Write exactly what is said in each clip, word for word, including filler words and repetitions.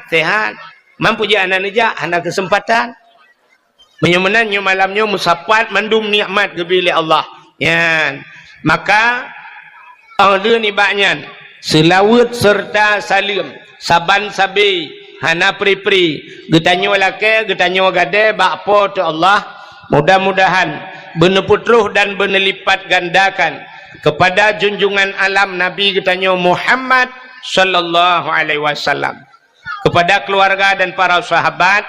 sehat. Man peue jeuet hana neujak, hana keuseumpatan. Meunyoe meunan, nyoe malam nyoe meusapat mandum nikmat geubri lé Allah. Nyan. Maka, óh lheueh nibak nyan, seulaweuet seureuta saleuem, saban sabe, hana pri-pri, geutanyoe lakée, geutanyoe gadée bak Po teu Allah, mudah-mudahan beuneupeutroh dan beuneulipatgandakan keupada junjungan alam Nabi geutanyoe Muhammad sallallahu alaihi wasallam, kepada keluarga dan para sahabat,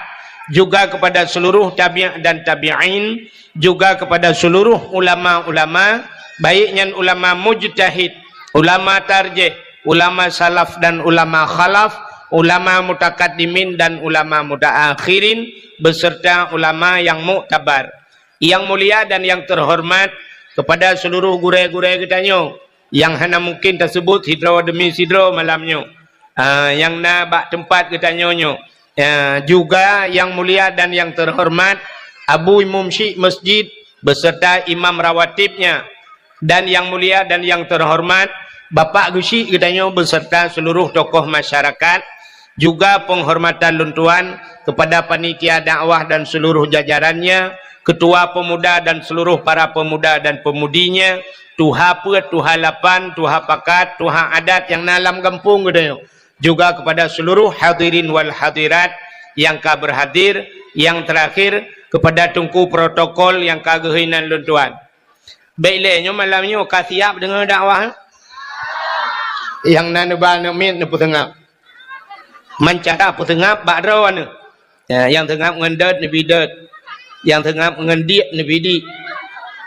juga kepada seluruh tabi' dan tabi'in, juga kepada seluruh ulama-ulama, baik nyan ulama mujtahid, ulama tarjih, ulama salaf dan ulama khalaf, ulama mutakaddimin dan ulama mutaakhirin, beserta ulama yang muktabar. Yang mulia dan yang terhormat, kepada seluruh gurée-gurée geutanyoe, nyang hana mungkin taseubut sidroe demi sidroe malam nyoe, ah, nyang na bak teumpat geutanyoe nyoe. Ah, juga yang mulia dan yang terhormat Abu Imum Syik Masjid beserta imam rawatibnya, dan yang mulia dan yang terhormat Bapak Geuchik geutanyoe beserta seluruh tokoh masyarakat, juga penghormatan lôn tuan kepada panitia dakwah dan seluruh jajarannya, ketua pemuda dan seluruh para pemuda dan pemudinya, tuha peuet, tuha lapan, tuha pakat, tuha adat nyang na lam gampông geutanyoe, juga kepada seluruh hadirin wal hadirat nyang ka berhadir, yang terakhir kepada teungku protokol nyang ka geuhôi nan lôn tuan. Bék lé nyoe malam nyoe ka siap deungoe dakwah? Nyang na neuba aneuk miet neupeuseungab. Meucara peuseungab bak droeneuh. Ya, nyang seungab ngon dot neubi dot. Nyang seungab ngon diek neubi diek.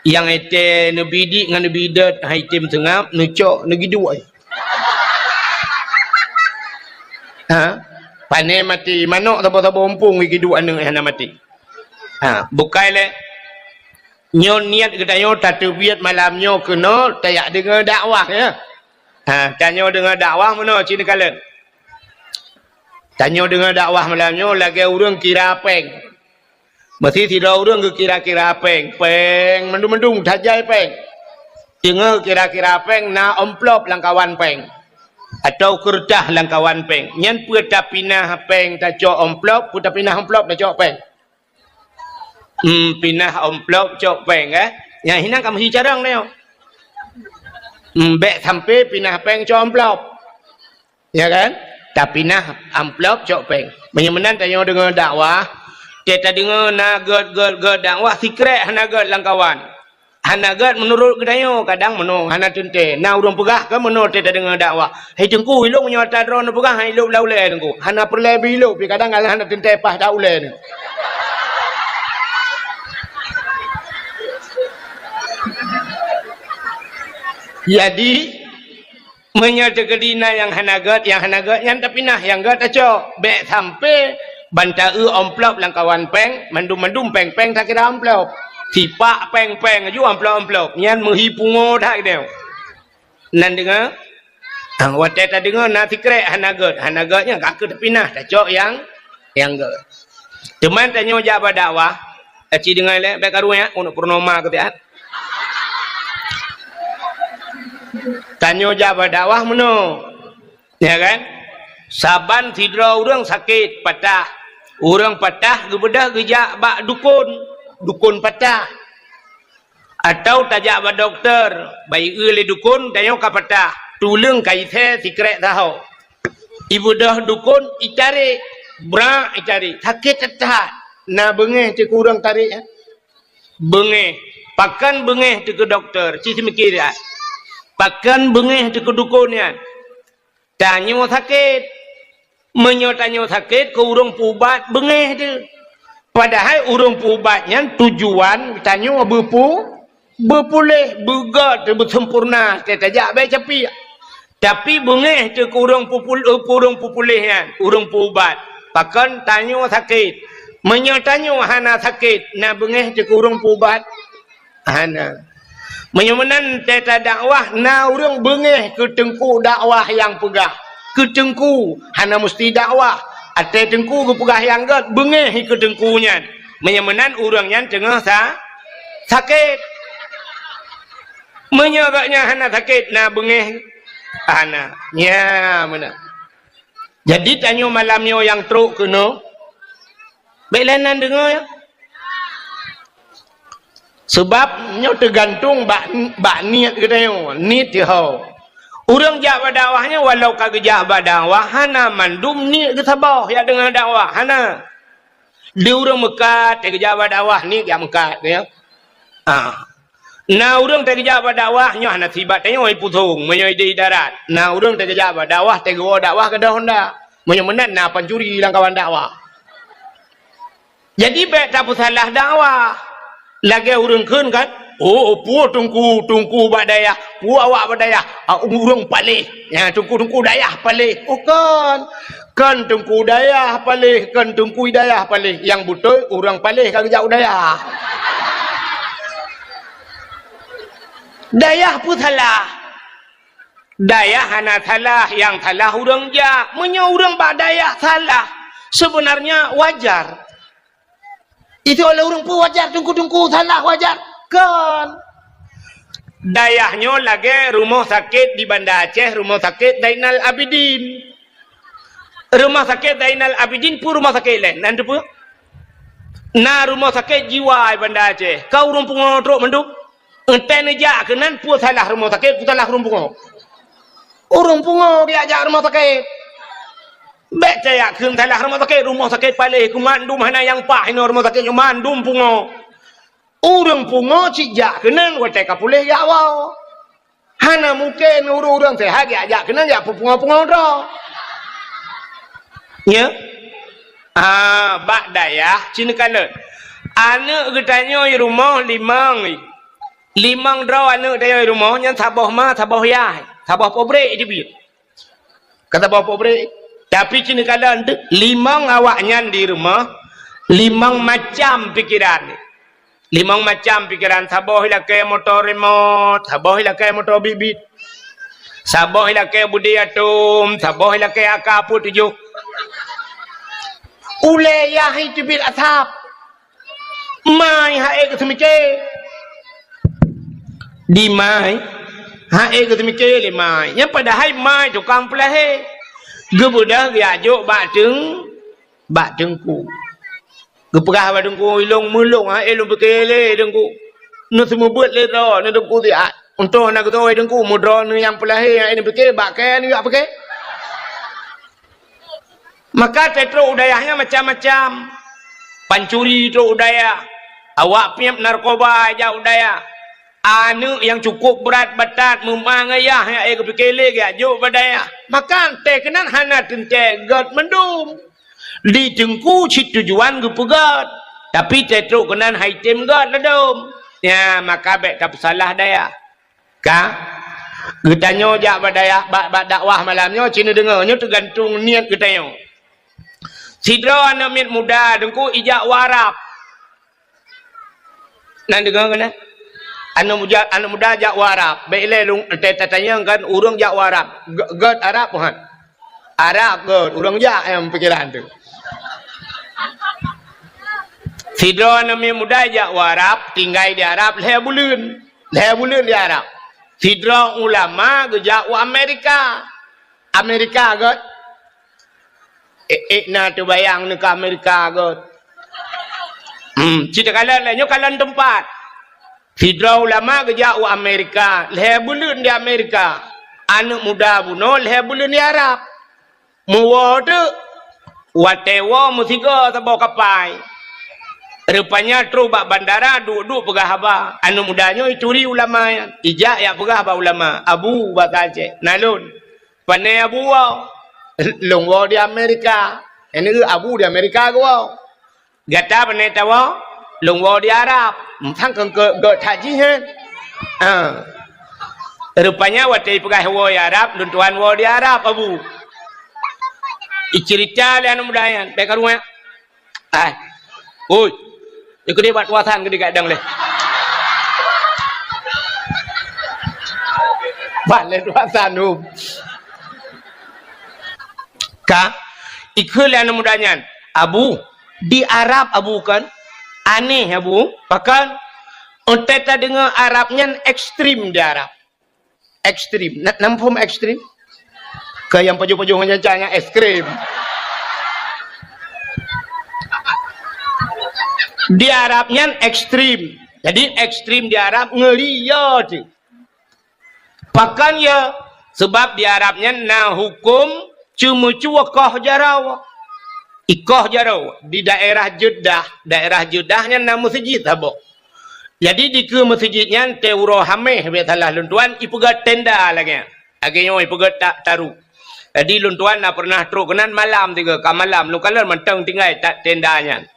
Nyang étée neubi diek ngon neubi dot hai tem seungab, neucok neugiduek. Ha? Pane maté manok saboh-saboh umpung giduek aneuk hana maté. Ha, bukai lé. Nyoe niet geutanyoe tateubiet malam nyoe keunoe tajak deungoe dakwah, ya. Ha, tanyoe deungoe dakwah meunoe cit neukalon. Tanyoe deungoe dakwah malam nyoe lagée ureuëng kira péng. Meusi sidroe ureuëng geukira-kira péng, péng mandum-mandum tajai péng. Deungoe kira-kira péng na amplop lam kawan péng, atau keureutah lam kawan péng. Nyan peue tapinah péng tacok amplop, peue tapinah amplop tacok péng. Hmm, pinah amplop cok péng, eh? Nyang hinan ka meusicarong nyoe. Hmm, bék sampai pinah péng cok amplop. Ya kan? Tapinah amplop cok péng. Meunyoe meunan tanyoe deungoe dakwah, teuka tadeungoe na gét-gét-gét dakwah, sikrek hana gét lam kawan. Hana gét meunurot geutanyoe, kadang meunoe hana teuntée. Na ureuëng peugah keu meunoe teuka tadeungoe dakwah, "Hai Teungku, ilong meunyoe atra droeneuh peugah, hai ilong blah ulée Teungku. Hana peureulée beuilong pih kadang hana teuntée paih that ulée nyoe." Jadi, meunyoe teukeudi na nyang hana gét, nyang hana gét nyan tapinah, nyang gét tacok. Bék sampai ban ta-eu amplop lam kawan péng, mandum-mandum péng-péng takira amplop. Sipak péng-péng aju amplop-amplop. Nyan meuhi pungo that geutanyoe. Nan deungoe? Hang watée tadeungoe na sikrek hana gét, hana gét nyan ka keuh tapinah tacok nyang, nyang gét. Teuma tanyoe jak bak dakwah, aci deungoe lé, bék karu nyan, uneuk purnoma keu siat. Tanyoe jak bak dakwah meunoe. Ya kan? Saban sidroe ureuëng sakét, patah. Ureuëng patah geubeudôh geujak bak dukon, dukon patah. Atau tajak bak dokto, bak ié lé dukon, tanyoe ka patah. Tuleueng ka isée sikrek saho. Ibeudôh dukon, itarek, brak itarek. Sakét that-that. Na beungéh teuh keu ureuëng tarek, eh? Beungéh. Pakon beungéh teuh keu dokto? Ci seumiké that. Pakon beungéh teuh keu dukon nyan? Tanyoe sakét. Meunyoe tanyoe sakét, keu ureuëng peuubat beungéh teuh. Padahai ureuëng peuubat nyan tujuan tanyoe beupeu-, beupuléh, beugét, beuseumpurna, teuka tajak bék capiek. Tapi beungéh teuh keu ureuëng peupul-, eh, keu ureuëng peupuléh nyan, ureuëng peuubat. Pakon tanyoe sakét. Meunyoe tanyoe hana sakét, na beungéh teuh keu ureuëng peuubat? Hana. Meunyoe meunan teuka dakwah, na ureuëng beungéh keu teungku dakwah nyang peugah. Keu teungku, hana musti dakwah. Até teungku geupeugah nyang gét, beungéh keu teungku nyan. Meunyoe meunan ureuëng nyan teungoh sa-, sakét. Meunyoe gobnyan hana sakét, na beungéh? Hana. Nya meunan. Jadi tanyoe malam nyoe nyang trok keunoe, bék lé nan deungoe, ya. Sabab nyoe teugantung bak, bak niet geutanyoe, niet teuho. Ureuëng jak bak dakwah nyoe walau ka geujak bak dakwah hana mandum niet geusaboh jak deungoe dakwah, hana. Di ureuëng meukat teugeujak bak dakwah niet jak meukat, ya. Ah. Na ureuëng teugeujak bak dakwah nyoe hana sibat tanyoe pusong meunyoe di darat. Na ureuëng teugeujak bak dakwah teugeujak dakwah keudroe honda. Meunyoe meunan na pancuri lam kawan dakwah. Jadi bék tapeusalah dakwah. Lagée ureuëng kheun kan, "Oh, peue teungku, teungku bak dayah, peue awak bak dayah, ah, ureuëng paléh. Ya, teungku-teungku dayah paléh." Oh, kon. Kon teungku dayah paléh, kon teungku dayah paléh. Nyang beutôi ureuëng paléh ka geujak u dayah. Dayah peue salah? Dayah hana salah, nyang salah ureuëng jak. Meunyoe ureuëng bak dayah salah, sebenarnya wajar. Itu oleh ureuëng peue wajar, teungku-teungku salah wajar? Kon. Dayah nyoe lagée rumoh sakét di Banda Aceh, Rumoh Sakét Zainal Abidin. Rumoh Sakét Zainal Abidin peue rumoh sakét laén? Nan teupeue? Na rumoh sakét jiwa di Banda Aceh. Ka ureuëng pungo trok mandum. Entée neujak keunan peue salah rumoh sakét, peue salah ureuëng pungo. Ureuëng pungo geujak jak rumoh sakét. Bék tajak kheun salah rumoh sakét, rumoh sakét paléh keu mandum hana nyang paih inoe rumoh sakét nyoe mandum pungo. Ureuëng pungo cit jak keunan watée ka puléh jak woe. Hana mungken ureuëng-ureuëng seuhat jak, jak keunan jak peupungo-pungo droe. Nya? Ah, bak dayah cit neukalon. Aneuëk geutanyoe rumoh limong. Limong droe aneuëk tanyoe rumoh nyan saboh ma, saboh yah, saboh pabrék teubiet. Ka saboh pabrék. Tapi cit neukalon limong awaknyan di rumoh, limong macam pikeran. Limong macam pikeran, saboh ilakée moto remote, saboh ilakée moto bit-bit. Saboh ilakée budi atom, saboh ilakée AK peuet tujoh. Ulée yah teubiet asab. Mai hai geuseumiké. Di mai, hai geuseumiké lé mai. Nyang padahai mai tukang peulahé. Geubeudôh geujak jok bak teung, bak teungku. Geupeugah bak teungku, "Ilong meulong hai lôn piké lé teungku. Neuseumeubeuet lé droe, neu teungku siat. Untông hana geutoe teungku, meudroe neu nyang peulahé hai neupiké bak kée neujak piké." Maka teutrok u dayah nyan macam-macam. Pancuri trok u dayah. Awak piep narkoba jak u dayah. Aneuëk nyang cukup brat batat meuma ngon yah nyang ék geupiké lé geujak jok bak dayah. Maka teuh keunan hana teuntée gét mandum. Di teungku cit tujuan geupeugét, tapi teutrok keunan hai tem gét ladôm. Nya, maka bék tapeusalah dayah. Ka? Geutanyoe jak bak dayah, bak, bak dakwah malam nyoe, ci neudeungoe, nyoe teugantung niet geutanyoe. Sidroe aneuëk miet muda teungku ijak u Arab. Nan deungoe keunan? Aneuëk muda, aneuëk muda jak u Arab. Bék ilée lôn, ta-, tatanyong kan ureuëng jak u Arab. Gét, gét Arab, han? Arab gét, ureuëng jak nyang pikeran tu. Sidroe aneuëk miet muda jak u Arab, tinggai di Arab lhée buleuen. Lhée buleuen di Arab. Sidroe ulama geujak u Amerika. Amerika gét. Ék, ék na teubayang neuka Amerika gét. Hmm, ci takalon lé, nyoe kalon teumpat. Sidroe ulama geujak u Amerika, lhée buleuen di Amerika. Aneuëk muda bunoe lhée buleuen di Arab. Meuwoe teuk, watée woe meusigoe saboh kapai. Rupanya trok bak bandara, duek-duek peugah haba. Aneuëk muda nyoe ituri ulama nyan, ijak jak peugah bak ulama, "Abu," basa Aceh, "Na lôn." "Pané Abu woe?" "Lôn woe di Amerika." "Nyan Abu di Amerika geuwoe." "Gata pané tawoe?" "Lôn woe di Arab." "Sang keu gét that jih, hé?" "Ah." Rupanya watée ipeugah woe di Arab, "Lôn tuan woe di Arab, Abu." Iceurita lé aneuëk muda nyan, bék karu nyan. Ai. Ui. Ikeu deh bak tuasan keu digadang lé. Bak lé tuasan tu. Ka, ikheun lé aneuëk muda nyan, "Abu, di Arab Abu kan? Aneh Abu, pakon? Untée tadeungoe Arab nyan ekstrem di Arab." Ekstrem. Na, na muphom ekstrem? Teuh nyang pajoh-pajoh ngon nyan, nyan es krim. Di Arab nyan ekstrim. Jadi ekstrim di Arab ngeuri ya tu. Pakon ya? Sebab di Arab nyan na huköm ceumeucue koh jaroe. Ikoh jaroe di daerah Jeddah, daerah Jeddah nyan na meuseujid saboh. Jadi dikeue meuseujid nyan teuh uroe Hamèh, bèk salah lôn tuan, ipeugöt tenda lagèe nyan. Lagèe nyoe ipeugöt ta-, taru. Jadi lôn tuan na pernah trok keunan malam tiga, ka malam lôn kalon mantong tinggai ta-, tenda nyan.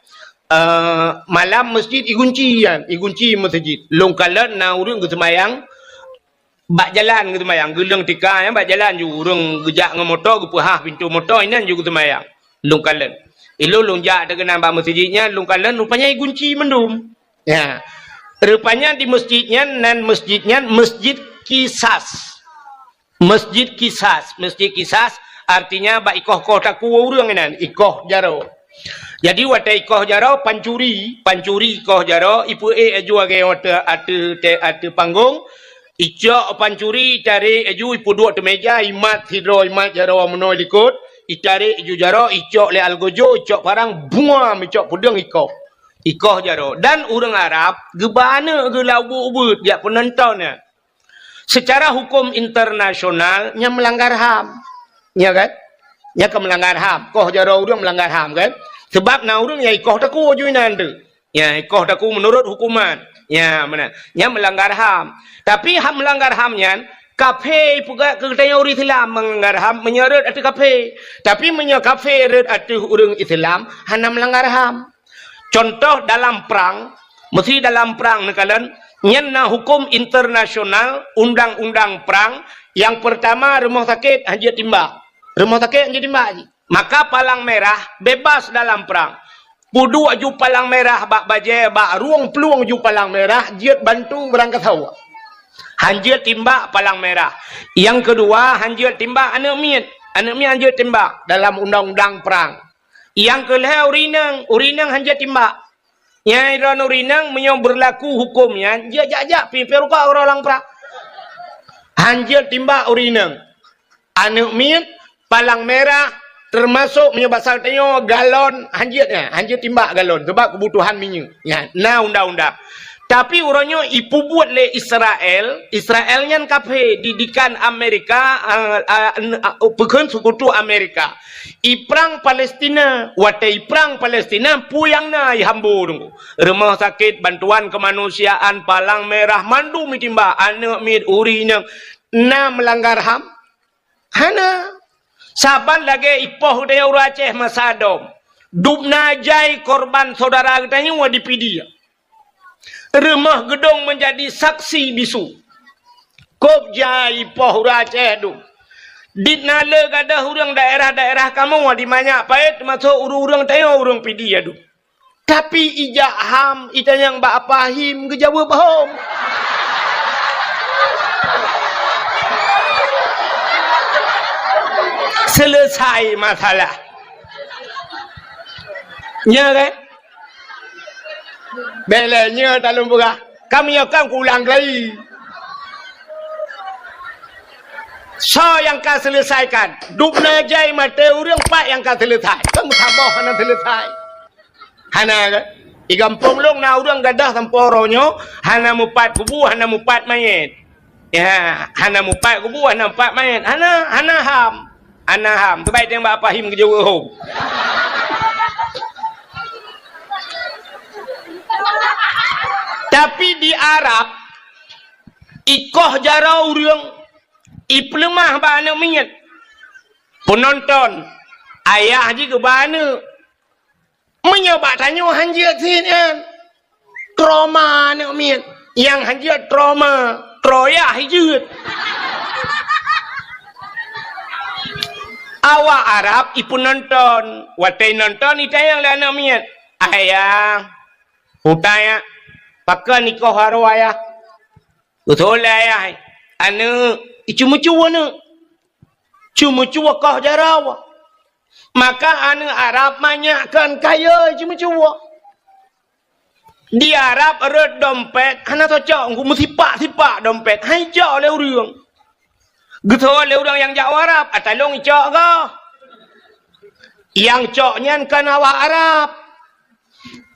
Eh, malam meuseujid igunci nyan, igunci meuseujid. Lôn kalon na ureueng geuseumayang, bak jalan geuseumayang, geuleueng tika nyan bak jalan ju, ureueng geujak ngon moto, geupeuhah pintoe moto, inan ju geuseumayang. Lôn kalon. Ilôn lôn jak teukeunang bak meuseujid nyan, lôn kalon rupanya igunci mandum. Ya. Rupanya di meuseujid nyan, nan meuseujid nyan Meuseujid Kisas. Meuseujid Kisas. Meuseujid Kisas artinya bak ikoh-koh takue ureueng inan, ikoh jaroe. Jadi watèe ikoh jaroe pancuri, pancuri ikoh jaroe, ipeuék laju lagèe ateueh, ateueh, te-, ateueh panggong, icok pancuri, itarek laju, ipeuduek ateueh mèja, imat sidroe, imat jaroe meunoe likot, itarek laju jaroe, icok lé algojo, icok parang, buam, icok peudeueng ikoh. Ikoh jaroe. Dan ureueng Arab geuba aneuk geuh lam ubeuet-ubeuet, jak peunonton nyan. Secara huköm internasional, nyan meulanggar ham. Ya kan? Nyan ka meulanggar ham. Koh jaroe ureueng meulanggar ham kan? Sebab na ureueng nyang ikoh takue ju inan tu. Ya, ikoh takue meunurot huköman. Ya, meunan. Nyan meulanggar ham. Tapi ham meulanggar ham nyan, kafé ipeugah keu geutanyoe ureueng Islam meulanggar ham meunyoe rhot ateueh kafé. Tapi meunyoe kafé rhot ateueh ureueng Islam, hana meulanggar ham. Contoh dalam prang, meusi dalam prang neukalon, nyan na huköm internasional, undang-undang prang, nyang peurtama rumoh sakét han jeuet timbak. Rumoh sakét han jeuet timbak jih. Maka palang merah bebas dalam prang. Peuduek ju palang merah bak bajèe, bak rueng plueng ju palang merah, jeuet bantu beurangkasoe. Han jeuet timbak palang merah. Nyang keudua, han jeuet timbak aneuk miet. Aneuk miet han jeuet timbak dalam undang-undang prang. Nyang keu lhèe ureueng inong, ureueng inong han jeuet timbak. Nyang droeneuh ureueng inong meunyoe beurlaku huköm nyan, jeuet jak-jak pih, pih rukok uroe lam prang. Han jeuet timbak ureueng inong. Aneuk miet, palang merah, teumasok meunyoe basa tanyoe galon, han jeuet nyan, han jeuet timbak galon, sabab keubutuhan minyeuk. Nyan, na undang-undang. Tapi uroe nyoe ipeubuet lé Israel, Israel nyan kafé, didikan Amerika, a, a, n-, a, peukheun seukutu Amerika. Iprang Palestina, watèe iprang Palestina, peue nyang na ihambo teungku. Rumoh sakét, bantuan keumanusiaan, palang merah, mandum itimbak, aneuk miet, ureueng inong, na meulanggar ham? Hana. Saban lagèe ipoh geutanyoe ureueng Aceh masa dom. Dubna jai korban syedara geutanyoe di Pidie. Rumoh geudong meunjadi saksi bisu. Kôb jai ipoh ureueng Aceh dum. Dit na le gadôh ureueng daerah-daerah kamoe di Manyak Payet, teumasok ureueng-ureueng tanyoe ureueng Pidie dum. Tapi ijak ham, itanyong bak Apa Him, geujaweueb hom. Selesai masalah. Nya kan? Bèk lé nyoe talôn peugah. Ka meunyoe kan kuulang kali. Soe nyang ka seuleusaikan? Dubna jai maté ureueng, pat nyang ka seuleusai? Kan meusaboh hana seuleusai. Hana kan? Di gampông lôn na ureueng gadôh sampoe uroe nyoe, hana mupat kubu, hana mupat manyét. Ya, hana mupat kubu, hana mupat manyét. Hana, hana ham. Hana ham. Teubai teuh bak Apa Him geujaweueb hom. Tapi di Arab, ikoh jaroe ureueng, ipeuleumah bak aneuk miet. Peunonton, ayah jih geuba aneuk. Meunyoe bak tanyoe han jeuet sit nyan. Trauma aneuk miet. Nyang han jeuet trauma, troyah jeuet. Awak Arab ipeunonton, watèe nonton itanyong lé aneuk miet, "Ayah, peue tanyong, pakon ikoh jaroe ayah?" Beutôi lé ayah, aneuk, iceumeucue aneuk. Ceumeucue koh jaroe. Maka aneuk Arab manyak kon kayèe ceumeucue. Di Arab rhot dompet hana tacok, meusipak-sipak dompet, han ijok lé ureueng. Geutho lé ureuëng nyang jak u Arab, "Ata lôn icok goh." Nyang cok nyan kon awak Arab.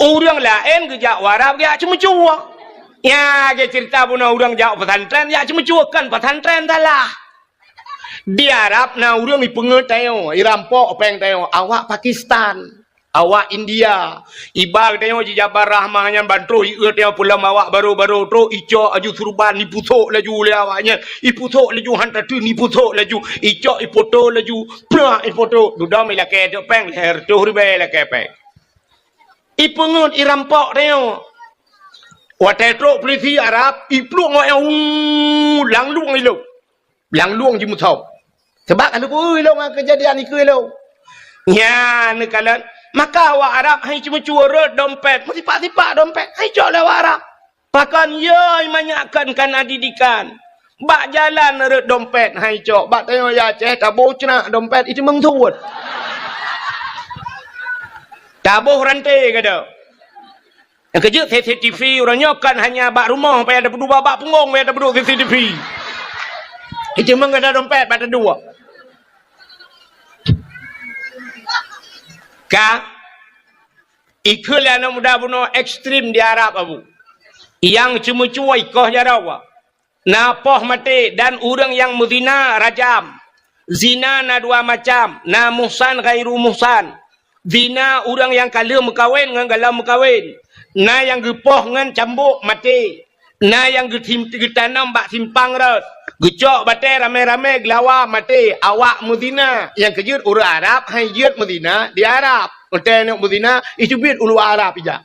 Ureuëng laén geujak u Arab geujak ceumeucue. Ya, geucerita bunoe ureuëng jak u pesantren, jak ceumeucue, kon pesantren salah. Di Arab na ureuëng ipeungeut tanyoe, irampok péng tanyoe, awak Pakistan, awak India. Iba geutanyoe jijabar rahmah nyan ban troh ieu tanyoe peulom awak baro-baro troh icok aju surban, ipusok laju lé awak nyan, ipusok laju han tateun, ipusok laju, icok ipoto laju, prak ipoto, dudoe ilakée teuk péng, lhée reutôh ribée ilakée péng. Ipeungeut irampok tanyoe. Watée trok peulisi Arab, iplueng awak nyan, uu, langlueng ilong. Langlueng jimusoe. Sabab ka lheueh ilong ngon keujadian ikeue ilong. Nyan neukalon, maka awak Arab hai ceumeucue rot dompet, meusipak-sipak dompet, hai cok lé awak Arab. Pakon yo manyak kon kana didikan. Bak jalan rot dompet hai cok, bak tanyoe ya Aceh taboh ceunak dompet iteumeung suet. Taboh ranté gada. Nyang keujeuet C C T V uroe nyoe kon hanya bak rumoh payah tapeuduek, bak punggong payah tapeuduek C C T V. Iteumeung gada dompet bak taduek. Ka Ikheun lé aneuk muda bunoe ekstrem di Arab, Abu. Nyang ceumeucue ikoh jaroe. Na poh maté dan ureuëng nyang meuzina rajam. Zina na dua macam, na muhsan ghairu muhsan. Zina ureuëng nyang ka lheueh meukawen ngon galom meukawen. Na nyang geupoh ngon cambok maté. Na nyang geutim-, geutanom bak simpang rot, geucok batée ramé-ramé geulawa maté, awak meuzina. Nyang keujeuet ureuëng Arab hai jeuet meuzina di Arab. Watée neuk meuzina, iteubiet u luwa Arab ijak.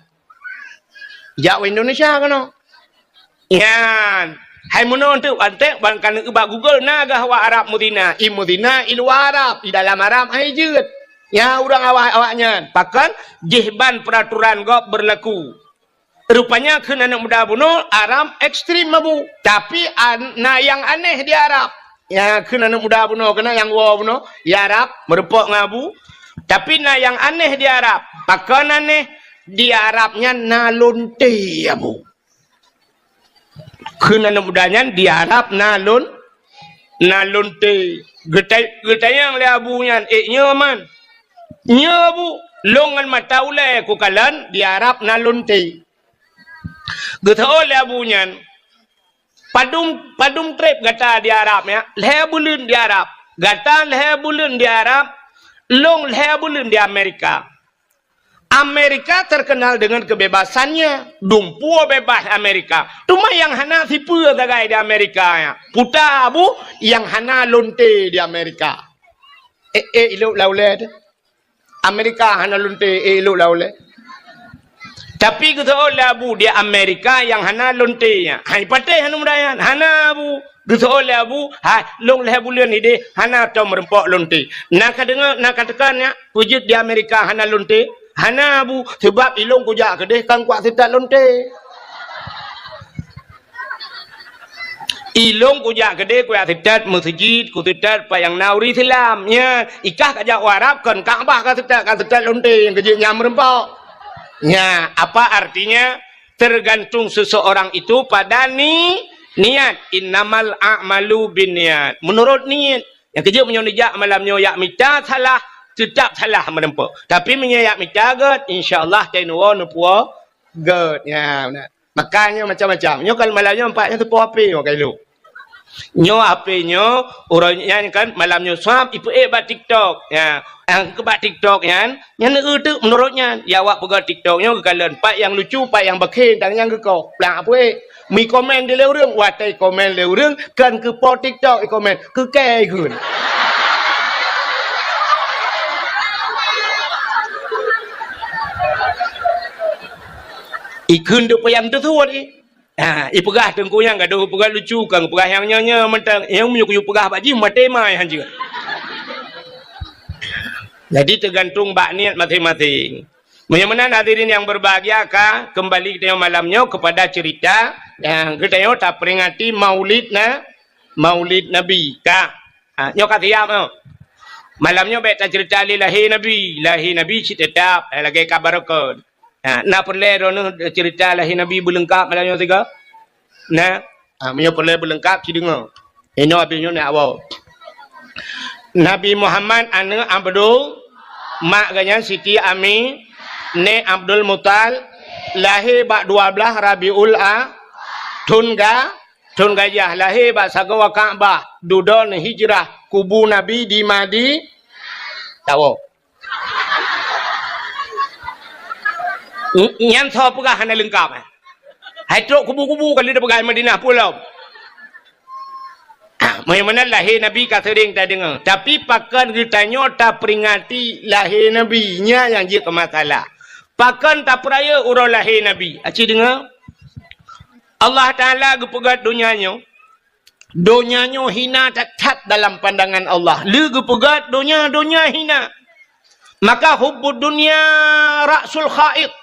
Jak u Indonesia keunoe. Nyan. Hai meunoe teuk, antek ban ka neuk bak Google na gah awak Arab meuzina. I meuzina i luwa Arab, i dalam Arab hai jeuet. Nyan ureuëng awak, awak nyan. Pakon? Jih ban peuraturan gob beurlaku. Rupanya kheun aneuk muda bunoe Arab ekstrem, Abu. Tapi an-, na nyang aneh di Arab. Ya, kheun aneuk muda bunoe keunan nyang woe bunoe, ya Arab, meurumpok ngon Abu. Tapi na nyang aneh di Arab. Pakon aneh? Di Arab nyan na lonte, Abu. Kheun aneuk muda nyan di Arab na lon-, na lonte. Geutai-, geutanyong lé Abu nyan, "Eh, nyoe man?" "Nyoe, Abu, lôn ngon mata ulée kukalon di Arab na lonte." Geuteu'oh lé Abu nyan, "Padum, padum treb gata di Arab, ya?" "Lhée buleuen di Arab." "Gata lhée buleuen di Arab, lôn lhée buleuen di Amerika." Amerika terkenal dengan kebebasannya. Dumpeue bebas Amerika. Teuma nyang hana sipeue sagai di Amerika nyan. Peue ta, Abu, nyang hana lonte di Amerika. Eh, eh, ilok lam ulée teuh. Amerika hana lonte, eh, ilok lam ulée. Tapi geuteu'oh lé Abu di Amerika nyang hana lonte nyan. Hai patéh aneuk muda nyan. Hana, Abu. Geuteu'oh lé Abu, ha, lôn lhée buleuen ideh hana tom meurumpok lonte. Na ka deungoe, na ka teuka nyak, peue jeuet di Amerika hana lonte? Hana, Abu, sabab ilôn kujak keudeh kan kuat seutat lonte. Ilôn kujak keudeh kuat seutat meuseujid, kuseutat pat nyang na ureuëng Islam. Nyan, ikah kajak u Arab kon Ka'bah kaseutat, kaseutat lonte nyang keujeuet nyan meurumpok. Nyan, apa artinya? Tergantung seseorang itu pada ni-, niat. Innamal a'malu binniyat. Menurut niet. Nyang keujeuet meunyoe neujak malam nyoe jak mita salah, teutap salah meurumpok. Tapi meunyoe jak mita gét, insya Allah tai neuwoe neupuwoe gét. Ya, beuna. Makanya macam-macam. Nyoe kalau malam nyoe empat nyoe teupoh H P nyoe kailok. Nyoe H P nyoe, uroe nyan kan malam nyoe swab ipeuék bak TikTok. Ya, nyang keu bak TikTok nyan, nyan eu teuk meunurot nyan. Ya, awak peugah TikTok nyoe geukalon pat nyang lucu, pat nyang bakhen, dan nyang geukoh. Plang apeuék. Mi komen di lé ureuëng, watée komen lé ureuëng, kan keu po TikTok i komen, keu kée kheun. Ikheun deuek payang teusuet i. Ha, ipeugah teungku nyang gadoh peugah lucu, kang peugah nyang nyoe-nyoe mantong. Nyang meunyoe kuyue peugah bak jih maté mai hanjeuet. Jadi teugantung bak niet maséng-maséng. Meunyoe meunan hadirin yang berbahagia ka kembali kita malam nyoe kepada cerita yang kita nyoe taperingati Maulid na, Maulid Nabi ka. Ha, nyoe ka siap nyoe. Malam nyoe bék tacerita lé lahé Nabi. Lahé Nabi cit teutap, eh, lagée ka barokon. Ha, na peureulée droeneueh cerita lahé Nabi beuleungkap malam nyoe sigoe? Na? Ha, meunyoe peureulée beuleungkap, ci deungoe. Inoe abéh nyoe nak woe. Nabi Muhammad aneuëk Abdul, mak geuh nyan Siti Ami, nèk Abdul Muthalib, lahé bak dua blaih Rabiul A, thon ga-, thon gajah, lahé bak sagoe Ka'bah, dudoe hijrah, kubu Nabi di Madi-, tawoe. N-, nyan soe peugah hana leungkap, eh? Hai trok kubu-kubu ka lheueh peugah Madinah pulo. Ah, meunyoe meunan lahé Nabi ka seuring tadeungoe, tapi pakon geutanyoe taperingati lahé Nabi, nyan nyang jeuet keu masalah. Pakon tapeurayeuk uroe lahé Nabi? Aci deungoe. Allah Taala geupeugét donya nyoe, donya nyoe hina that-that dalam pandangan Allah. Lé geupeugét donya, donya hina. Maka hubbud dunya ra'sul kha'it.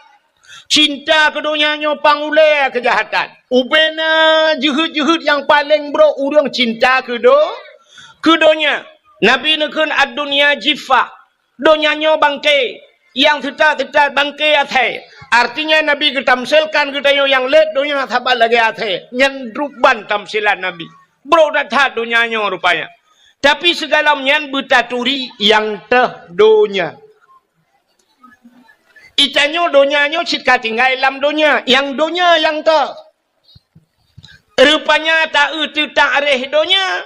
Cinta keu donya nyoe pang ulée keujahatan. Ubena jeuhet-jeuhet nyang paleng brok ureuëng cinta keu do-, keu donya. Nabi neukheun ad-dunya jiffah. Donya nyoe bangke, nyang teutat-teutat bangke asèe. Artinya, Nabi geutamsilkan geutanyoe nyang lét donya saban lagée asèe. Nyan ruban tamsilan Nabi. Brok that-that donya nyoe rupanya. Tapi sigohlom nyan beutaturi nyang teuh donya. Geutanyoe donya nyoe cit ka tinggai lam donya, nyang donya nyang teuh. Rupanya ta-eu teutak réh donya.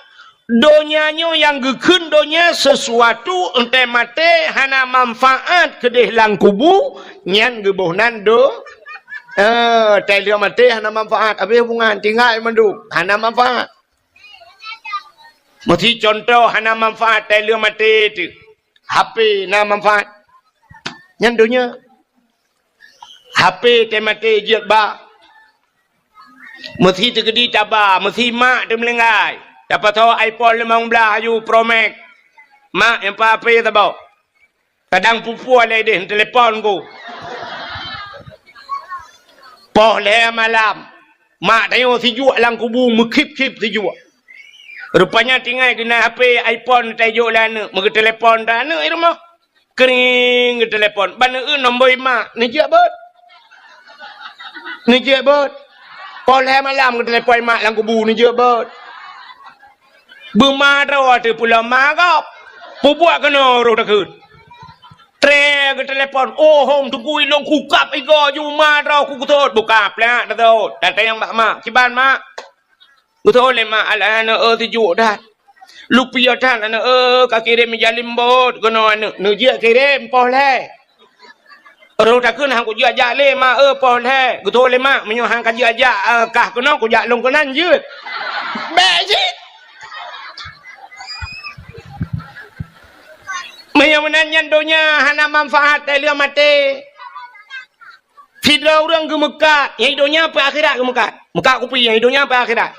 Donya nyoe nyang geukheun donya sesuatu, enteuk maté hana manfaat keudeh lam kubu, nyan geuboh nan do-, eh, tai lheueh maté hana manfaat, habéh hubungan, tinggai mandum, hana manfaat. Meusi contoh hana manfaat tai lheueh maté teuh. H P na manfaat. Nyan donya. H P teumaté jeuet ba. Meusi teukeudi taba, meusi mak teumeulinggai. Tapasoe iPhone limong blaih aju Pro Max. Mak, nyang pa H P saboh. Kadang pupue lé deh, telepon ku. Poh lhèe malam. Mak tanyoe sijuek lam kubu, meukhip-khip sijuek. Rupanya tinggai keunan H P iPhone tajok lé aneuk, meugeuteulepon dah aneuk di rumoh. Kring geuteulepon. Ban eu nombor mak, neujeuet beuet. Neujeuet beuet. Poh lhèe malam geuteulepon mak lam kubu, neujeuet beuet. Beuma droe teuh pulo ma gob. Peubuet keunoe roh takheun. Tré geuteulepon, "Oh, hom teungku ilong kukab igo ju ma droe ku geutot." Buka plak geutot. Datang bak mak. "Kiban mak?" Geutot lé mak, "Alah aneuk eu, sijuek that. Lupiah that aneuk eu, ka kirém ija limbot keunoe aneuk." Neujeuet kirém poh lhèe. Roh takheun, "Han kujeuet jak lé mak eu, poh lhèe." Geutot lé mak, "Meunyoe han kajeuet jak, eh, kah keunoe kujak lôn keunan jeuet." Bèk jeuet. Meunyoe meunan nyan donya hana manfaat, tai lheueh maté. Sidroe ureuëng geumeukat, nyang donya peu akhirat geumeukat. Meukat kupi nyang donya peu akhirat.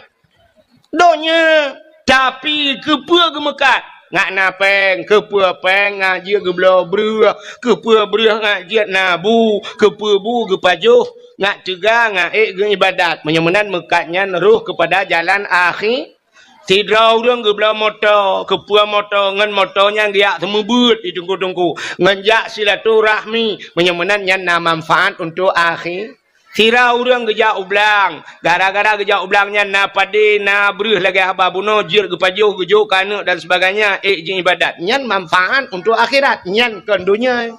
Donya, tapi keupeue geumeukat? Ngat na péng, keupeue péng, ngat jeuet geubloe breueh, keupeue breueh ngat jeuet na bu, keupeue bu geupajoh, ngat teuga, ngat ék geuibadat. Meunyoe meunan meukat nyan roh keupada jalan akhi-, Sidroe ureuëng geubloe moto, keupeue moto, ngon moto nyan geujak seumeubeuet di teungku-teungku, ngon jak silaturahmi, meunyoe meunan nyan na manfaat untuk akhi-, sidroe ureuëng geujak u blang, gara-gara geujak u blang nyan na padé, na breueh lagée haba bunoe, jeuet geupajoh, geujok keu aneuk dan sebagainya, ék jiibadat. Nyan manfaat untuk akhirat, nyan kon donya.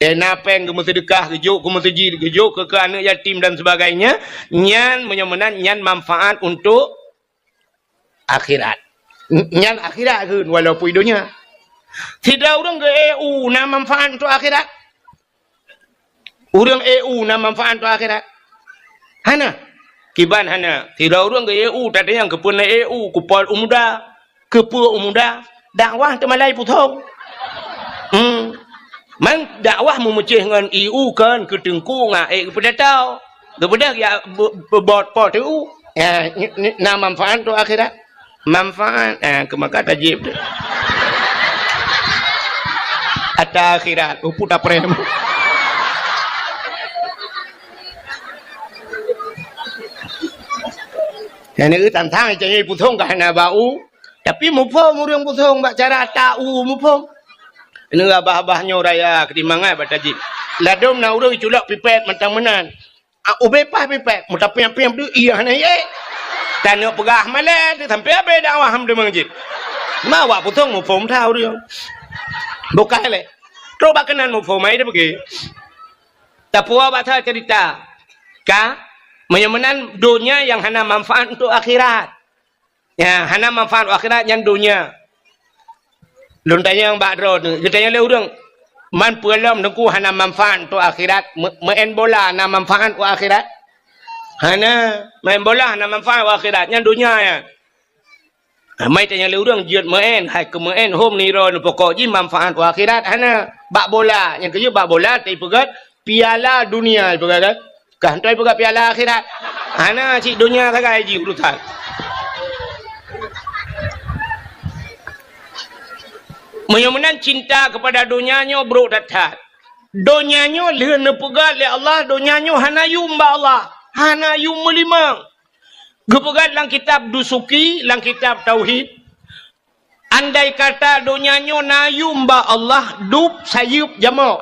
Eh, na péng geumeuseudeukah, geujok keu meuseujid, geujok keu, keu aneuk yatim dan sebagainya, nyan meunyoe meunan nyan manfaat untuk akhirat. N-, nyan akhirat kheun, walaupun donya. Sidroe ureuëng geu-E U na manfaat untuk akhirat? Ureuëng E U na manfaat untuk akhirat? Hana. Kiban hana. Sidroe ureuëng geu-E U, tatanyong keupeue na E U, kupol u muda. Keupeue u muda? Dakwah teumalai pusong. Hmm. Man dakwah meumeucéh ngon E U kon keu teungku ngon ék geupeudata. Geupeudeh ya be-, beubot po teu. Ya, ni, ni, na manfaat untuk akhirat. Manfaat, eh, keu maka tajib tu. Ata akhirat, upu taprem. Yang ni tantang cengeng pusong ka hana bau. Tapi muphom ureuëng pusong bak cara ta u muphom. Ini abah-abah nyoe raya keutimbangan bak tajib. Ladom na ureuëng culok pipet mantang meunan. Ah, ubé pah pipet, meuta piam-piam deuh, iya hana yé. Taneuk peugah malée, sampai habéh dakwah ham deungon jih. Ma awak putong muphom that ureuëng. Bukai lé. Trok bak keunan muphom ai dia pergi. Tapuwoe bak that cerita. Ka? Meunyoe meunan donya nyang hana manfaat untuk akhirat. Ya, hana manfaat akhirat nyan donya. Lôn tanyong bak droe tu, geutanyong lé ureuëng, "Man peue lom Teungku hana manfaat untuk akhirat? Me-, meu'en bola na manfaat untuk akhirat?" Hana, main bola hana manfaat untuk akhirat, nyan donya nyan. Mai tanyong lé ureuëng jeuet meu'en, hai keu meu'en hom niro neupokok jih manfaat untuk akhirat hana. Bak bola, nyang keujeuet bak bola teupeugét piala dunia peugah kan? Kah hantoi peugah piala akhirat. Hana cit donya sagai jih urusan. Meunyoe meunan cinta kepada donya nyoe brok that-that. Donya nyoe lheueh neupeugah lé Allah, donya nyoe hana yum bak Allah, hana yum meulimang. Geupeugah lam kitab Dusuki, lam kitab Tauhid, andai kata donya nyoe na yum bak Allah, dub sayeup jamok.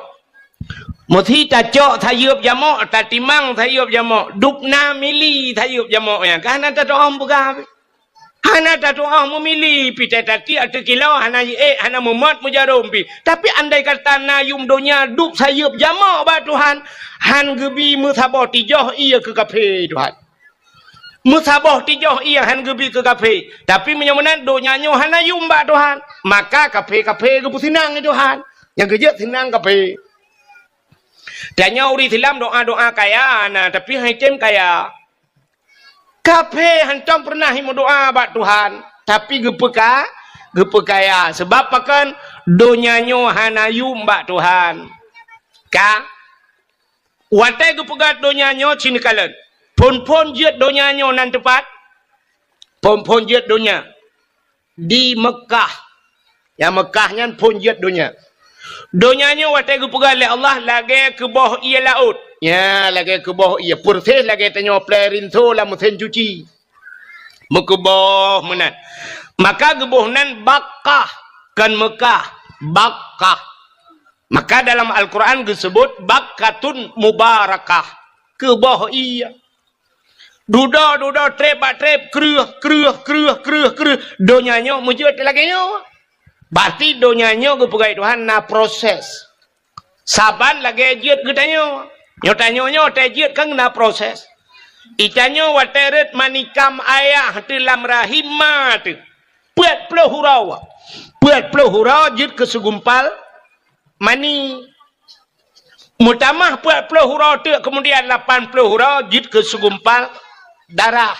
Meusi tacok sayeup jamok, tatimang sayeup jamok, dub na mili sayeup jamok nyan. Ka hana tatu'oh peugah. Hana tatu'oh meumili, pih tati ateueh kilo hana jiék, hana meumot meujarom pih. Tapi andai kata na yum donya dub sayeup jamok bak Tuhan, han geubi meusaboh tijoh ie keu kaphé Tuhan. Meusaboh tijoh ie han geubi keu kaphé. Tapi meunyoe meunan donya nyoe hana yum bak Tuhan, maka kaphé-kaphé geupeuseunang lé Tuhan. Nyang geujeuet seunang kaphé. Tanyoe ureuëng Islam doa-doa kaya na, tapi han item kaya. Kaphé hantom peureunah meudoa bak Tuhan, tapi geupeuka-, geupeukaya. Sebab pakon? Donya nyoe hana yum bak Tuhan. Ka? Watée geupeugah donya nyoe cit neukalon. Phon-phon jeuet donya nyoe nan teupat? Phon-phon jeuet donya di Meukah. Nyang Meukah nyan phon jeuet donya. Donya nyoe watée geupeugah lé Allah lagée keuboh ie laôt. Nya, lagée keuboh ie. Peureséh lagée tanyoe plée rinso lam meusén cuci. Meukeuboh meunan. Maka geuboh nan Bakkah, kon Meukah. Bakkah. Maka dalam Al-Quran geuseubut bakkatun mubarakah, keuboh ie. Dudoe, dudoe, treb bak treb, kreueh, kreueh, kreueh, kreueh, kreueh. Donya nyoe meujeuet lagée nyoe. Berarti donya nyoe geupeugah Tuhan na proses. Saban lagée jeuet geutanyoe. Nyoe tanyoe nyoe watée jeuet kan na proses. Itanyoe watée rot manikam ayah teuh lam rahim ma teuh. Peuet ploh uroe. Peuet ploh uroe jeuet keu seugumpal mani. Meutamah peuet ploh uroe teuk, keumudian lapan ploh uroe jeuet keu seugumpal darah.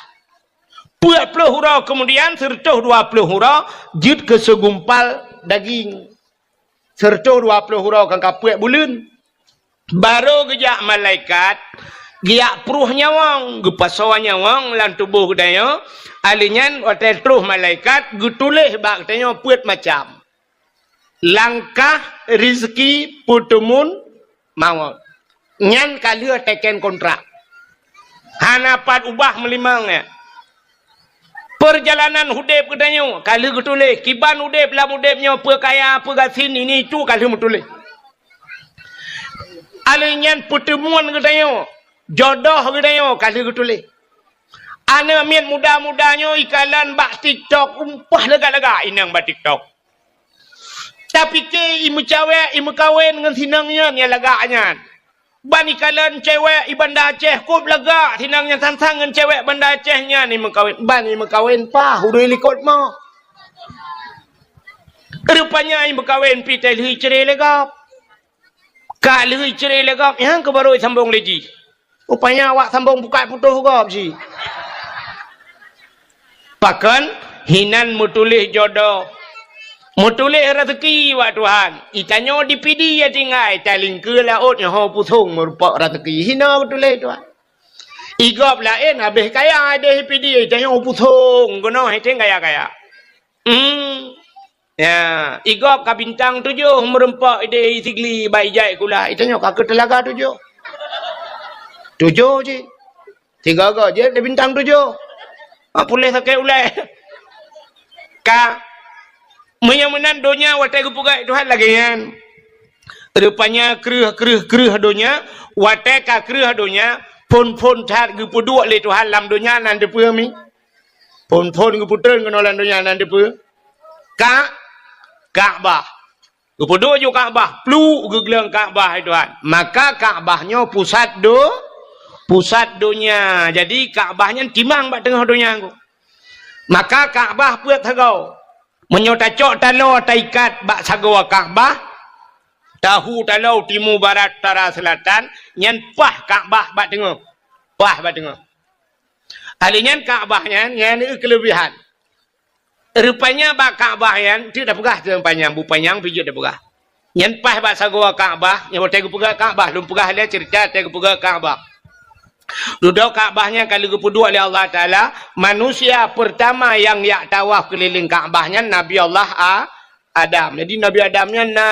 Peuet ploh uroe keumudian, seureutôh dua ploh uroe jeuet keu seugumpal daging. Seureutôh dua ploh uroe kan ka peuet buleuen. Barô geujak malaikat, geujak pruh nyawöng, geupasoe nyawöng lam tuboh geutanyoe, alheuh nyan watée troh malaikat geutuléh bak geutanyoe peuet macam. Langkah, rizki, peuteumun, mawöt. Nyan ka lheueh teken kontrak. Hana pat ubah meulimang nyan. Peurjalanan udeb geutanyoe ka lheueh geutuléh. Kiban udeb lam udeb nyoe, peue kaya, peue gasien, ini itu ka lheueh meutuléh. Alheuh nyan peuteumuan geutanyoe, jodoh geutanyoe ka lheueh geutuléh. Aneuk miet muda-muda nyoe ikalon bak TikTok, umpah lagak-lagak inong bak TikTok. Tapike imeucawek, imeukawen ngon sinong nyan nyang lagak nyan. Ban ikalon cewek i Banda Aceh kôb lagak sinong nyan sang-sang ngon cewek Banda Aceh nyan imeukawen. Ban imeukawen paih ureuëng likot mo. Rupanya imeukawen pih teuh lheueh icre lé gob. Ka lheueh icre lé gob, nyang keu barô isambong lé jih. Rupanya awak sambong bukai putôh gob jih. Pakon? Hinan meutuléh jodoh. Meutuléh raseuki bak Tuhan. Itanyoe di Pidie tinggai, talingkeue laôt nyoe ho pusong meurumpok raseuki. Hina meutuléh Tuhan. Igob laén habéh kaya deh Pidie, itanyoe pusong keunoe hiteng kaya-kaya. Hmm. Ya, igob ka bintang tujoh meurumpok ideh Sigli bak ijai kula. Itanyoe ka keu teulaga tujoh. Tujoh jih. Tiga-tiga jih di bintang tujoh. Ha, puléh sakét ulée. Ka, meunyoe meunan donya watée geupeugah Tuhan lagée nyan. Rupanya kreueh, kreueh, kreueh donya, watée ka kreueh donya, phon-phon that geupeuduek lé Tuhan lam donya nan teupeue mi. Phon-phon geupeutreun keunoe lam donya nan dipeue? Ka-, Ka'bah. Geupeuduek ju Ka'bah, pluek geugleueng Ka'bah, hai Tuhan. Maka Ka'bah nyoe pusat do-, pusat donya. Jadi Ka'bah nyan timang bak teungoh donya nyoe. Maka Ka'bah peuet sagoe. Meunyoe tacok taloe taikat bak sagoe Ka'bah, tahu taloe timu, barat, utara, seulatan, nyan paih Ka'bah bak teungoh. Paih bak teungoh. Ahli nyan Ka'bah nyan, nyan keuleubihan. Rupanya bak Ka'bah nyan, teuk tapeugah teuh panyang, bu panyang pih jeuet tapeugah. Nyan paih bak sagoe Ka'bah, nyan watèe geupeugah Ka'bah, lôn peugah lé ceurita watèe geupeugah Ka'bah. Dudoe Ka'bah nyan ka lheueh geupeuduek lé Allah Taala, manusia peurtama nyang jak tawaf keulileng Ka'bah nyan Nabi Allah A-, Adam. Jadi Nabi Adam nyan na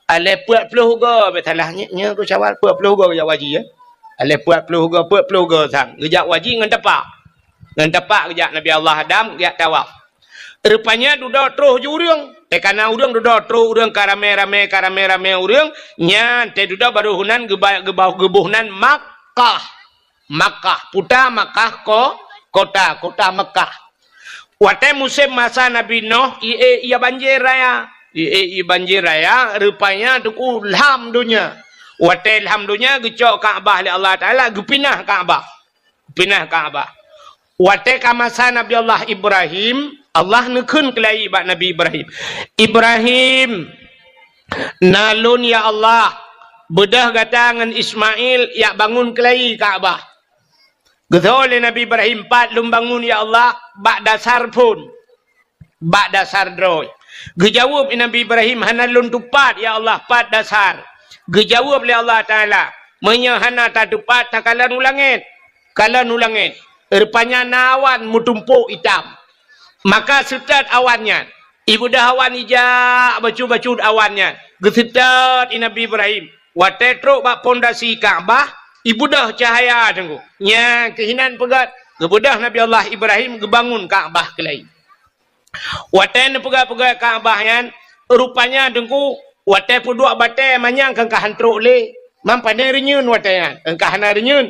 alèh peuet ploh goe, bèk salah, nyoe, nyoe keu Syawal, peuet ploh goe geujak u haji, ya. Alèh peuet ploh goe, peuet ploh goe sang. Geujak u haji ngon tapak. Ngon tapak geujak Nabi Allah Adam geujak tawaf. Rupanya dudoe troh ju ureueng. Teuh ka na ureueng dudoe troh, ureueng ka ramè-ramè, ka ramè-ramè ureueng. Nyan teuh dudoe baru heunan geuba-, geuba-, geuboh nan Makkah. Makkah, puta Makkah ko-, kota, kota Makkah. Watèe musém masa Nabi Nuh, ié, ié banjir raya. Ié, ié banjir raya, rupanya teungku lham donya. Watèe lham donya, geucok Ka'bah lé Allah Taala, geupinah Ka'bah. Geupinah Ka'bah. Watèe ka masa Nabi Allah Ibrahim, Allah neukheun keulayi bak Nabi Ibrahim. "Ibrahim, na lôn, ya Allah, beudôh gata ngon Ismail jak bangun keulayi Ka'bah." Geutho lé Nabi Ibrahim, "Pat lôn bangun, ya Allah?" "Bak dasar phon, bak dasar droe." Geujaweueb Nabi Ibrahim, "Hana lôn tupat, ya Allah, pat dasar." Geujaweueb lé Allah Taala, "Meunyoe hana tatupat, takalon u langèt." Kalon u langèt, rupanya na awan meutumpôk itam. Maka seutôt awan nyan. Ibeudôh awan ijak bacut-bacut awan nyan. Geuseutôt i Nabi Ibrahim. Watèe trok bak pondasi Ka'bah, ibeudôh cahya teungku. Nyan keuh inan peugöt, geubeudôh Nabi Allah Ibrahim geubangun Ka'bah keulayi. Watèe neupeugah-peugah Ka'bah nyan, rupanya teungku, watèe peuduek batèe manyang keu ka han trok lé. Mam pane reunyeun watèe nyan, keu ka hana reunyeun.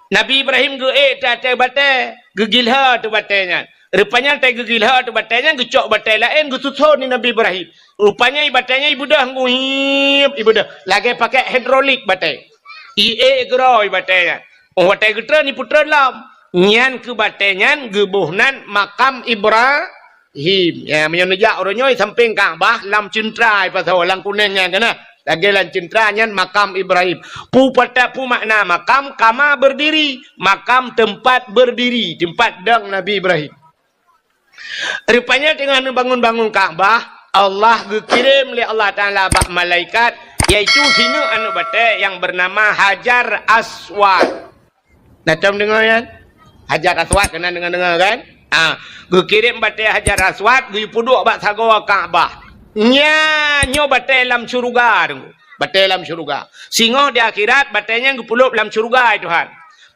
Nabi Ibrahim geuék teuh ateueh batèe, geugilhô teuh batèe nyan. Rupanya watèe geugilhô teuh batèe nyan, geucok batèe laén geususon lé Nabi Ibrahim. Rupanya i batèe nyan ibeudôh, nguhip ibeudôh. Lagèe pakèk hidrolik batèe. Iék geuroe i batèe nyan. Óh watèe geutreun, ipeutreun lom. Nyan keuh batèe nyan geuboh nan Makam Ibrahim. Ya, meunyoe neujak uroe nyoe sampéng Ka'bah lam ceuntra, i pasoe lam kunéng nyan keuh na. Lagèe lam ceuntra nyan Makam Ibrahim. Peue pat, peue makna makam? Kama berdiri. Makam teumpat berdiri, teumpat dong Nabi Ibrahim. Rupanya teungoh neubangun-bangun Ka'bah, Allah geukirém lé Allah Taala bak malaikat, yaitu sineuk aneuk batèe nyang beunama Hajar Aswad. Na tom deungö nyan? Hajar Aswad, keunan deungö-deungö kan? Ah, geukirém batèe Hajar Aswad, geupeuduek bak sagoe Ka'bah. Nyan nyoe batèe lam syeuruga teungku. Batèe lam syeuruga. Singoh di akhirat, batèe nyan geupeulop lam syeuruga, hai Tuhan.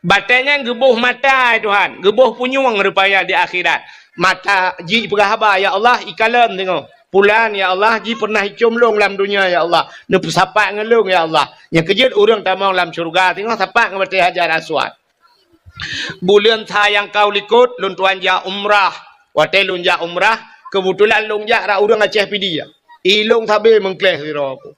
Batèe nyan geuboh mata, hai Tuhan. Geuboh punyueng rupanya di akhirat. Mata jipeugah haba, "Ya Allah, ikalon teungoh. Pulan, ya Allah, jipeunah icöm lôn lam donya, ya Allah. Neupeusapat ngon lôn, ya Allah." Nyang keujeuet ureueng tamong lam syeuruga teungoh sapat ngon batèe Hajar Aswad. Buleuen sa nyang ka u likot, lôn tuan jak umrah. Watèe lôn jak umrah, keubeutulan lôn jak rot ureueng Aceh Pidie. I lôn sabe meungkléh sidroe ku.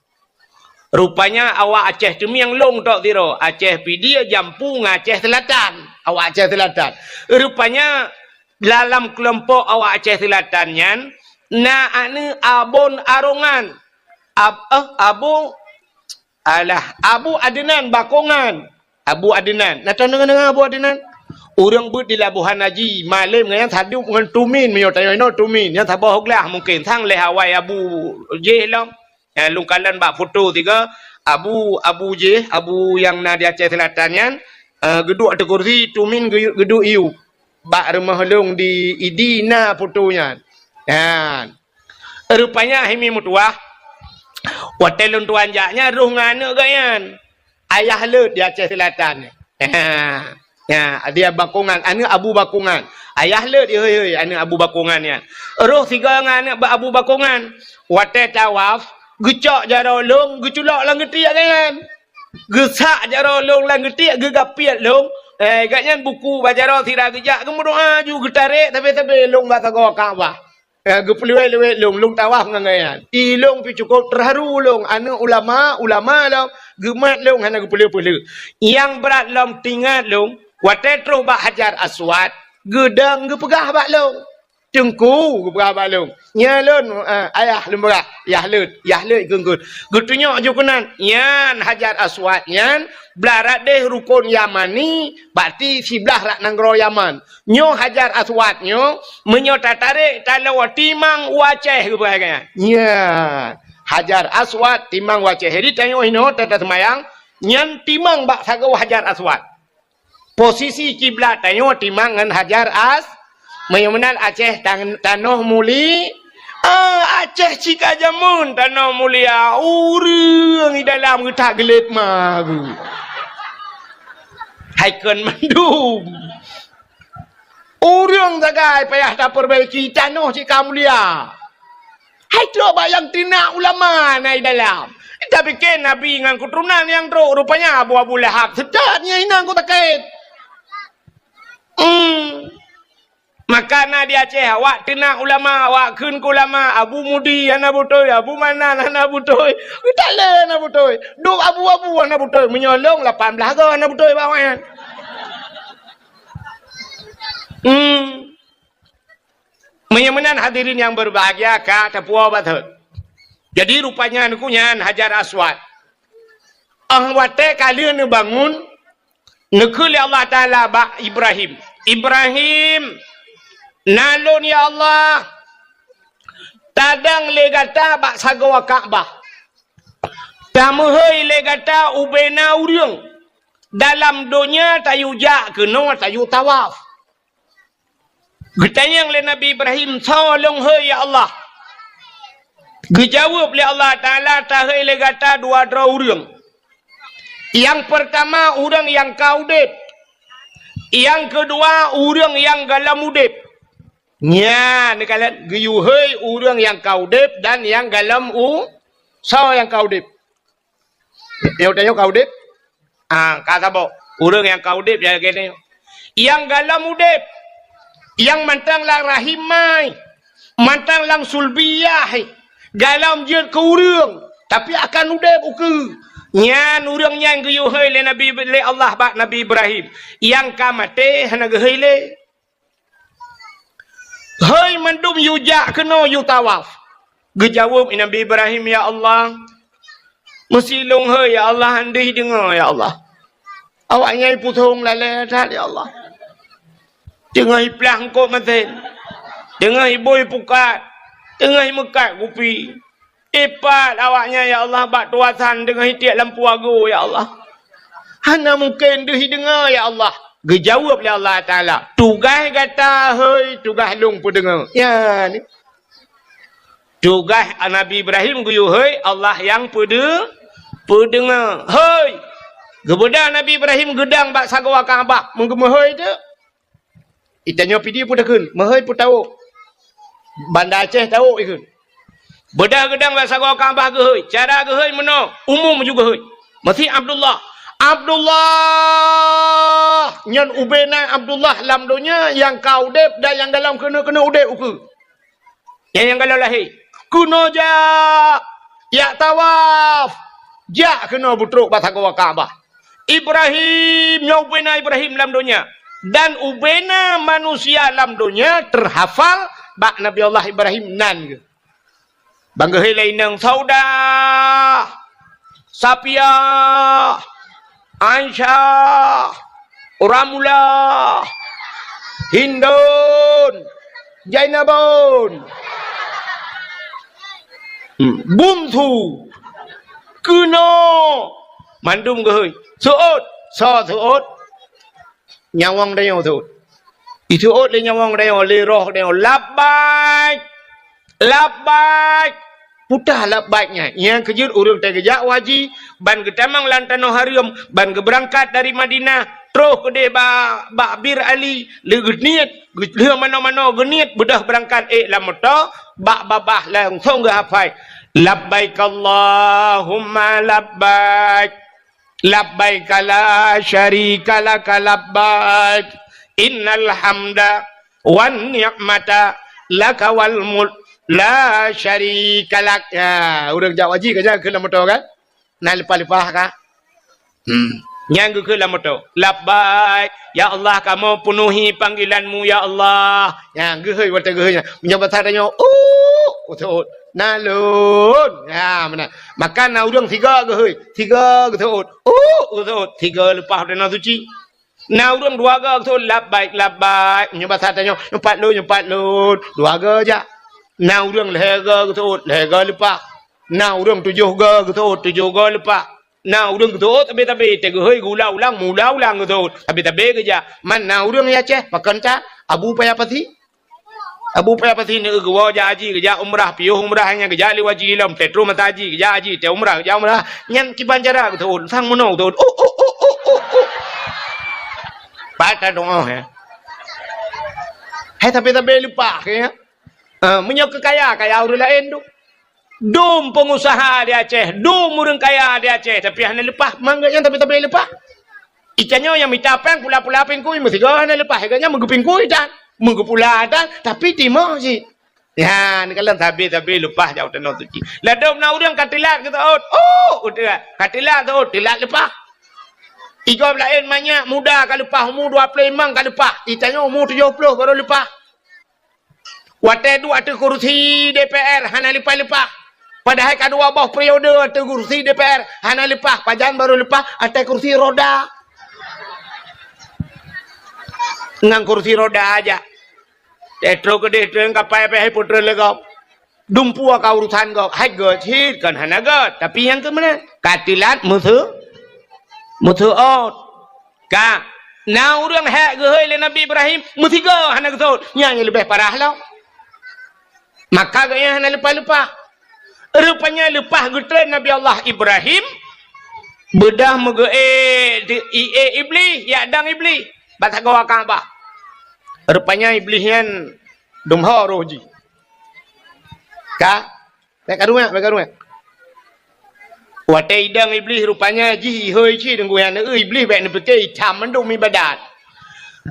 Rupanya awak Aceh Teumieng lôn tok sidroe, Aceh Pidie, Jampu ngon Aceh Seulatan. Awak Aceh Seulatan. Rupanya dalam keulompok awak Aceh Seulatan nyan, na aneuk Abon Arongan. Ab-, eh, Abu, alah, Abu Adnan Bakongan. Abu Adnan. Na tom deungö-deungö Abu Adnan? Ureueng beuet di Labuhan Haji, malém ngon nyan sadub ngon Tumin, meunyoe tanyoe inoe Tumin, nyan saboh glah mungken, sang lhèe awai Abu jih lom. Nyan lôn kalon bak foto tiga, Abu, Abu jih, Abu nyang na di Aceh Seulatan nyan, eh, geuduek ateueh kursi, Tumin geu-, geuduek iyup. Bak rumoh lôn di Idi na foto nyan. Nyan. Rupanya hai mi meutuwah, watèe lôn tuan jak nyan rôh ngon aneuk geuh nyan. Ayah Leuet di Aceh Seulatan. Ha. Ha, dia Bakongan, aneuk Abu Bakongan. Ayah Leuet, hei, hei, aneuk Abu Bakongan nyan. Rôh sigoe ngon aneuk Abu Bakongan. Watèe tawaf, geucok jaroe lôn, geuculok lam geutiek geuh nyan. Geusak jaroe lôn lam geutiek, geugapiet lôn, Eh, gobnyan buku bak jaroe sira geujak geumeudoa ju geutarek sabe-sabe lôn bak sagoe Ka'bah. Eh, geupeuleuwet-leuwet lôn, lôn tawaf ngon gobnyan. I lôn pih cukôp teuharu lôn, aneuk ulama, ulama lôn, geumat lôn hana geupeuleueh-peuleueh. Nyang brat lom teuingat lôn, watée troh bak Hajar Aswad, geudong geupeugah bak lôn. Teungku, geupeugah bak lôn. Nyan lôn, eh, ayah lôn peugah, yah lôn, yah lôn geunggeut. Geutunyok ju keunan, nyan Hajar Aswad nyan, blah rot deh rukon Yamani, berarti siblah rot nanggroe Yaman. Nyoe Hajar Aswad nyoe, meunyoe tatarek taloe timang u Aceh geupeugah nyan. Nyan, Hajar Aswad timang u Aceh. Jadi tanyoe inoe tata seumayang, nyan timang bak sagoe Hajar Aswad. Posisi kiblat tanyoe timang ngon Hajar As-, meunyoe meunan Aceh tan-, tanoh muli-, ah, Aceh cit ka jameun tanoh mulia, ureuëng di dalam geutak geulet maru. Hai kon mandum. Ureuëng sagai payah tapeurbaiki tanoh cit ka mulia. Hai trok bak nyang teunak ulama na i dalam. Tapike Nabi ngon keuturonan nyang trok, rupanya Abu, Abu Lahab seutôt nyan inong ku sakét. Hmm. Maka na di Aceh awak teunak ulama, awak kheun keu ulama, Abu Mudi hana beutôi, Abu Manan hana beutôi, Abu Talé hana beutôi, Dok Abu-Abu hana beutôi, meunyoe lôn lapan blaih goe hana beutôi bak awaknyan. Hmm. Meunyoe meunan hadirin nyang berbahagia ka tapuwoe batot. Jadi rupanya nyan Hajar Aswad. Ah watée ka lheueh neubangun, neukheun lé Allah Taala bak Ibrahim, "Ibrahim, na lôn ya Allah, tadong lé gata bak sagoe Ka'bah. Tameuhôi lé gata ubena ureuëng. Dalam donya tayue jak keunoe tayue tawaf." Geutanyong lé Nabi Ibrahim, "Soe lôn hôi ya Allah?" Geujaweueb lé Allah Taala, "Tahôi lé gata dua droe ureuëng. Nyang peurtama ureuëng nyang ka udeb. Nyang keudua ureuëng nyang gohlom udeb." Nyan, neukalon geuyue hôi ureuëng nyang ka udeb dan nyang gohlom u-, soe nyang ka udeb? Nyoe tanyoe ka udeb? Ah, ka saboh. Ureuëng nyang ka udeb nyang lagée nyoe. Nyang gohlom udeb, nyang mantong lam rahim mai, mantong lam sulbiyah, gohlom jeuet keu ureuëng, tapi akan udeb ukeue. Nyan ureuëng nyan geuyue hôi lé Nabi, lé Allah bak Nabi Ibrahim. Nyang ka maté hana geuhôi lé. Hôi mandum yue jak keunoe yue tawaf. Geujaweueb Nabi Ibrahim, "Ya Allah, meusi lôn hôi ya Allah, han deuh deungoe ya Allah. Awaknyan puthong lalée that ya Allah. Teungoh iplah eungkôt masen, teungoh ibôi pukat, teungoh imeukat kupi. Ipat awaknyan ya Allah bak tuasan deungon itiek lampu agoe ya Allah. Hana mungken deuh ideungoe ya Allah." Geujaweueb lé Allah Taala, "Tugaih gata hôi, tugaih lôn peudeungoe." Nyan. Tugaih Nabi Ibrahim geuyue hôi, Allah nyang peudeu-, peudeungoe. Hôi. Geubeudôh Nabi Ibrahim geudong bak sagoe Ka'bah, meugeumeuhôi teuk. Itanyoe Pidie peue takheun, meuhôi peue tawök. Banda Aceh tawök ikheun. Beudôh geudong bak sagoe Ka'bah geuhôi. Cara geuhôi meunoe, umum ju geuhôi. Meusi Abdullah. Abdullah! Nyan ubena Abdullah lam donya nyang ka udeb dan nyang gohlom keuneuk-keuneuk udeb ukeue. Nyang, nyang gohlom lahé. Keunoe jak, jak tawaf. Jak keunoe beutrok bak sagoe Ka'bah. Ibrahim, nyoe ubena Ibrahim lam donya. Dan ubena manusia lam donya teuhafal bak Nabi Allah Ibrahim nan geuh. Ban geuhôi lé inong Saudah, Sapiah, Aisyah, Ramlah, Hindun, Jainabun, hmm, Bungsu, keunoe, mandum geuhôi. Seuôt, soe seuôt? Nyawöng tanyoe seuôt. Iseuôt lé nyawöng tanyoe, lé roh tanyoe, "Labbaik! Labbaik!" Peugah labbaik nyan. Nyang keujeuet ureuëng teuh geujak haji, ban geutamong lam tanoh hareuem, ban geubeurangkat dari Madinah, troh keudeh ba-, bak Bir Ali, lé geuniet, geu-, lheueh manoe-manoe geuniet, beudôh beurangkat ék lam moto, bak babah langsong geuhafai, "Labbaik Allahumma labbaik." Labbaika la syarika laka labbaik. Innal hamda wan ni'mata laka wal mulk la syarika lak. Ya, ureueng jak haji ka jak keu lam moto kan? Na leupah-leupah ka? Hmm. Nyan geukheun lam moto, "Labbaik, ya Allah, kamoe peunuhi panggilan-Mu, ya Allah." Nyan geuhôi, watèe geuhôi nyan. Meunyoe basa tanyoe, "Uh," geuseuôt, "Na lôn." Ya, meunan. Maka na ureueng sigoe geuhôi, sigoe geuseuôt, "Uh," geuseuôt, sigoe leupah watèe na suci. Na ureueng dua goe geuseuôt, "Labbaik, labbaik." Meunyoe basa tanyoe, "Nyoe pat lôn, nyoe pat lôn." Dua goe jak. Na ureueng lhèe goe geuseuôt, lhèe goe leupah. Na ureueng tujoh goe geuseuôt, tujoh goe leupah. Na ureueng geuseuôt sabé-sabé, teuh geuhôi geuulang-ulang, meuulang-ulang geuseuôt, sabé-sabé geujak. Man na ureueng di Aceh, pakon that, Abu Paya Pasi. Abu Paya Pasi neu geuwoe jak haji, geujak umrah, piôh umrah nyan geujak lé haji lom, teuh troh masa haji, geujak haji, teuh umrah, geujak umrah. Nyan kiban cara geuseuôt, sang meunoe geuseuôt. Uh, uh, uh, uh, uh, uh. Pat that doa, ya. Hai sabé-sabé leupah, ya. Ah, meunyoe keu kaya, kaya ureueng laén tu. Dum peungusaha di Aceh, dum ureueng kaya di Aceh, tapi hana leupah, mangat nyan tapi-tapi leupah. Ica nyoe nyang mita péng pula-pula pingkui, meusigoe hana leupah, gobnyan meugeupingkui tan, meugeupula tan, tapi timoh cit. Nyan, kalon sabe-sabe leupah jak u Tanoh Suci. Ladôm na ureueng ka teulat geuseuôt, oh, udeh, ka teulat seuôt, teulat leupah. Igob laén manyak muda ka leupah, umu dua ploh limong ka leupah, ica nyoe umu tujoh ploh baru leupah. Watèe duek ateueh kursi D P R hana leupah-leupah. Padahai ka dua boh periode ateueh kursi D P R hana leupah, pajan baru leupah ateueh kursi roda. Ngon kursi roda aja. Teuh troh keudeh, teuh kapai pih hai putra lé gob. Dumpeue ka urusan gob, hai gèt cit kon hana gèt, tapi nyang keu meunan ka teulat meuseu-, meuseuôt. Ka, na ureueng hék geuhôi lé Nabi Ibrahim, meusigoe hana geuseuôt, nyan nyang leubeh parah lom. Maka gobnyan hana leupah-leupah. Rupanya leupah geutreun Nabi Allah Ibrahim, beudôh meugeuék di, iék Iblih, jak dong Iblih, bak sagoe Ka'bah. Rupanya Iblih nyan dum ho roh jih. Ka, Bèk karu nyan, bèk karu nyan. Watèe idong Iblih rupanya jih ihôi cit deungon nyan, Iblih bèk neupike itam mandum ibadat.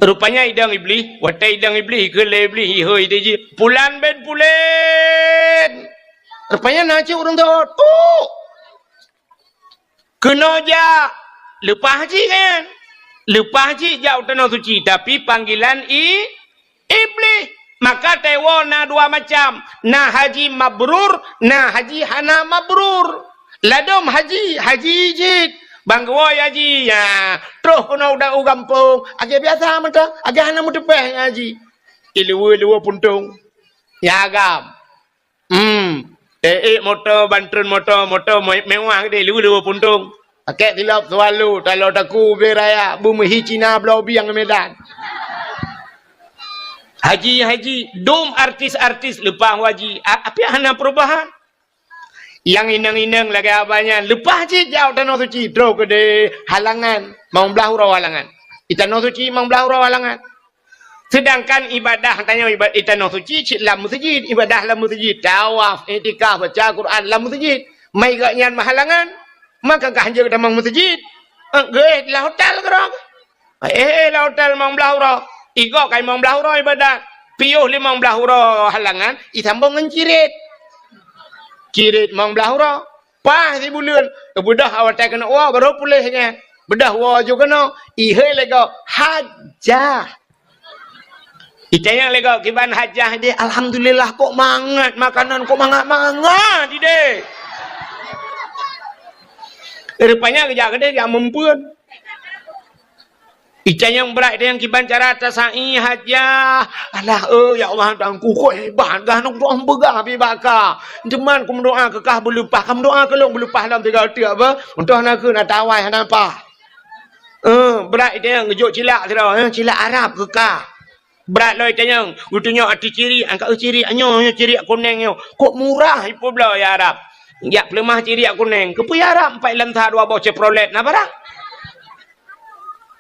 Rupanya idong Iblih, watèe idong Iblih keu lé Iblih ihôi teuh jih, "Pulan ben pulen." Rupanya na cit ureueng teuôt. Uh! Keunoe jak, leupah cit nyan. Leupah cit jak u Tanoh Suci, tapi panggilan i-, Iblih. Maka teuwoe na dua macam, na haji mabrur, na haji hana mabrur. Ladôm haji, haji jih. Ban geuwoe haji, ya, troh keunoe u gampông, lagèe biasa mantong, lagèe hana meuteupèh haji. Iluweue-luweue puntông. Ya agam. Hmm. Teuék moto, ban treun moto, moto me-, mewah geude, liweu-liweu puntông. Pakèk silop Swallow, taloe takue ubé raya, beumeuhi Cina bloe bieng Medan. Haji, haji, dum artis-artis leupah haji. A-, api hana perubahan. Nyang inong-inong lagèe abah nyan, leupah cit jak u Tanoh Suci, troh keudeh halangan, limong blah uroe halangan. Di Tanoh Suci limong blah uroe halangan. Seudangkan ibadah tanyoe iba-, di Tanoh Suci cit lam meuseujid, ibadah lam meuseujid, tawaf, iktikaf, baca Quran lam meuseujid. Mai gobnyan meuhalangan, maka ka hanjeuet tamong meuseujid. Eh, geuéh lam hotel keudroe. Eh, eh, lam hotel limong blah uroe. Igob ka limong blah uroe ibadah. Piôh limong blah uroe halangan, isambông ngon cirit. Cirit limong blah uroe. Paih sibuleuen, beudôh watèe keuneuk woe, barô puléh nyan. Beudôh woe ju keunoe, ihôi lé gob, hajah. Itanyong lé gob, "Kiban hajah deh?" "Alhamdulillah, kok mangat makanan, kok mangat-mangat ideh." Rupanya geujak keudeh jak meumpeuen. Itanyong brat, itanyong kiban cara tasa'i hajah. "Alah, eh, ya Allah, Tuhanku, kok hebat gah, nong doa beugah bibaka. Teuma kumeudoa keu kah beuleupah, ka meudoa keu lôn beuleupah lom tiga teuk, beuh. Meudoa na keu na tawai hana pah." Eh, brat itanyong geujok cilak sidroe, eh, cilak Arab keu kah. Brat lom itanyong, geutunyok ateueh cirik, angkat cirik nyoe, nyoe cirik kunéng nyoe. Kok murah ipeubloe ya Arab. Jak peuleumah cirik kunéng, keupeue ya Arab, empat lam sa dua boh Chevrolet na barang.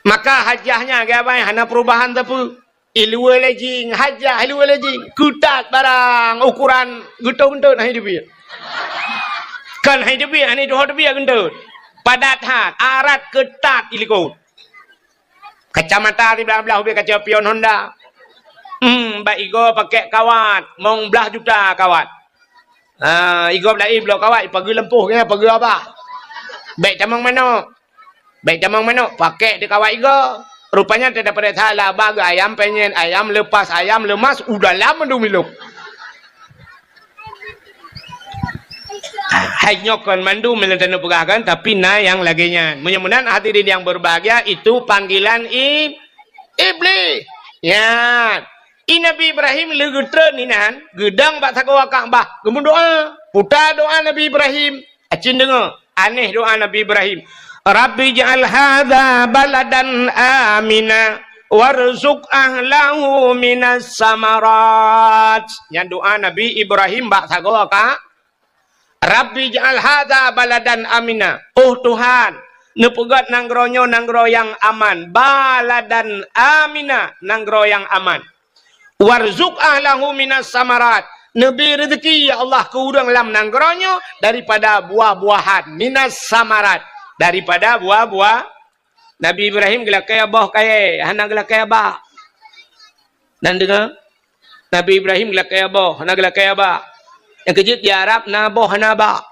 Maka hajah nyan, geubai hana perubahan sapeue. Iluweue lé jing, hajah iluweue lé jing. Keutat barang ukuran geutot-geutot hai teubiet. Kan hai teubiet, hai tuho teubiet geutot. Padat that. syarat keutat ilikot. Kacamata siblah-blah ubé kaca pion Honda. Hmm, bak igoe pakèk kawat, mong blah juta kawat. Ha, igoe blah i bloe kawat, ipageue lampôh, ipageue abah. Bèk tamong manok. Bèk tamong manok, pakèk di kawat igoe. Rupanya teudapat salah, abah geu ayam penyet, ayam lepas, ayam lemas, u dalam mandum ilok. Hai nyoe kon mandum nyang taneuk peugah kan, tapi na nyang lagèe nyan. Meunyoe meunan hadirin yang berbahagia, itu panggilan i-, Iblih. Nyan. I Nabi Ibrahim lé geutrön inan, geudong bak sagoe Ka'bah, geumeudoa. Peue doa Nabi Ibrahim? Acin deungö, aneh doa Nabi Ibrahim. "Rabbi ij'al hadza baladan amina warzuq ahlahu minas samarat." Nyan doa Nabi Ibrahim bak sagoe Ka-, "Rabbi ij'al hadza baladan amina." Oh Tuhan, neupeugöt nanggroe nyoe nanggroe nyang aman. Baladan amina, nanggroe nyang aman. "Warzuq ahlahu minas samarat." Neubri reuzeki, ya Allah, keu ureueng lam nanggroe nyoe daripada buah-buahan. Minas samarat, daripada buah-buah. Nabi Ibrahim geulakèe boh kayèe, hana geulakèe abah. Nan deungö? Nabi Ibrahim geulakèe boh, hana geulakèe abah. Nyang keujeuet di Arab na boh hana abah.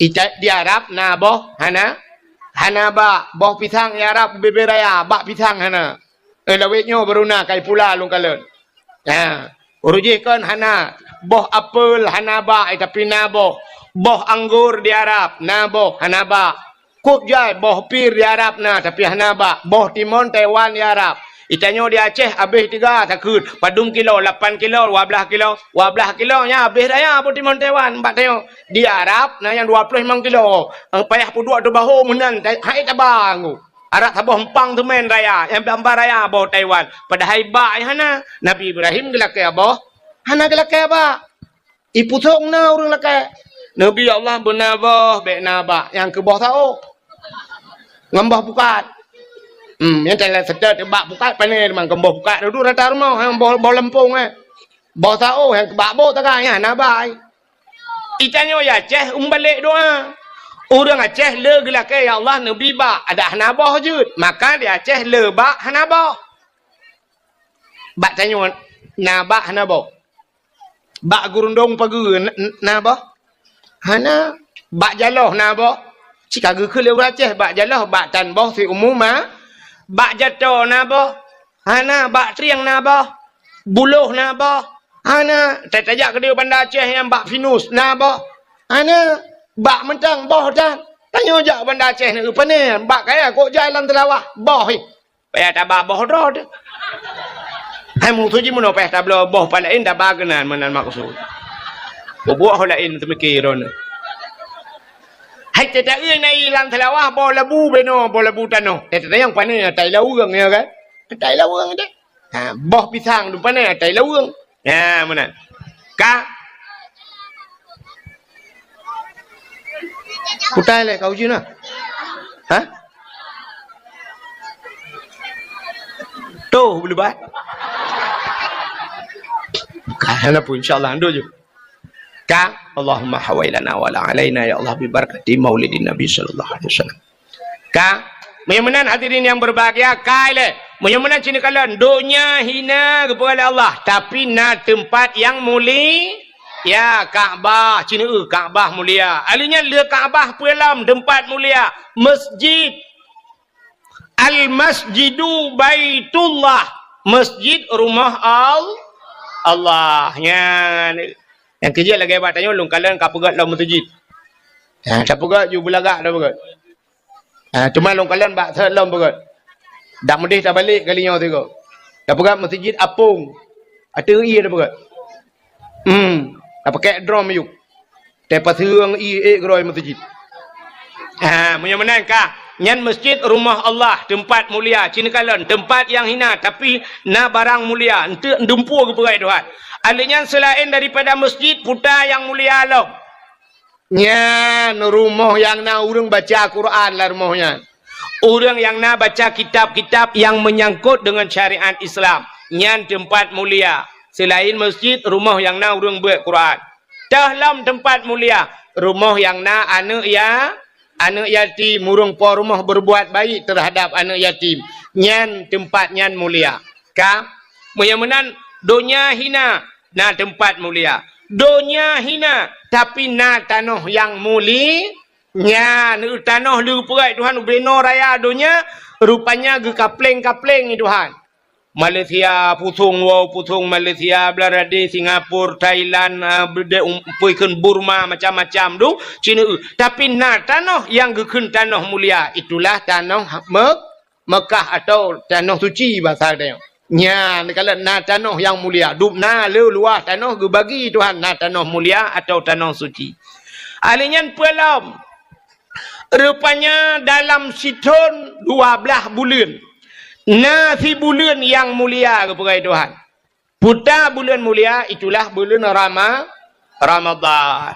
Ita-, di Arab na boh hana, hana abah. Boh pisang di Arab bubé-bubé raya, abah pisang hana. Eh, lawét nyoe baru na kai pula lôn kalon. Ha, ureueng jih kon hana. Boh apel hana abah, eh, tapi na boh. Boh anggor di Arab na boh, hana abah. Kok jai boh pir di Arab na, tapi hana abah. Boh timon Taiwan di Arab. Di tanyoe di Aceh abéh teuga takheun. Padum kilo, lapan kilo, dua blah kilo. Dua blah kilo nyan abéh raya boh timon Taiwan bak tanyoe. Di Arab na nyang dua ploh limong kilo. Payah peuduek teubaho meunan, hai taba ngu. Arak saboh empang teumèn raya, nyang bamba raya boh Taiwan. Padahai bak nyang hana. Nabi Ibrahim geulakèe boh, hana geulakèe bak. Ipusong na ureueng lakèe. Nabi Allah beuna boh, bèk na bak. Nyang keu boh saôh. Ngon boh pukat. Hmm, nyang teulat seutôt bak pukat pané, mangkém boh pukat dudu rata rumoh, nyang boh, boh leumpông, eh. Boh saôh, nyang keu bak boh taga, nyan na bak. Di tanyoe di Aceh, umbalek doa. Ureueng Aceh le geulakèe, "Ya Allah, neubri bak," adak hana boh jeuet. Maka di Aceh le bak hana boh. Bak tanyoe na bak hana boh. Bak gurundong pageue na, na boh? Hana. Bak jaloh na boh? Cit ka geukheun lé ureueng Aceh, bak jaloh, bak tan boh siumu ma. Bak jato na boh? Hana. Bak trieng na boh? Buloh na boh? Hana. Tajak keudéh Banda Aceh nyang bak pinus na boh? Hana. Bak mantong boh tan. Tanyoe jak Banda Aceh na, pane? Bak kayèe kok jai lam teulawah boh, hi. Payah taba boh droe teuh. Hai musoh jih meunoe payah tabloe boh pat laén taba keunan meunan maksud. Bubuet ho laén teumiki droeneuh. Hai teuta-eu na i lam teulawah boh labu binoe, boh labu tanoh. Teuta nyang pane atai laweueng, ya kan? Atai laweueng deh. Ha, boh pisang tu pane atai laweueng. Ha, meunan. Ka. Kutai lé ka uji na. Ha? Tuh, beulebat. Ka, hana pun, insya Allah, ando je. Ka, Allahumma hawailana wala alaina, ya Allah, bi barakati maulidin Nabi sallallahu alaihi wasallam. Ka, meunyoe meunan hadirin yang berbahagia, ka ilèe. Meunyoe meunan cit neukalon, donya hina geupeugah lé Allah, tapi na teumpat nyang muli-, ya, Ka'bah, cit neueu Ka'bah mulia. Ahli nyan le Ka'bah peue lom teumpat mulia, masjid. Al-masjidu baitullah, masjid rumoh Al-, Allah. Nyan. Nyang keujeuet lagèe bak tanyoe lôn kalon ka peugöt lom meuseujid. Ha, tapeugöt ju beulagak tapeugöt. Ha, teuma lôn kalon bak sot lom peugöt. Dak meudeh tabalek kali nyoe sigoe. Tapeugöt meuseujid apong. Ateueh ie tapeugöt. Hmm, tapakèk drom ayub. Tapaseueng ie ék keudroe meuseujid. Ha, meunyoe meunan ka, nyan masjid rumoh Allah, teumpat mulia, cit neukalon, teumpat nyang hina, tapi na barang mulia, eunteuk dumpeue geupeugah Tuhan. Ahli nyan seulaén daripada masjid, puta nyang mulia lom. Nyan rumoh nyang na ureueng baca Quran lam rumoh nyan. Ureueng nyang na baca kitab-kitab nyang meunyangkot deungon syariat Islam, nyan teumpat mulia. Seulaén masjid, rumoh nyang na ureueng beuet Quran. Toh lom teumpat mulia, rumoh nyang na aneuk ya-, Aneuk yatim, ureuëng po rumoh berbuat baik terhadap aneuk yatim, nyan teumpat nyan mulia. Ka? Meunyoe meunan, donya hina, na teumpat mulia. Donya hina, tapi na tanoh nyang muli-, nyan, tanoh leupeugah Tuhan ubenoe raya donya, rupanya geukapleng-kapleng i Tuhan. Malaysia, pusong woe, pusong Malaysia, Bangladesh, Singapura, Thailand, ah, bede-, um, peue kheun Burma, macam-macam tu, Cina, eh. Tapi na tanoh nyang geukheun tanoh mulia, itulah tanoh Me-, Mekah atau tanoh suci basa geutanyoe. Nyan, kalau na tanoh nyang mulia, dum na le luwah tanoh geubagi Tuhan, na tanoh mulia atau tanoh suci. Ahli nyan peue lom? Rupanya dalam sithon dua blaih buleuen. Na sibuleuen nyang mulia geupeugah Tuhan. Puta buleuen mulia itulah buleuen Rama-, Ramadhan.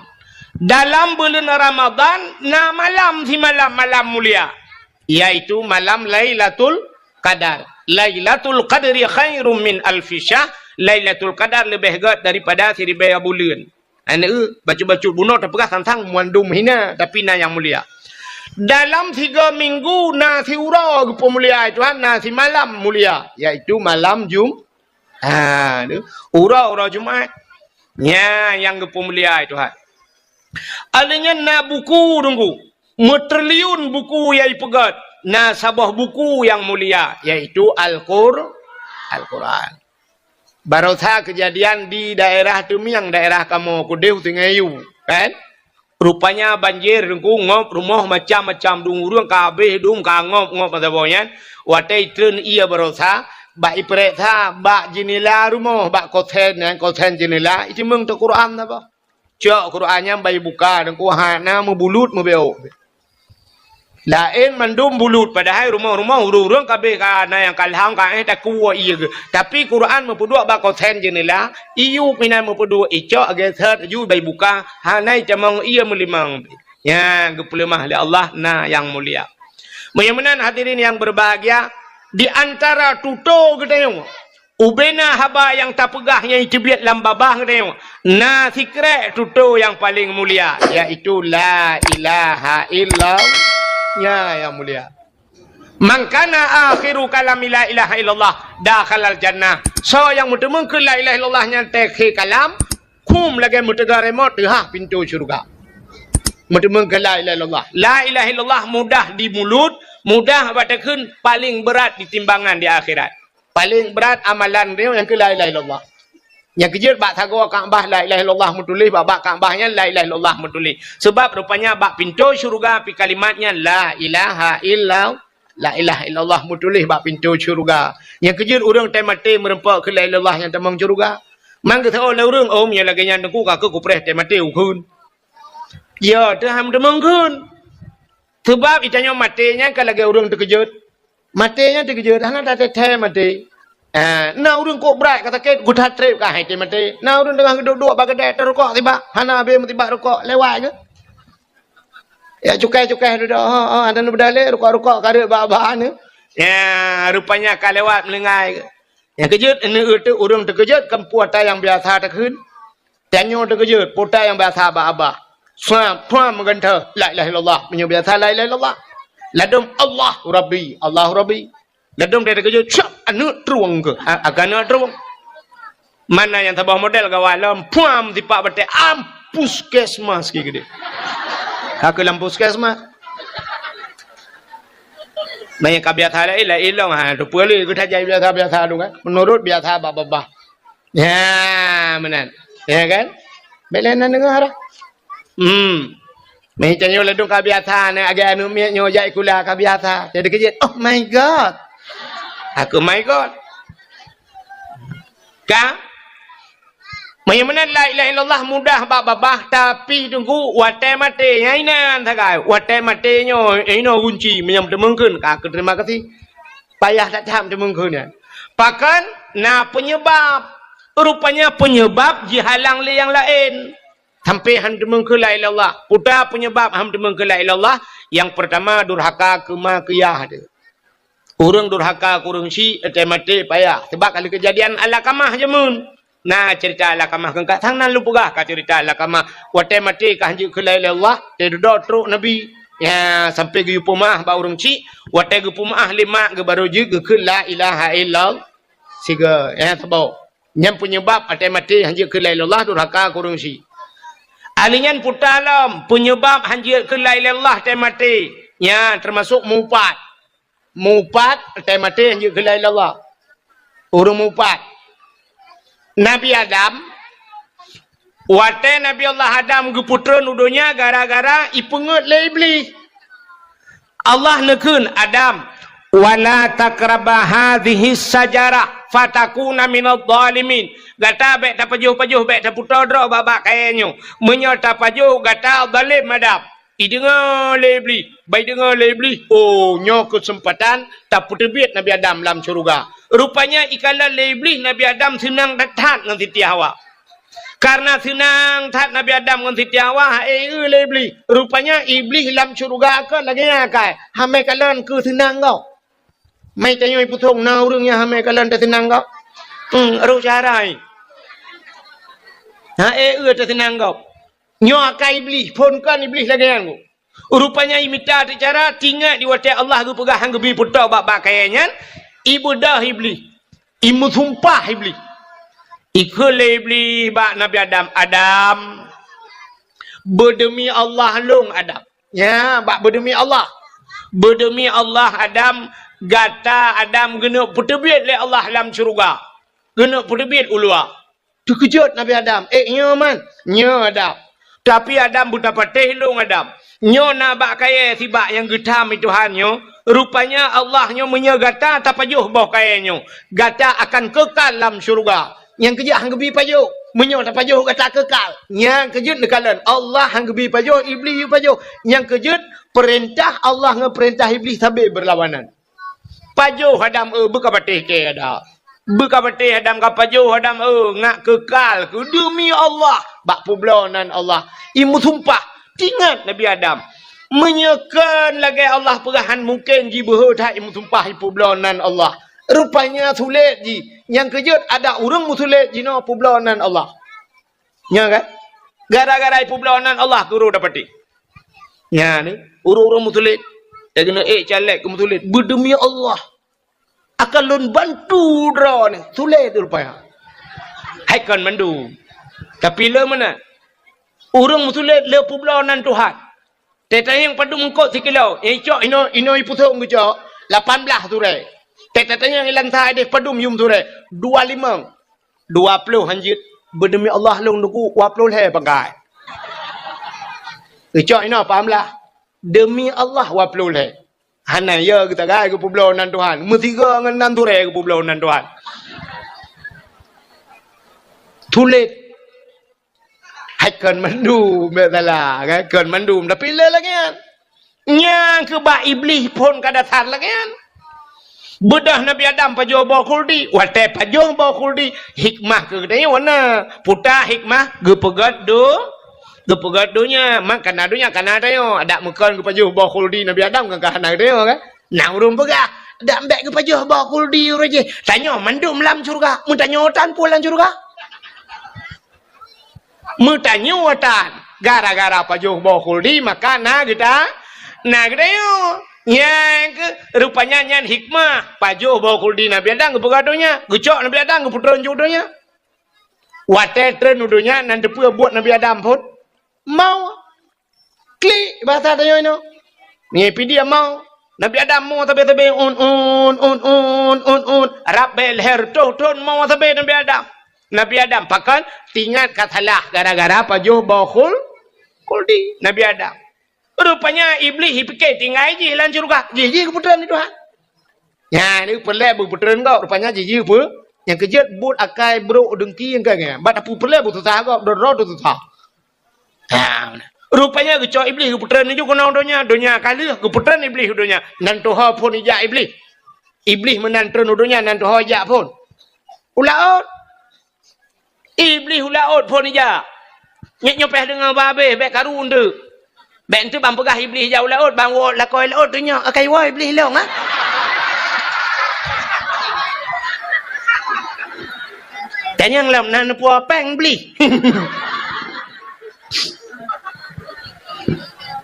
Dalam buleuen Ramadhan na malam simalam malam mulia, yaitu malam Lailatul Qadar. Lailatul Qadri khairum min alfi syahr. Lailatul Qadar leubeh gét daripada siribèe buleuen. Aneuk, bacut-bacut bunoe tapeugah sang-sang mandum hina, tapi na nyang mulia. Dalam tiga minggu na siuroe geupeumulia Tuhan, na simalam mulia, yaitu malam Jum-, ha, tu, uroe-uroe Jumat. Nya nyang geupeumulia Tuhan. Alheuh nyan na buku Teungku, meutriliun buku nyang ipeugét, na saboh buku nyang mulia, yaitu Al-Qur-, Al-Quran. Barosa keujadian di daerah Teumiang, daerah kamoe keudeh Sungai Yu, kan? Rupanya banjir Teungku, ngop rumoh macam-macam, dum ureuëng ka habéh dum, ka ngop-ngop masa boh nyan. Watée treun ié barosa, bak ipeuriksa bak jeunela rumoh, bak kosen nyan, kosen jeunela, iteumeung teuk Quran saboh. Cok Quran nyan bak ibuka, Teungku, hana meubulut meubeuk. Laén mandum bulut, padahai rumoh-rumoh ureuëng-ureuëng ka habéh, ka na nyang ka lham, ka éh takue ié geuh. Tapi Quran meupeuduek bak kosen jeunela, iyup inan meupeuduek, icok geuseuet laju bak ibuka, hana itamong ié meulimong. Nyan geupeuleumah lé Allah, na nyang mulia. Meunyoe meunan hadirin nyang berbahagia, di antara tutoe geutanyoe, ubena haba nyang tapeugah nyang iteubiet lam babah geutanyoe, na sikrek tutoe nyang paleng mulia, yaitu la ilaha illallah. Nya nyang mulia. Man kana akhiru kalami la ilaha illallah dakhalal jannah. Soe nyang meuteumeung keu la ilaha illallah nyan teukhe kalam, khum lagée meuteuga remote teuhah pintoe syeuruga. Meuteumeung keu la ilaha illallah. La ilaha illallah mudah di mulut, mudah bak takheun, paleng beurat di timbangan di akhirat. Paleng brat amalan droe nyang keu la ilaha illallah. Nyang keujeuet bak sagoe Ka'bah la ilaha illallah meutuléh, bak, bak Ka'bah nyan la ilaha illallah meutuléh. Sebab rupanya bak pintoe syeuruga pi kalimat nyan la ilaha illa, la ilaha illallah meutuléh bak pintoe syeuruga. Nyang keujeuet ureuëng tai maté meureumpok keu la ilaha illallah nyang tamong syeuruga. Man geusaboh lé ureuëng, "Oh, meunyoe lagée nyan Teungku, ka keuh kupreh tai maté ukheun." Ya, teuham tamong kheun. Sebab itanyoe maté nyan ka lagée ureuëng teukeujot. Maté nyan teukeujot, hana tathèe-thèe maté. Ah, na ureuëng kok brat ka sakét, geutat treb ka hai teuh maté. Na ureuëng teungoh geuduek-duek bak keudè, teurukok sibak, hana habéh meusibak rukok, lewat geuh. Ya cukai-cukai dudoe, ha, ha, ada neubeudalé rukok-rukok ka reuet bak-bak nyoe. Ya, rupanya ka lewat meulinggai geuh. Nyang keujot, ureuëng teukeujot kan peue ata nyang biasa takheun. Tanyoe teukeujot, peue ata nyang biasa bak babah. Swab, swab meugantoe, la ilaha illallah. Meunyoe biasa la ilaha illallah. Ladom Allahu Rabbi, Allahu Rabbi. Ladom dia teukeujot, syap, aneuk trueng keuh. A-, akan aneuk trueng. Mana nyang saboh model gawat lom, puam tipak batée, am puskesmas keu geude. Ka keu lam puskesmas. Meunyoe ka biasa laén, laén lom, ha, tu peue lé, geutanyoe biasa-biasa tu kan. Meunurot biasa bak babah. Ya, meunan. Ya kan? Bèk lé na deungoe dah. Hmm. Meutanyoe ladom ka biasa, na agak aneuk miet nyoe jak sikula ka biasa. Jadi keujeuet, "Oh my God." Aku my God. Ka? Meunyoe meunan la ilaha illallah mudah bak babah, tapi Teungku watée maté, nyan inan sagai. Watée maté nyoe, inoe gunci meunyoe teumeung kheun, ka keu terima kasih. Payah that-that teumeung kheun nyan. Pakon na peunyeubab. Rupanya peunyeubab jihalang lé nyang laén. Sampai han teumeung kheun la ilaha illallah. Peue ata peunyeubab han teumeung kheun la ilaha illallah? Nyang peurtama durhaka keu ma keu yah teuh. Ureuëng durhaka keu ureuëng syik, watée maté payah. Sebab ka lheueh keujadian Alqamah jameun. Na ceurita Alqamah keu ka sang nan lôn peugah ka ceurita Alqamah. Watée maté ka han jeuet kheun la ilaha illallah, teududoe trok Nabi. Ya, sampai geuyue peumeu'ah bak ureuëng chik, watée geupeumeu'ah lé mak geuh barô jeuet geukheun la ilaha illallah. Sigoe, ya, saboh. Nyan peunyeubab watée maté han jeuet kheun la ilaha illallah, durhaka keu ureuëng chik. Ahli nyan puta lom, peunyeubab han jeuet kheun la ilaha illallah watée maté. Nyan teumasok mupat. Mupat, watée maté han jeuet kheun la ilaha illallah. Ureuëng mupat. Nabi Adam, watée Nabi Allah Adam geupeutreun u donya gara-gara ipeungeuet lé Iblih. Allah neukheun, "Adam, wala taqraba hadhihi syajarah fatakuna minadh dhalimin." Gata bék tapajoh-pajoh, bék taputôh droe bak-bak kayée nyoe. Meunyoe tapajoh, gata zalim, Adam. Ideungoe lé Iblih, bak ideungoe lé Iblih, oh, nyoe keuseumpatan tapeuteubiet Nabi Adam lam syeuruga. Rupanya ikalon lé Iblih Nabi Adam seunang that ngon Siti Hawa. Karena seunang that Nabi Adam ngon Siti Hawa, hai eu lé Iblih. Rupanya Iblih lam syeuruga kon lagée nyan akai, hamai kalon keu seunang gob. Mai tanyoe ipusong na ureuëng nyang hamai kalon teuseunang gob. Hmm, roh cara ai. Hai eu teuseunang gob. Nyoe akai Iblih, phon kon Iblih lagée nyan. Rupanya imita teucara, tingat di watée Allah geupeugah han geubi putôh bak-bak kayée nyan, ibeudôh Iblih, imeusumpah Iblih. Ikheun lé Iblih bak Nabi Adam, "Adam, beudeumi Allah lôn, Adam." Ya, bak beudeumi Allah. "Beudeumi Allah, Adam, gata Adam geuneuk peuteubiet lé Allah lam syeuruga. Geuneuk peuteubiet u luwa." Teukeujot Nabi Adam, "Eh, nyoe man, nyoe Adam. Tapi Adam beutapatéh lôn Adam. Nyoe na bak kayée sibak nyang geutham i Tuhan nyoe. Rupanya Allah nyoe meunyoe gata tapajoh boh kayée nyoe, gata akan keukal lam syeuruga." Nyang keujeuet han geubi pajoh. Meunyoe tapajoh gata keukal. Nyang keujeuet neukalon Allah han geubi pajoh, Iblih yue pajoh. Nyang keujeuet peurintah Allah ngon peurintah Iblih sabe beurlawanan. Pajoh Adam eu, beukapatéh kée Adam. Beukapatéh Adam, kapajoh Adam eu, ngat keukal keu deumi Allah bak peubloe nan Allah. Imeusumpah, tingat Nabi Adam. Meunyoe kon lagée Allah peugah han mungken jibeuhe that imeusumpah ipeubloe nan Allah. Rupanya sulet jih. Nyang keujeuet adak ureuëng meusulet jinoe peubloe nan Allah. Nyan kan? Gara-gara ipeubloe nan Allah guru dapati. Nyan ni, ureuëng-ureuëng meusulet. Nyang keuneuk ék caleg keu meusulet. Beudeumi Allah. Akan lôn bantu droeneuh. Sulet rupanya. Hai kon mandum. Tapi le meunan. Ureuëng meusulet le peubloe nan Tuhan. Teuh tanyong padum eungkot sikilo, nyang icok inoe, inoe ipusong geucok, lapan blaih turée. Teuh tatanyong ilang sa ideh padum yum turée, dua limong. Dua ploh han jeuet, beudeumi Allah lôn nuku, dua ploh lhée pangkai. Geucok inoe lapan blaih, deumi Allah dua ploh lhée. Hana yo geutagai geupeubloe nan Tuhan, meusigoe ngon nan turée geupeubloe nan Tuhan. Sulet. Hai kon mandum, biasalah, kan? Kon mandum, tapi le lagée nyan. Nyang keu bak Iblih phon ka dasar lagée nyan. Beudôh Nabi Adam pajoh boh khuldi, watée pajoh boh khuldi, hikmah keu geutanyoe na. Puta hikmah geupeugét do-, geupeugét donya, man kana donya kana tanyoe. Adak meukon geupajoh boh khuldi Nabi Adam kan ka hana geutanyoe, kan? Na ureuëng peugah, "Dak bék geupajoh boh khuldi ureuëng jih. Tanyoe mandum lam syeuruga." Meutanyoe tan peue lam syeuruga? Meutanyoe tan. Gara-gara pajoh boh khuldi, maka na geuta-, na geutanyoe. Nyang keu, rupanya nyan hikmah. Pajoh boh khuldi Nabi Adam geupeugah donya. Geucok Nabi Adam geupeutreun ju donya. Watée treun u donya, nan teupeue buet Nabi Adam phon? Mau. Klik, bahasa tanyoe inoe. Ngieng pih dia mau. Nabi Adam mo sabe-sabe, un, un, un, un, un, un. Rab bée lhée reutôh thon mo sabe Nabi Adam. Nabi Adam, pakon? Tingat ka salah gara-gara pajoh boh khul-, khuldi Nabi Adam. Rupanya Iblih ipike tinggai jih lam syeuruga. Jih, jih geupeutreun lé Tuhan. Nyan, ni peureulée beupeutreun gob, rupanya jih, jih peu-, nyang keujeuet buet akai brok deungki nyang ka nyan. Bak tapeureulée beususah gob, droe-droe teususah. Ha, rupanya geucok Iblih geupeutreun laju keunoe donya, donya ka lheueh geupeutreun Iblih u donya. Nan tuho phon ijak Iblih. Iblih meunan treun u donya, nan tuho ijak phon. U laôt. Iblih u laôt phon ijak. Nyoe, nyoe pih deungoe babeh, bék karu eunteuk. Bék eunteuk ban peugah Iblih ijak u laôt, ban woe lakoe laôt tunyok, akai woe Iblih lôn, ha? Tanyong lom na neupue péng Iblih.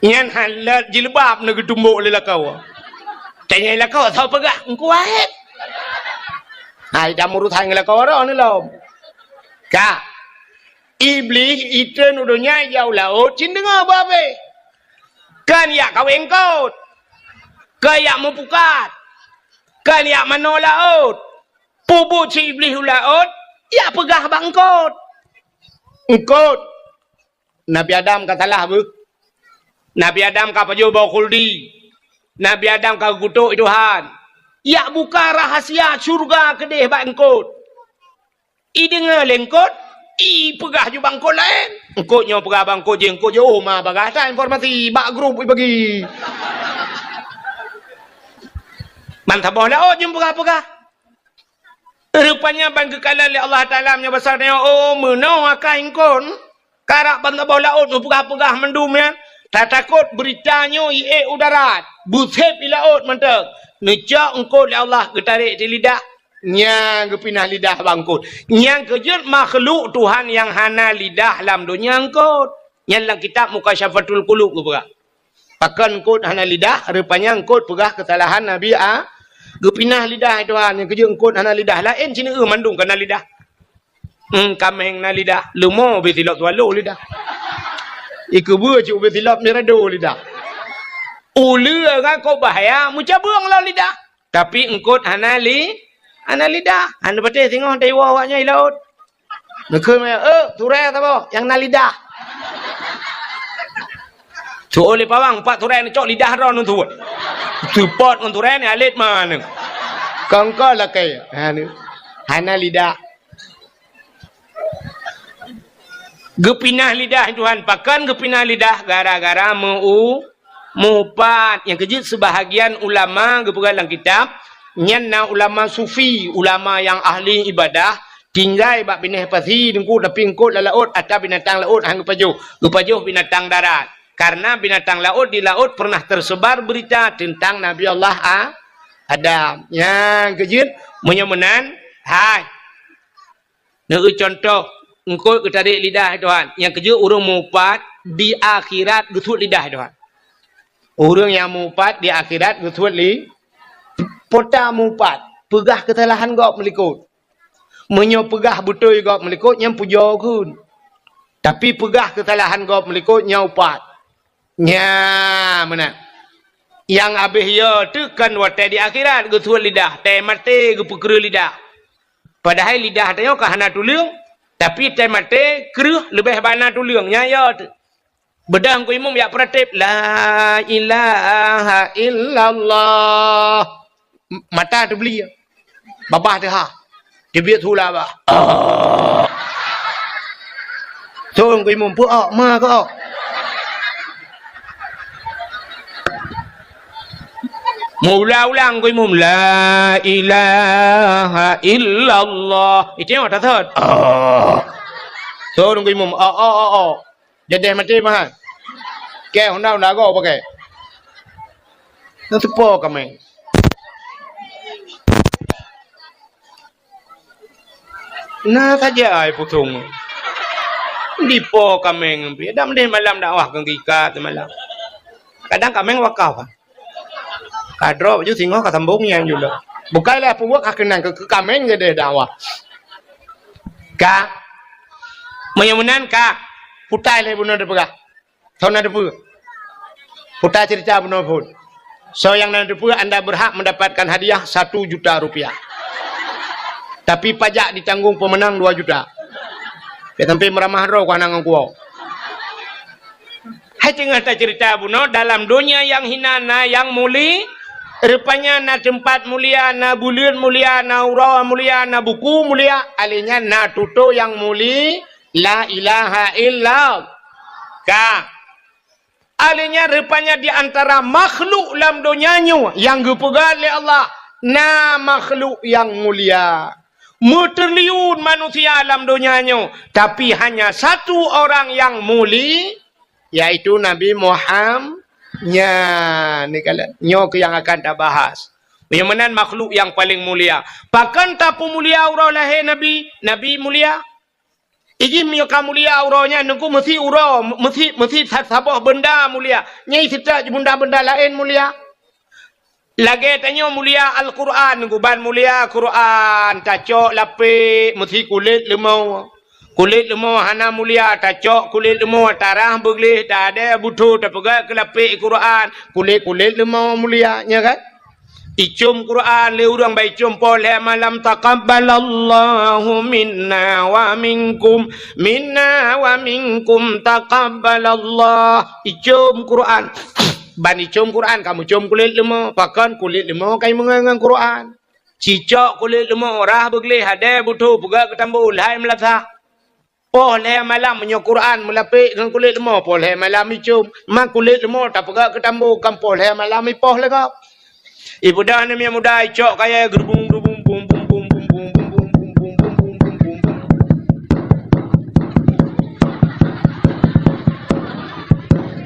Nyan hana jilbab na geutumbok lé lakoe. Tanyong lakoe, "Soe peugah?" "Teungku Waheb." Hai, dak meurusan ngon lakoe droeneuh lom. Ka. Iblih itreun u donya ijak u laôt, cit deungoe babeh. Kan yak kawén eungkôt. Kan yak meupukat. Kan yak manoe laôt. Peubuet si Iblih u laôt, yak peugah bak eungkôt. Eungkôt. Nabi Adam ka salah beuh. Nabi Adam ka pajoh boh khuldi. Nabi Adam ka geukutok Tuhan. Yak buka rahasia syurga keudeh bak eungkôt. Ideungoe lé eungkôt, ipeugah ju bak eungkôt laén. Eungkôt nyoe peugah bak eungkôt jih, eungkôt jih, "Oh, ma bagah that informasi, bak grup ibagi." Bansaboh laôt jeuem peugah-peugah. Rupanya ban geukalon lé Allah Taala meunyoe basa nyoe, "Oh, meunoe akai eungkôt." Karab bansaboh laôt neupeugah-peugah mandum nyan, tatakot beurita nyoe iék u darat, beuseb i laôt mantong. Neucok eungkôt lé Allah geutarek di lidah, nyang geupinah lidah bak eungkôt. Nyang keujeuet makhluk Tuhan nyang hana lidah lam donya eungkôt. Nyan lam kitab Mukasyafatul Qulub geupeugah. Pakon eungkôt hana lidah, rupanya eungkôt peugah keusalahan Nabi A, geupinah lidah Tuhan, nyang keujeuet eungkôt hana lidah. Laén sineuk mandum kana lidah. Hmm, kaméng na lidah, leumo ubé silop swallow lidah. Ikeubeue cit ubé silop mirado lidah. Uleue ngon kok bahaya meucabeueng lom lidah. Tapi eungkôt hana li-, hana lidah. Hana patéh singoh taiwoe awaknyan i laôt. Neukheun meunan, "Eh, turée saboh nyang na lidah." Tuwoe lé pawang, pat turée neucok lidah droe neutuwoe. Teupot ngon turée ni alet mana. Kongko lakée. Hana, hana lidah. Geupinah lidah Tuhan, pakon geupinah lidah? Gara-gara meu-, meuupat. Nyang keujeuet seubahagian ulama geupeugah lam kitab, nyan na ulama sufi, ulama nyang ahli ibadah, tinggai bak binéh pasi teungku, tapi eungkôt lam laôt, ata binatang laôt han geupajoh, geupajoh binatang darat. Karena binatang laôt di laôt pernah tersebar berita tentang Nabi Allah A-, Adam. Nyang keujeuet, meunyoe meunan, hai. Neueu cuntoh, eungkôt geutarek lidah Tuhan. Nyang keujeuet ureuëng meuupat di akhirat geusuet lidah Tuhan. Ureuëng nyang meuupat di akhirat geusuet li-, peue ta meuupat, peugah keusalahan gob meulikôt. Meunyoe peugah beutôi gob meulikôt, nyan pujoe kheun. Tapi peugah keusalahan gob meulikôt, nyan upat. Nya meunan. Nyang abéh yo teuh kon watée di akhirat geusuet lidah, tée maté geupeukreueh lidah. Padahai lidah tanyoe ka hana tuleueng, tapi tée maté kreueh leubeh bana tuleueng, nyan yo teuh. Beudôh Teungku Imum jak peuratéb, "La ilaha illallah." M-, mata teubli. Babah teuha. Teubiet su lam babah. Thon Teungku Imum, "Peu-ok, ma keu-ok." Meuulang-ulang Teungku Imum, "La ilaha illallah." Itu nyang mata thon. Thon Teungku Imum, "Ok, ok, ok, ok." Jadeh maté meuhan. Kée honda-honda goe pakai. Nyan teupo kaméng. Na saja ai pusong. Dipo kaméng pih. Dak meudeh malam dakwah keu gika teumalam. Kadang kaméng wakaf. Ka droe baju singoh ka sambong nyang jula. Bukai lé peubuet ka keunan keu, keu kaméng jadeh dakwah. Ka. Meunyoe meunan ka. Putai lé bunoe teupeugah. Soe na teupeue? Putai cerita bunoe phon. Soe nyang na teupeue, anda berhak mendapatkan hadiah satu juta rupiah. Tapi pajak ditanggung pemenang dua juta. Pih sampai meuramah droe ku hana ngon kuwoe. Hai teungoh tacerita bunoe, dalam donya nyang hina na nyang muli-, rupanya na teumpat mulia, na buleuen mulia, na uroe mulia, na buku mulia, alèh nyan na tutoe nyang muli, la ilaha illallah. Ka. Alèh nyan rupanya di antara makhluk lam donya nyoe nyang geupeugah lé Allah, na makhluk nyang mulia. Meutriliun manusia lam donya nyoe, tapi hanya satu orang nyang muli, yaitu Nabi Muham-, nya, ni kala-, nyoe keuh nyang akan tabahas. Nyang meunan makhluk nyang paleng mulia. Pakon tapeumulia uroe lahé Nabi? Nabi mulia. Ijih meunyoe ka mulia uroe nyan, Teungku, meusi uroe, meusi, meusi sa-, saboh beunda mulia. Nyan seutôt bunda-bunda laén mulia. Lagée tanyoe mulia Al-Qur'an, Teungku, ban mulia Qur'an, tacok lapék meusi kulét leumo. Kulét leumo hana mulia, tacok kulét leumo, tarah beugleh, tadée butho, tapeugah keu lapék Qur'an, kulét-kulét leumo mulia, nya kan? Icom Qur'an lé ureuëng, bah icom poh lhée malam, "Taqabbalallahu minna wa minkum, minna wa minkum taqabbalallah." Icom Qur'an. Ban icom Qur'an, kamu com kulét leumo. Pakon kulét leumo kai meungon ngon Qur'an. Cicok kulét leumo, rah beugleh, hadée butho, peugah keu tambo, lhai meulasah. Poh lhée malam meunyoe Qur'an meulapék ngon kulét leumo, poh lhée malam icom. Ma kulét leumo tapeugah keu tambo, kan poh lhée malam ipoh lé gob. Ibeudôh aneuk miet muda icok kayée geurubung-rubung, bum, bum, bum.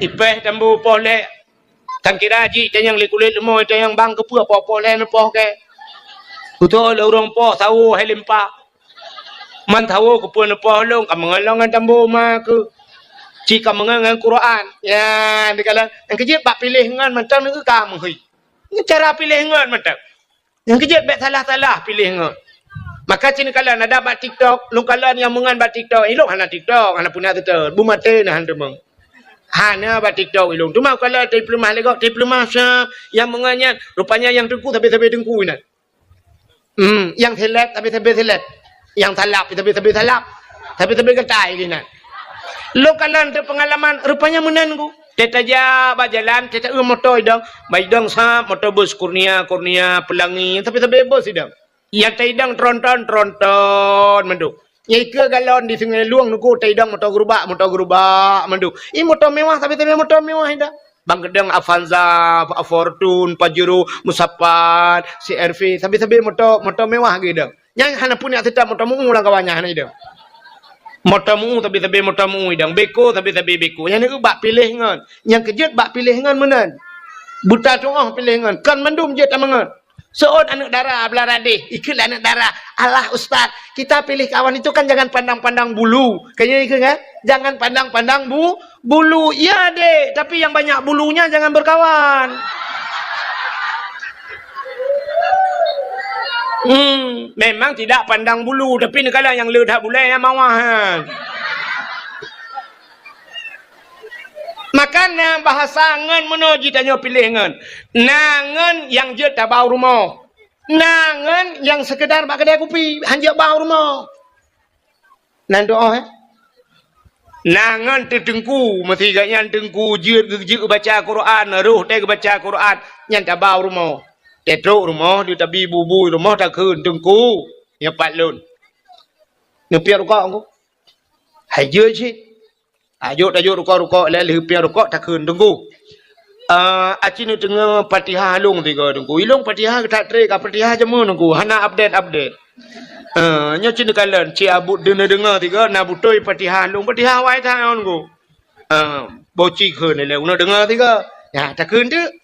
Ipéh tambo poh lhée. Kan kira jih tanyong lé kulét leumo, tanyong bang keupeue poh-poh lhée neupoh kée. Beutôi lé ureuëng poh sawo hai limpa. Man sawo keupeue neupoh lôn, ka meungon lôn ngon tambo ma keuh. Ci ka meungon ngon Qur'an. Ya, dikalon nyang keujeuet bak piléh ngon mantong neu ka meuhôi. Ngon cara piléh ngon mantong. Nyang keujeuet bék salah-salah piléh ngon. Maka ci neukalon ada bak TikTok, lôn kalon nyang meungon bak TikTok. Ilôn hana TikTok, hana puna teuteu. Beumaté na han teumeung. Hana bak TikTok ilôn. Teuma kalon teupeuleumah lé gob, teupeuleumah sa nyang meungon nyan. Rupanya nyang teungku sabe-sabe teungku inan. Hmm, nyang seleb sabe-sabe seleb. Nyang salab sabe-sabe salab. Sabe-sabe geutai inan. Lôn kalon teupeungalaman, rupanya meunan ku. Teutajak bak jalan, teuta-eu moto idong. Bak idong sab, moto bus Kurnia, Kurnia, Pelangi, sabe-sabe bus idong. Nyang taidong tronton, tronton mandum. Nyang ikeue galon di Sungai Lueng Teungku taidong moto gerubak, moto gerubak mandum. I moto mewah, sabe-sabe moto mewah idong. Bang keudong Avanza, Fortuner, Pajero, Musapat, C R V, sabe-sabe moto, moto mewah geuidong. Nyang hana pun nyang seutôt moto meu lam kawan nyan hana idong. Moto meu sabe-sabe moto meu idong, beko sabe-sabe beko. Nyang neu bak piléh ngon. Nyang keujeuet bak piléh ngon meunan. Buta tuoh piléh ngon. Kon mandum jeuet tameungon. Seuôt aneuk dara beulara deh, ikheut lé aneuk dara. "Alah ustaz, kita pilih kawan itu kan jangan pandang-pandang bulu." Kan nyan ikheut kan? "Jangan pandang-pandang bu-, bulu." Iya dek, tapi yang banyak bulunya jangan berkawan. Hmm, memang tidak pandang bulu, tapi neukalon nyang le that bulée nyang mawah nyan. Maka na bahasa ngon meunoe jitanyoe piléh ngon. Na ngon nyang jeuet tabau rumoh. Na ngon nyang sekedar bak keudai kupi, han jeuet bau rumoh. Na doa, eh? Na ngon teuteungku, meusigat nyan teungku jeuet geu-, jeuet geubaca Quran, roh teuh geubaca Quran, nyan tabau rumoh. Teutrok rumoh, di tabi bubui rumoh takheun, "Teungku, nyoe pat lôn." Neupiep rukok, Teungku. Hai jeuet cit. Tajok, tajok rukok-rukok, lheuh piep rukok takheun, "Teungku, ah, aci neudeungoe Fatihah lôn tiga, Teungku. Ilôn Fatihah geutak trek ka Fatihah jameun, Teungku. Hana update-update. Ah, nyoe ci neukalon, ci abut deungoe-deungoe tiga, na beutôi Fatihah lôn. Fatihah awai that ngon, Teungku." Ah, boci kheun lé, uneuk deungoe tiga. Ya, takheun teuk.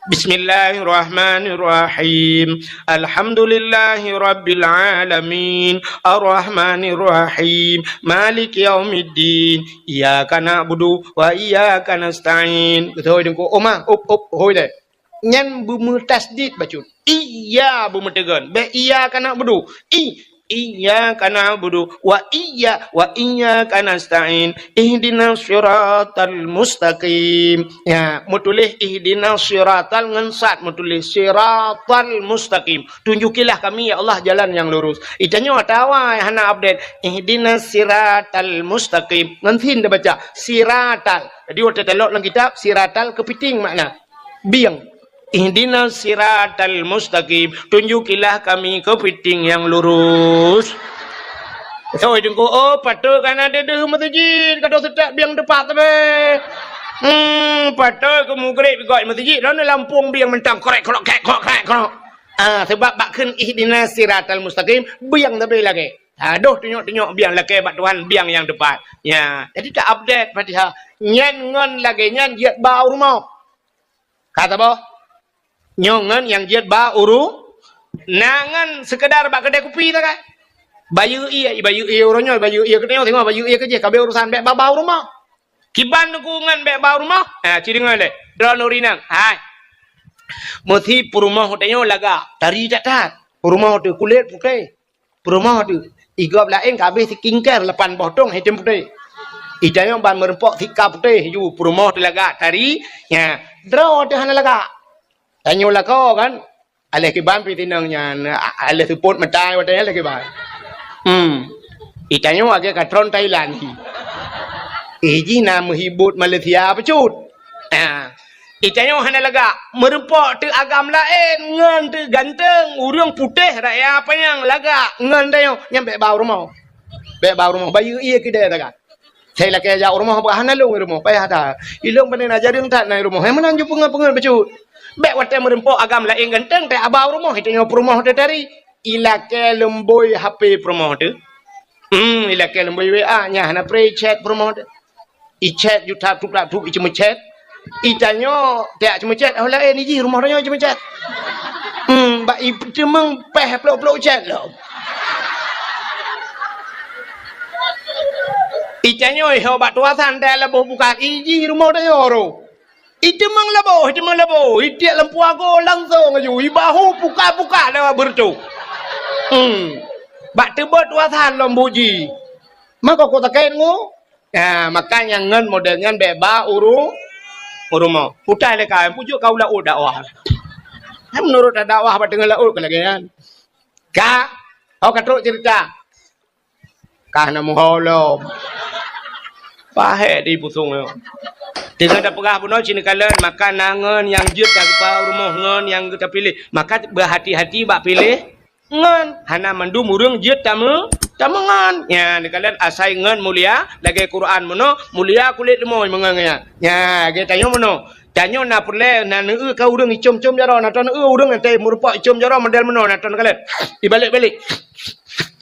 Bismillahirrahmanirrahim. Alhamdulillahirabbil alamin. Arrahmanirrahim. Maliki yaumiddin. Iyyaka na'budu wa iyyaka nasta'in. Beutôi Teungku. Oma, up, up, hôi deh. Nyan beumeutasydid bacut. Iya beumeuteugon. Bék iyyaka na'budu. I, iyyaka na'budu. Wa iyya, wa iyyaka nasta'in. Ihdinas siratal mustaqim. Ya, meutuléh ihdinas siratal ngon sad meutuléh siratal mustaqim. Tunjukilah kami, ya Allah, jalan yang lurus. Itanyoe atawa hana update. Ihdinas siratal mustaqim. Ngon sin tabaca. Siratal. Jadi, watée talok lam kitab, siratal keupiting makna. Bieng. Ihdinas siratal mustaqim, tunjukilah kami keupiting nyang lurus. Soe Teungku, oh, patôt ka na deuh-deuh meuseujid, ka deuh seutôt bieng teupat teuh. Hmm, patôt keu mugreb gok meuseujid, lôn lampôh bieng mantong, krek, krok, krek, krok, krek, krok. Ah, sebab bak kheun ihdinas siratal mustaqim, bieng teuh lagée. Adoh tunyok-tunyok bieng lakée bak Tuhan, bieng nyang teupat. Ya, jadi ta-update Fatihah. Nyan ngon lagée nyan jeuet bau rumoh. Ka saboh. Nyoe ngon nyang jeuet ba uru, na ngon seukeudar bak keudai kupi teuh kan? Bayeue ie, bayeue ie uroe nyoe, bayeue ie keunoe, singoh bayeue ie keujih, ka abéh urosan, bék ba-ba u rumoh. Kiban Teungku ngon bék ba u rumoh. Ha, ci deungoe lé. Droeneuh ureueng inong. Hai. Meusi peurumoh tanyoe lagak, tari that-that. Peurumoh teuh kulét putéh. Peurumoh teuh, i gob laén ka abéh skincare lapan boh thôn, hitam putéh. I tanyoe ban meureumpok sika putéh ju, peurumoh teuh lagak tari, nya, droe teuh hana lagak. Tanyoe lakoe kan, aléh kiban pih tinong nyan, a-, aléh seupôt meutai watèe nyan aléh kiban. Hmm. I tanyoe lagèe ka tron Thailand hi. Eh, jih na meuhibot Malaysia bacut. Ah. I tanyoe hana lagak, meureumpok teuh agam laén, ngon teuh ganteng, ureueng putéh raya panyang lagak, ngon tanyoe, nyan bék ba u rumoh. Bék ba u rumoh, bayeue ie keudéh taga. Sai lakèe jak u rumoh, bah hana lôn i rumoh, payah that. I lôn pane na jareueng that na i rumoh, hai meunan ju peungeut-peungeut bacut. Bék watèe meureumpok agam laén ganteng, teuh ba u rumoh, i tanyoe peurumoh teuh tari. I lakèe leumbôi HP peurumoh teuh. Hmm, i lakèe leumbôi WA, nyan hana pré i chat peurumoh teuh. I chat ju tap tup tap tup, i ceumeuchat. I tanyoe, tiak ceumeuchat, oh laén, i jih rumoh tanyoe ceumeuchat. Hmm, bak i teumeung péh plôk-plôk chat lom. I tanyoe, ho bak tuasan, tiak laboh bukan, i jih rumoh tanyoe ro. I teumeung laboh, i teumeung laboh, i tiek lampu ago langsong aju, i bahu puka-puka lewat beureutoh. Hmm. Bak teubot wasan lom buji. Mako ku takét ngu. Ha, maka nyang ngon model nyan bék ba uru-, u rumoh. Putai lé ka, pujok ka u laôt dakwah. Hai meunurot dakwah bak teungoh laôt ka lagèe nyan. Ka, ho ka trok cerita. Ka hana meuho lom. Pahé di pusong nyoe. Teungoh tapeugah bunoe ci neukalon, maka na ngon nyang jeuet tageupeu rumoh ngon nyang geuta piléh. Maka beuhati-hati bak piléh ngon. Hana mandum ureueng jeuet tameu-, tameungon. Nya, neukalon asai ngon mulia, lagèe Quran bunoe, mulia kulét leumoi meungon nyan. Nya, lagèe tanyoe bunoe. Tanyoe na peureulèe, na neueu ka ureueng icom-com jaroe, na ton neueu ureueng nyang teuh meurumpok icom jaroe model meunoe, na ton neukalon. Ibalek-balek.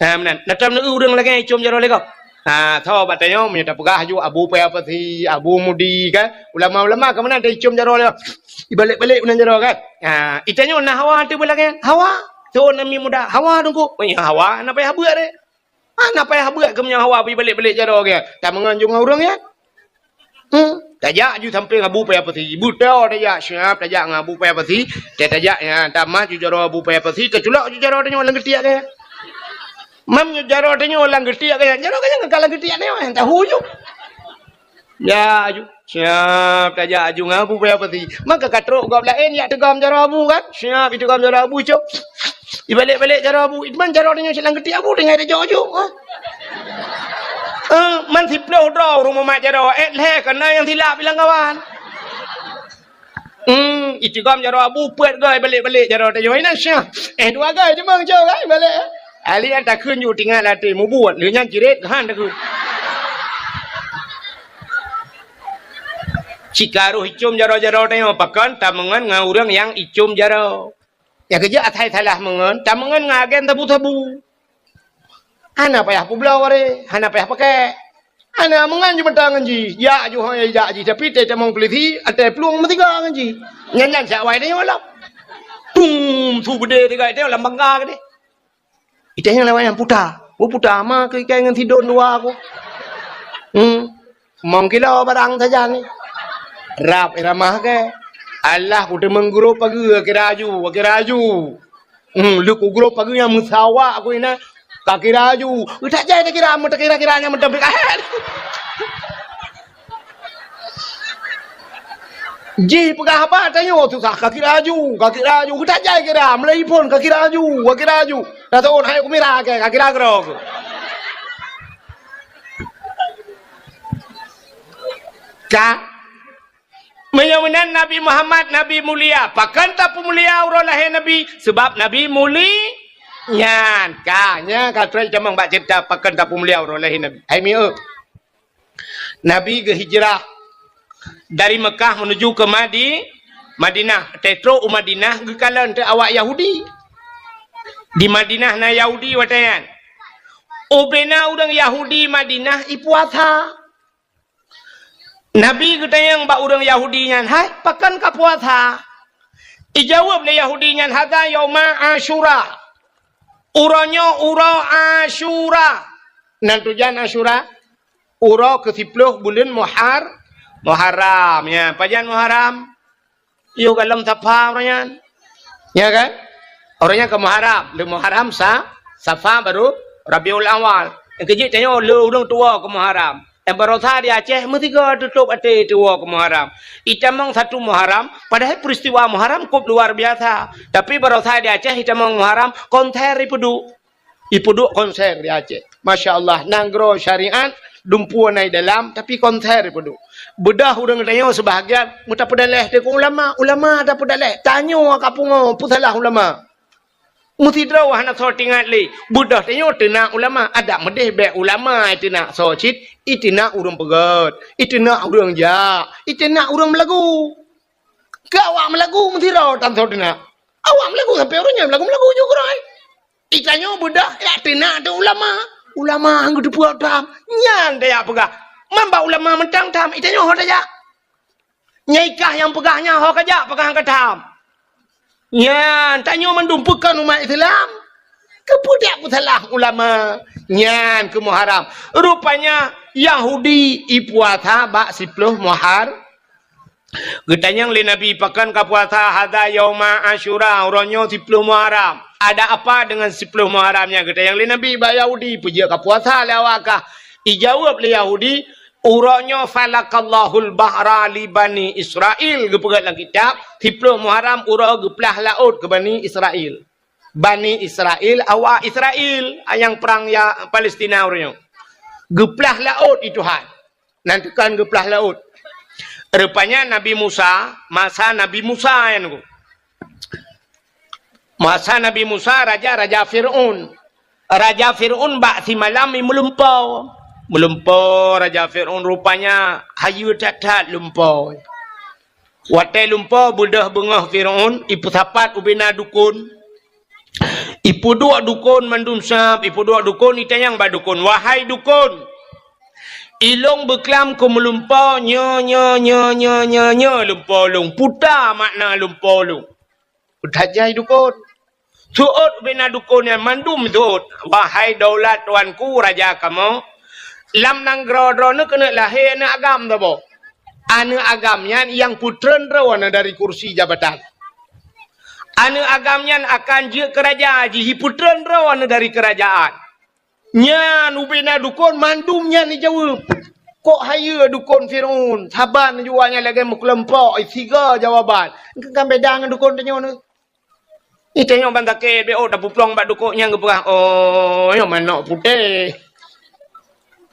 Ha, meunan. Na tom neueu ureueng lagèe icom jaroe lé gob. Ha, tho bak tanyoe meunyoe tapeugah ju Abu Paya Pasi, Abu Mudi kan. Ulama-ulama ka meunan teuh icom jaroe lé gob. Ibalek-balek meunan jaroe kan. Ha, i tanyoe na hawa teuh beulagèe nyan. Hawa. Thon ami muda. Hawa Teungku. Oh, ya, hawa. Hana payah beuet deh. Hana payah beuet keu meunyoe hawa ibalek-balek jaroe geuh. Tameungon ju ngon ureueng nyan. Hmm, tajak ju sampéng Abu Paya Pasi. Beutôi tajak siap tajak ngon Abu Paya Pasi. Teuh tajak nyan, tamah ju jaroe Abu Paya Pasi, taculok ju jaroe tanyoe lam geutiek geuh. Mam ju jaroe tanyoe lam geutiek geuh, jaroe geuh nyang ka lam geutiek tanyoe, nyang tahu ju. Ya, ju. Siap tajak ju ngon Abu Paya Pasi. Maka ka trok gob laén jak teugom jaroe Abu kan? Siap iteugom jaroe Abu, cok. Ibalek-balek jaroe Abu, man jaroe tanyoe silang geutiek Abu tinggai tajok ju, ha? Eh, man siploh droe ureueng mumat jaroe, eh, lhèe kana nyang silap ilang kawan. Hmm, iteugom jaroe Abu, peuet goe ibalek-balek jaroe tanyoe. Ina syah. Eh, dua goe cuma cok kan ibalek. Ali an takheun ju tinggai lam até mubuet, lheueh nyan cirét han takheun. Cit ka roh icom jaroe-jaroe tanyoe, pakon tameungon ngon ureueng nyang icom jaroe. Nyang keujeuet asai salah meungon, tameungon ngon agen sabu-sabu. Hana payah peubloe, hana payah pakèk. Hana meungon ju mata ngon jih. Jak ju hôi jak jih, tapi teuh tamong peulisi, até plueng meusiga ngon jih. Nyan-nyan siat awai tanyoe lom. Tum, su beudé tiga tanyoe lam bangga keudéh. Itée nyang lewat nyang puta. Ku puta ma keu ikai ngon sidon dua ku. Hmm. Mong kilo barang sajan ni. Rab irama ke. Alah ku teumeung grob pageue kira aju, kira aju. Hmm, lheueh ku grob pageue nyang meusawa ku inan. Ka kira aju. Utak jai takira, meutakira-kira nyang meuteumpi kahet. Jih peugah haba tanyoe susah, ka kira aju, ka kira aju, geutajai kira, meulai phon ka kira aju, ka kira aju. Dah tahun hai kumira ke, ka kira keudroe. Ka. Meunyoe meunan Nabi Muhammad, Nabi mulia, pakon tapeumulia uroe lahé Nabi? Sebab Nabi muli-, nyan ka, nyan ka trok tamong bak ceurita pakon tapeumulia uroe lahé Nabi. Hai mieu. Nabi geuhijrah dari Mekah menuju ke Madi-, Madinah. Teutrok u Madinah geukalon teuh awak Yahudi. Di Madinah na Yahudi watée nyan. Ubena ureuëng Yahudi Madinah ipuasa. Nabi geutanyong bak ureuëng Yahudi nyan, "Hai, pakon ka puasa?" Ijaweueb lé Yahudi nyan, "Hadza yauma Asyura." Uroe nyoe uroe Asyura. Nan tujan Asyura? Uroe keu siploh buleuen Muhar-, Muharram. Ya, pajan Muharram? Yoh goh lom Safa uroe nyan. Ya kan? Uroe nyan keu Muharram. Lé Muharram sa-, Safa baru Rabiul Awal. Nyang keujeuet tanyoe lé ureueng tuwoe keu Muharram. Eh, baroesa di Aceh meusigoe tutôp até tuwoe keu Muharram. Itamong satu Muharram, padahai peristiwa Muharram kôp luar biasa. Tapi baroesa di Aceh itamong Muharram, konser ipeuduek. Ipeuduek konser di Aceh. Masya Allah, nanggroe syariat, dumpeue na i dalam, tapi konser ipeuduek. Beudôh ureueng tanyoe seubahagian, meutapeudaleh teuh keu ulama, ulama tapeudaleh. Tanyoe ka pungo, peusalah ulama. Meusidroe hana soe teuingat lé. Beudôh tanyoe teunak ulama, adak meudeh bék ulama teunak soe cit, iteunak ureueng peugét, iteunak ureueng jak, iteunak ureueng meulagu. Keu awak meulagu meusidroe tan soe teunak. Awak meulagu sampoe uroe nyoe meulagu-meulagu ju keudroe. Itanyoe beudôh jak teunak teuh ulama. Ulama han geuteupeue tham. Nyan tajak peugah. Man bak ulama mantong tham, itanyoe ho tajak. Nyang i kah nyang peugah nyan ho kajak peugah han ka tham. Nyan, tanyoe mandum peue kon umat Islam. Keupeue jak peusalah ulama? Nyan keu Muharram. Rupanya Yahudi ipuasa bak siploh Muhar-, Geutanyong lé Nabi, "Pakon ka puasa?" "Hadza yauma Asyura, uroe nyoe siploh Muharram." "Ada apa dengan siploh Muharram nyan?" Geutanyong lé Nabi bak Yahudi, "Peue jeuet ka puasa lé awak kah?" Ijaweueb lé Yahudi, "Uroe nyoe falakallahul bahra li Bani Israil." Geupeugah lam kitab, siploh Muharram uroe geuplah laôt keu Bani Israil. Bani Israil, awak Israil, nyang prang ya Palestina uroe nyoe. Geuplah laôt i Tuhan. Nan teukan geuplah laôt. Rupanya Nabi Musa, masa Nabi Musa nyan ku. Masa Nabi Musa, raja, raja Fir'aun. Raja Fir'aun bak simalam i meulumpoe. Meulumpoe raja Fir'aun rupanya hayeue that-that lumpoe. Watée lumpoe beudôh beungoh Fir'aun, ipeusapat ubena dukon. Ipeuduek dukon mandum sab, ipeuduek dukon, itanyong bak dukon, "Wahai dukon, ilong beuklam keu meulumpoe nyoe, nyoe, nyoe, lumpoe lôn. Peue makna lumpoe lôn?" Peue tajai dukon. Seuôt ubena dukon nyan mandum seuôt, "Wahai daulat tuanku raja kamoe, lam nanggroe droeneuh keuneuk lahé aneuëk agam saboh. Aneuëk agam nyan nyang peutreun droe na dari kursi jabatan. Aneuëk agam nyan akan jeuet keu raja jih, ipeutreun droe na dari keurajaan." Nyan ubena dukon mandum nyan ijaweueb. Kok hayeue dukon Fir'aun, saban jua nyan lagée meukeulumpok, siga jawaban. Kan beda ngon dukon tanyoe nyoe. Ih, tanyoe ban sakét, bék ôt tapeuplong bak dukon nyang geupeugah, "Oh, nyoe manok putéh."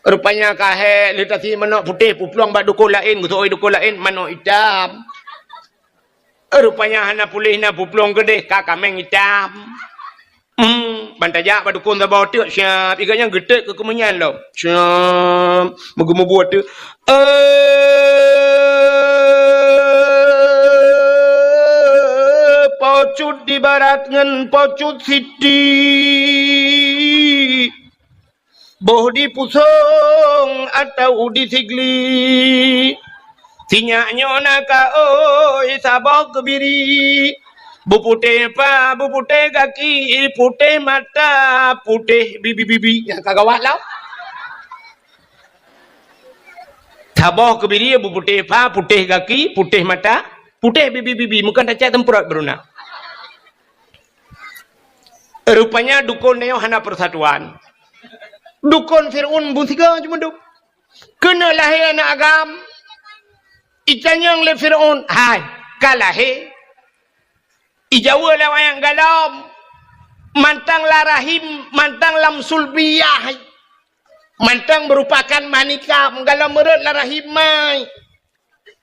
Rupanya ka hék lé tasi manok putéh peuplong bak dukon laén, geuseuôt dukon laén manok itam. Rupanya hana puléh na peuplong keudeh ka kaméng itam. Hmm, ban tajak bak dukon saboh teuk siab, iga nyan geutek keu keumeunyan lom. Siab, meugeumeubuet teuk. Eh, pocut di barat ngon pocut siti. Boh di pusong atau di sigli. Sinyak nyoe na ka oi saboh keubiri. Beuputéh pa, beuputéh gaki, putéh mata, putéh bibi-bibi. Nyang ka gawat lom. Saboh keubiri beuputéh pa, putéh gaki, putéh mata, putéh bibi-bibi. Meukan tacak teumprot beuruna. Rupanya dukon nyoe hana persatuan. Dukon Fir'aun beusiga cuma dup. Keuneuk lahé aneuëk agam. Itanyong lé Fir'aun, "Hai, ka lahé?" Ijaweueb lé awaknyan, "Galom." Mantong lam rahim, mantong lam sulbiyah. Mantong meurupakan manikam, galom meurot lam rahim mai.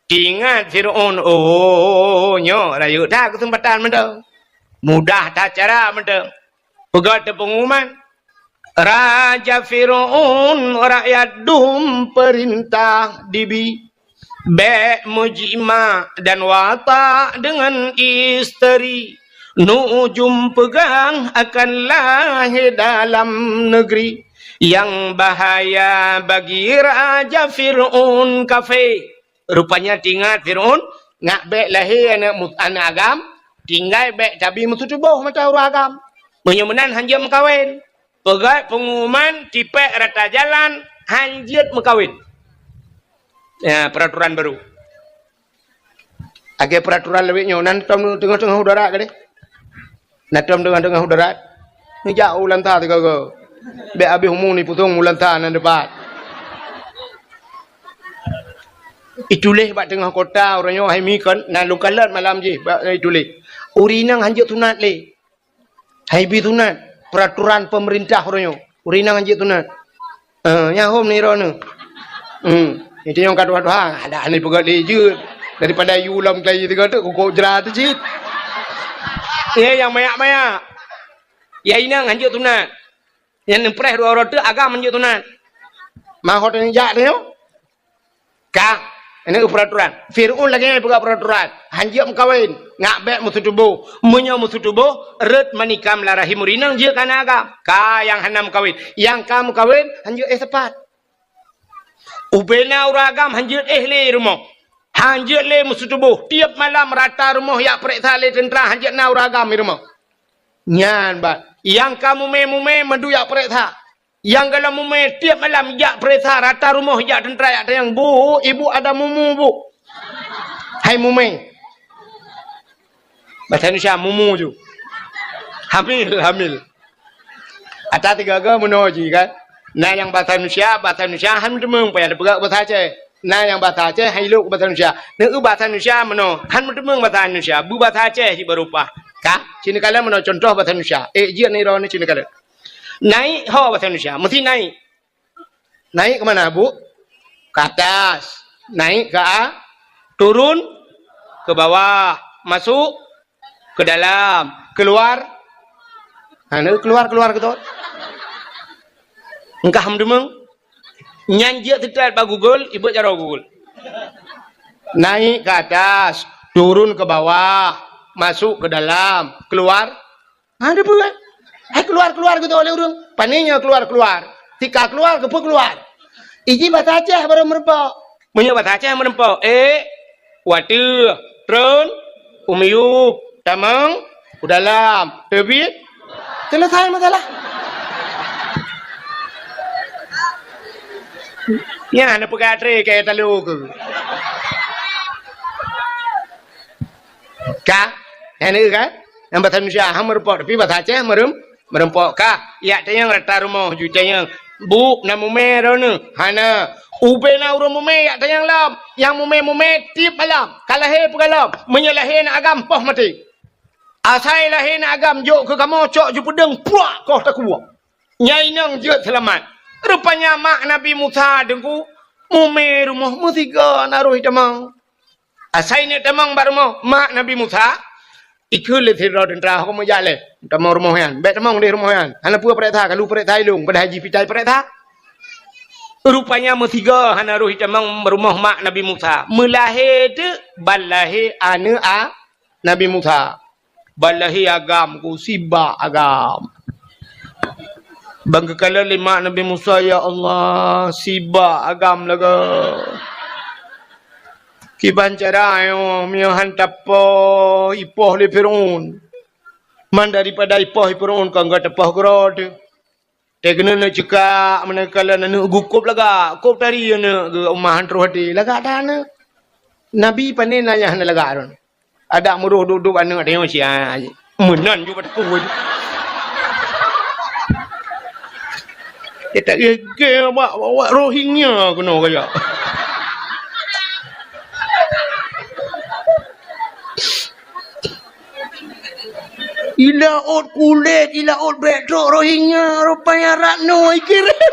Teuingat Fir'aun, oh, nyoe rayeuk that keuseumpatan mantong. Mudah that cara mantong. Peugah teupeunguman. Raja Fir'aun, rakyat dum peurintah dibi. Bék meujimak dan watak deungon isteri. Nujum peugah akan lahé dalam neugri. Nyang bahaya bagi Raja Fir'aun kafé. Rupanya teuingat Fir'aun, ngat bék lahé aneuëk mu-, aneuëk agam, tinggai bék tabi meututoboh mata ureuëng agam. Meunyoe meunan hanjeuet meukawen. Peugét peungumuman tipék rata jalan hanjeuet meukawen. Ya, peraturan baru. Lagée peraturan lawét nyoe, nan tom teungoh-teungoh u darat gadeh. Nan tom teungoh-teungoh u darat. Neujak u Lanta sigoe-goe. Bék habéh umu neupusong u Lanta nan dipat. Ituléh bak teungoh kota uroe nyoe hai mi kon, na lôn kalon malam jih bak ituléh. Ureueng inong hanjeuet sunat lé. Hai bi sunat, peraturan pemerintah uroe nyoe. Ureueng inong hanjeuet sunat. Eh, nyan hom nirone. Hmm. Itu nyang ka tuha-tuha, ada ni peugah lé jeuet. Daripada yu lom kelai tiga tu, kukok jera tu cit. Ya, nyang mayak-mayak. Ya, inong hanjeuet sunat. Nyang neupreh dua uroe teuk agam hanjeuet sunat. Mahot nyang jak tu nyoe. Ka, ini peraturan. Fir'aun lagée nyan peugah peraturan. Hanjeuet meukawen, ngak bék meuseutuboh. Meunyoe meuseutuboh, rot manikam lam rahim ureueng inong jeuet keu aneuk agam. Ka nyang hana meukawen. Nyang ka meukawen, hanjeuet éh sapat. Ubena ureueng agam hanjeuet éh lé rumoh. Hanjeuet lé meuseutuboh. Tiep malam rata rumoh jak peureksa lé teuntra hanjeuet na ureueng agam di rumoh. Nyan ban. Nyang ka mumé-mumé mandum jak peureksa. Nyang galom mumé tiep malam jak peureksa rata rumoh jak teuntra jak tanyong, "Bu, ibu ada mumu, Bu?" Hai mumé. Bahasa Indonesia, mumu ju. Hamil, hamil. Ata tiga-tiga meunoe ji kan. Na nyang bahasa Indonesia, bahasa Indonesia han meuteumong payah teupeugah bahasa Aceh. Na nyang bahasa Aceh han ilok bahasa Indonesia. Neu bahasa Indonesia meunoe, han meuteumong bahasa Indonesia. Bu bahasa Aceh ji baru pah. Ka, sini kalian meunoe contoh bahasa Indonesia. Eh, jeuet ni roh ni sini kalian. Naik ho bahasa Indonesia, mesti naik. Naik ke mana, Bu? Ke atas. Naik ke a-, turun ke bawah. Masuk ke dalam. Keluar. Ha, ni keluar, keluar ke tu. Engkah meudeumeng. Nyan jeuet teutat bak Google, ibeuet jaroe Google. Naik ke atas, turun ke bawah, masuk ke dalam, keluar. Ha, ada apa kan? Hai keluar-keluar gitu oleh ureueng. Pane nyoe keluar-keluar. Tika keluar, keupeu keluar. Iji bahasa Aceh baru meureumpok. Meunyoe bahasa Aceh meureumpok, eh, wateueh, tron, u miyueb, tamong, u dalam, teubiet. Selesai masalah. Nyan na peugah tré keu talo keu. Ka? Nyan ka? Nyang bahasa Indonesia ha meureumpok, tapi bahasa Aceh meureuem-, meureumpok ka. Jak tanyong rata rumoh ju tanyong, "Bu, na mumé droeneuh?" "Hana." "Ubé na ureueng mumé jak tanyong lom." Nyang mumé-mumé tiep malam. Ka lahé peugah lom. Meunyoe lahé na agam, poh maté. Asai lahé na agam jok keu kamoe cok ju peudeueng, puak koh takue. Nyan inong jeuet seulamat. Rupanya mak Nabi Musa deungku, mumé rumoh meusigoe na roh tamong. Asai neuk tamong bak rumoh mak Nabi Musa, ikheun lé sidroe teuntra, "Ho meujak lé, tamong rumoh nyan. Bék tamong deh rumoh nyan. Hana peue peureksa, kalu peureksa ilong, padahai jih pitai peureksa." Rupanya meusigoe hana roh tamong rumoh mak Nabi Musa. Meulahé teuk ban lahé aneuk a Nabi Musa. Ban lahé agam ku, sibak agam. Ban geukalon lé mak Nabi Musa, "Ya Allah, sibak agam lagée. Kiban cara nyoe, meunyoe han tapoh ipoh lé Firaun. Man daripada ipoh Firaun, kon gata poh keudroe teuh." Teuh keuneuk neuk ceukak, meunan kalon aneuk geuh kôb lagak, kôb tari aneuk geuh, uma han troh até, lagak that aneuk. Nabi pane na nyang hana lagak droe. Adak meuroh duek-duek aneuk tanyoe sia. Meunan ju bak teupeu. Dia tak gege awak, awak Rohingya keunoe kaya. Ilaôt kulét, ilaôt bék trok Rohingya, rupanya Ratno ikirém.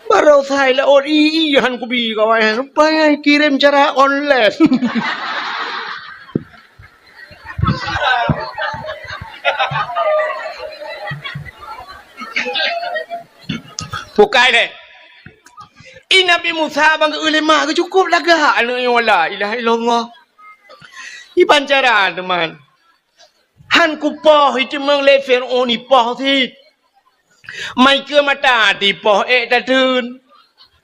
Baroesa ilaôt i, i han kubi kawan, rupanya ikirém cara online. Bukai deh. I Nabi Musa ban geu-eu lé mak geuh cukôp lagak aneuk nyoe, la ilaha illallah. Iban cara teuma. Han kupoh, iteumong lé Fir'aun ipoh cit. Mai keu mata tipoh ék tateun.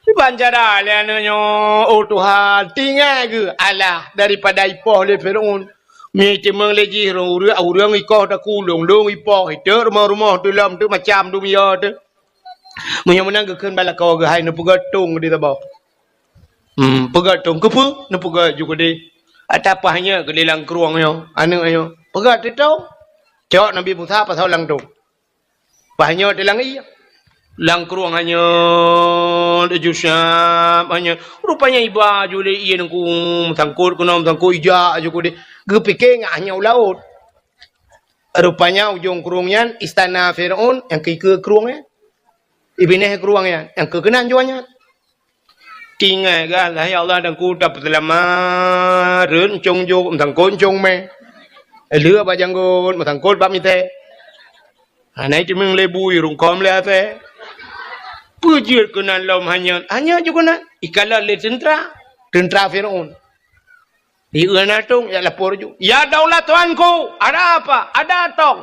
Iban cara lé aneuk nyoe, oh Tuhan, tinggai geuh alah daripada ipoh lé Firaun. Mi teumeung lé jih ureuëng, ureuëng ikoh takulong, lôn ipoh, iteuk rumoh-rumoh, teulom teuk macam dunia teuh. Meunyoe meunan geukheun bak lakoe geuh, hai neupeugöt tong di saboh. Hmm, peugöt tong, keupeue neupeugöt ju keudeh. Ata paih nyoe keudeh lam krueng nyoe, aneuk nyoe. Peugöt teuh tong. Cok Nabi Musa pasoe lam tong. Paih nyoe teuh lam ié. Lam krueng hanyeut, laju siap hanyeut. Rupanya iba ju lé ié nangku meusangkot keunoe meusangkot ijak ju keudeh. Geupike ngat hanyeut u laôt. Rupanya ujong krueng nyan istana Firaun nyang keu ikeue krueng nyan. Ibinéh krueng nyan nyang keu keunan jua nyan. Tinggai gah, lah ya Allah, dan ku tapeuseulamat, rhot euncong jok, meusangkot euncong mé. Lheueh bak janggot, meusangkot bak miseue. Hana iteumeung lé bui, rungkôm lé asèe. Peue jeuet keunan lom hanyeut, hanyeut ju keunan. Ikalon lé teuntra, teuntra Firaun. Di eu na tong, jak lapor ju. "Ya daulat tuanku, ada apa? Ada tong."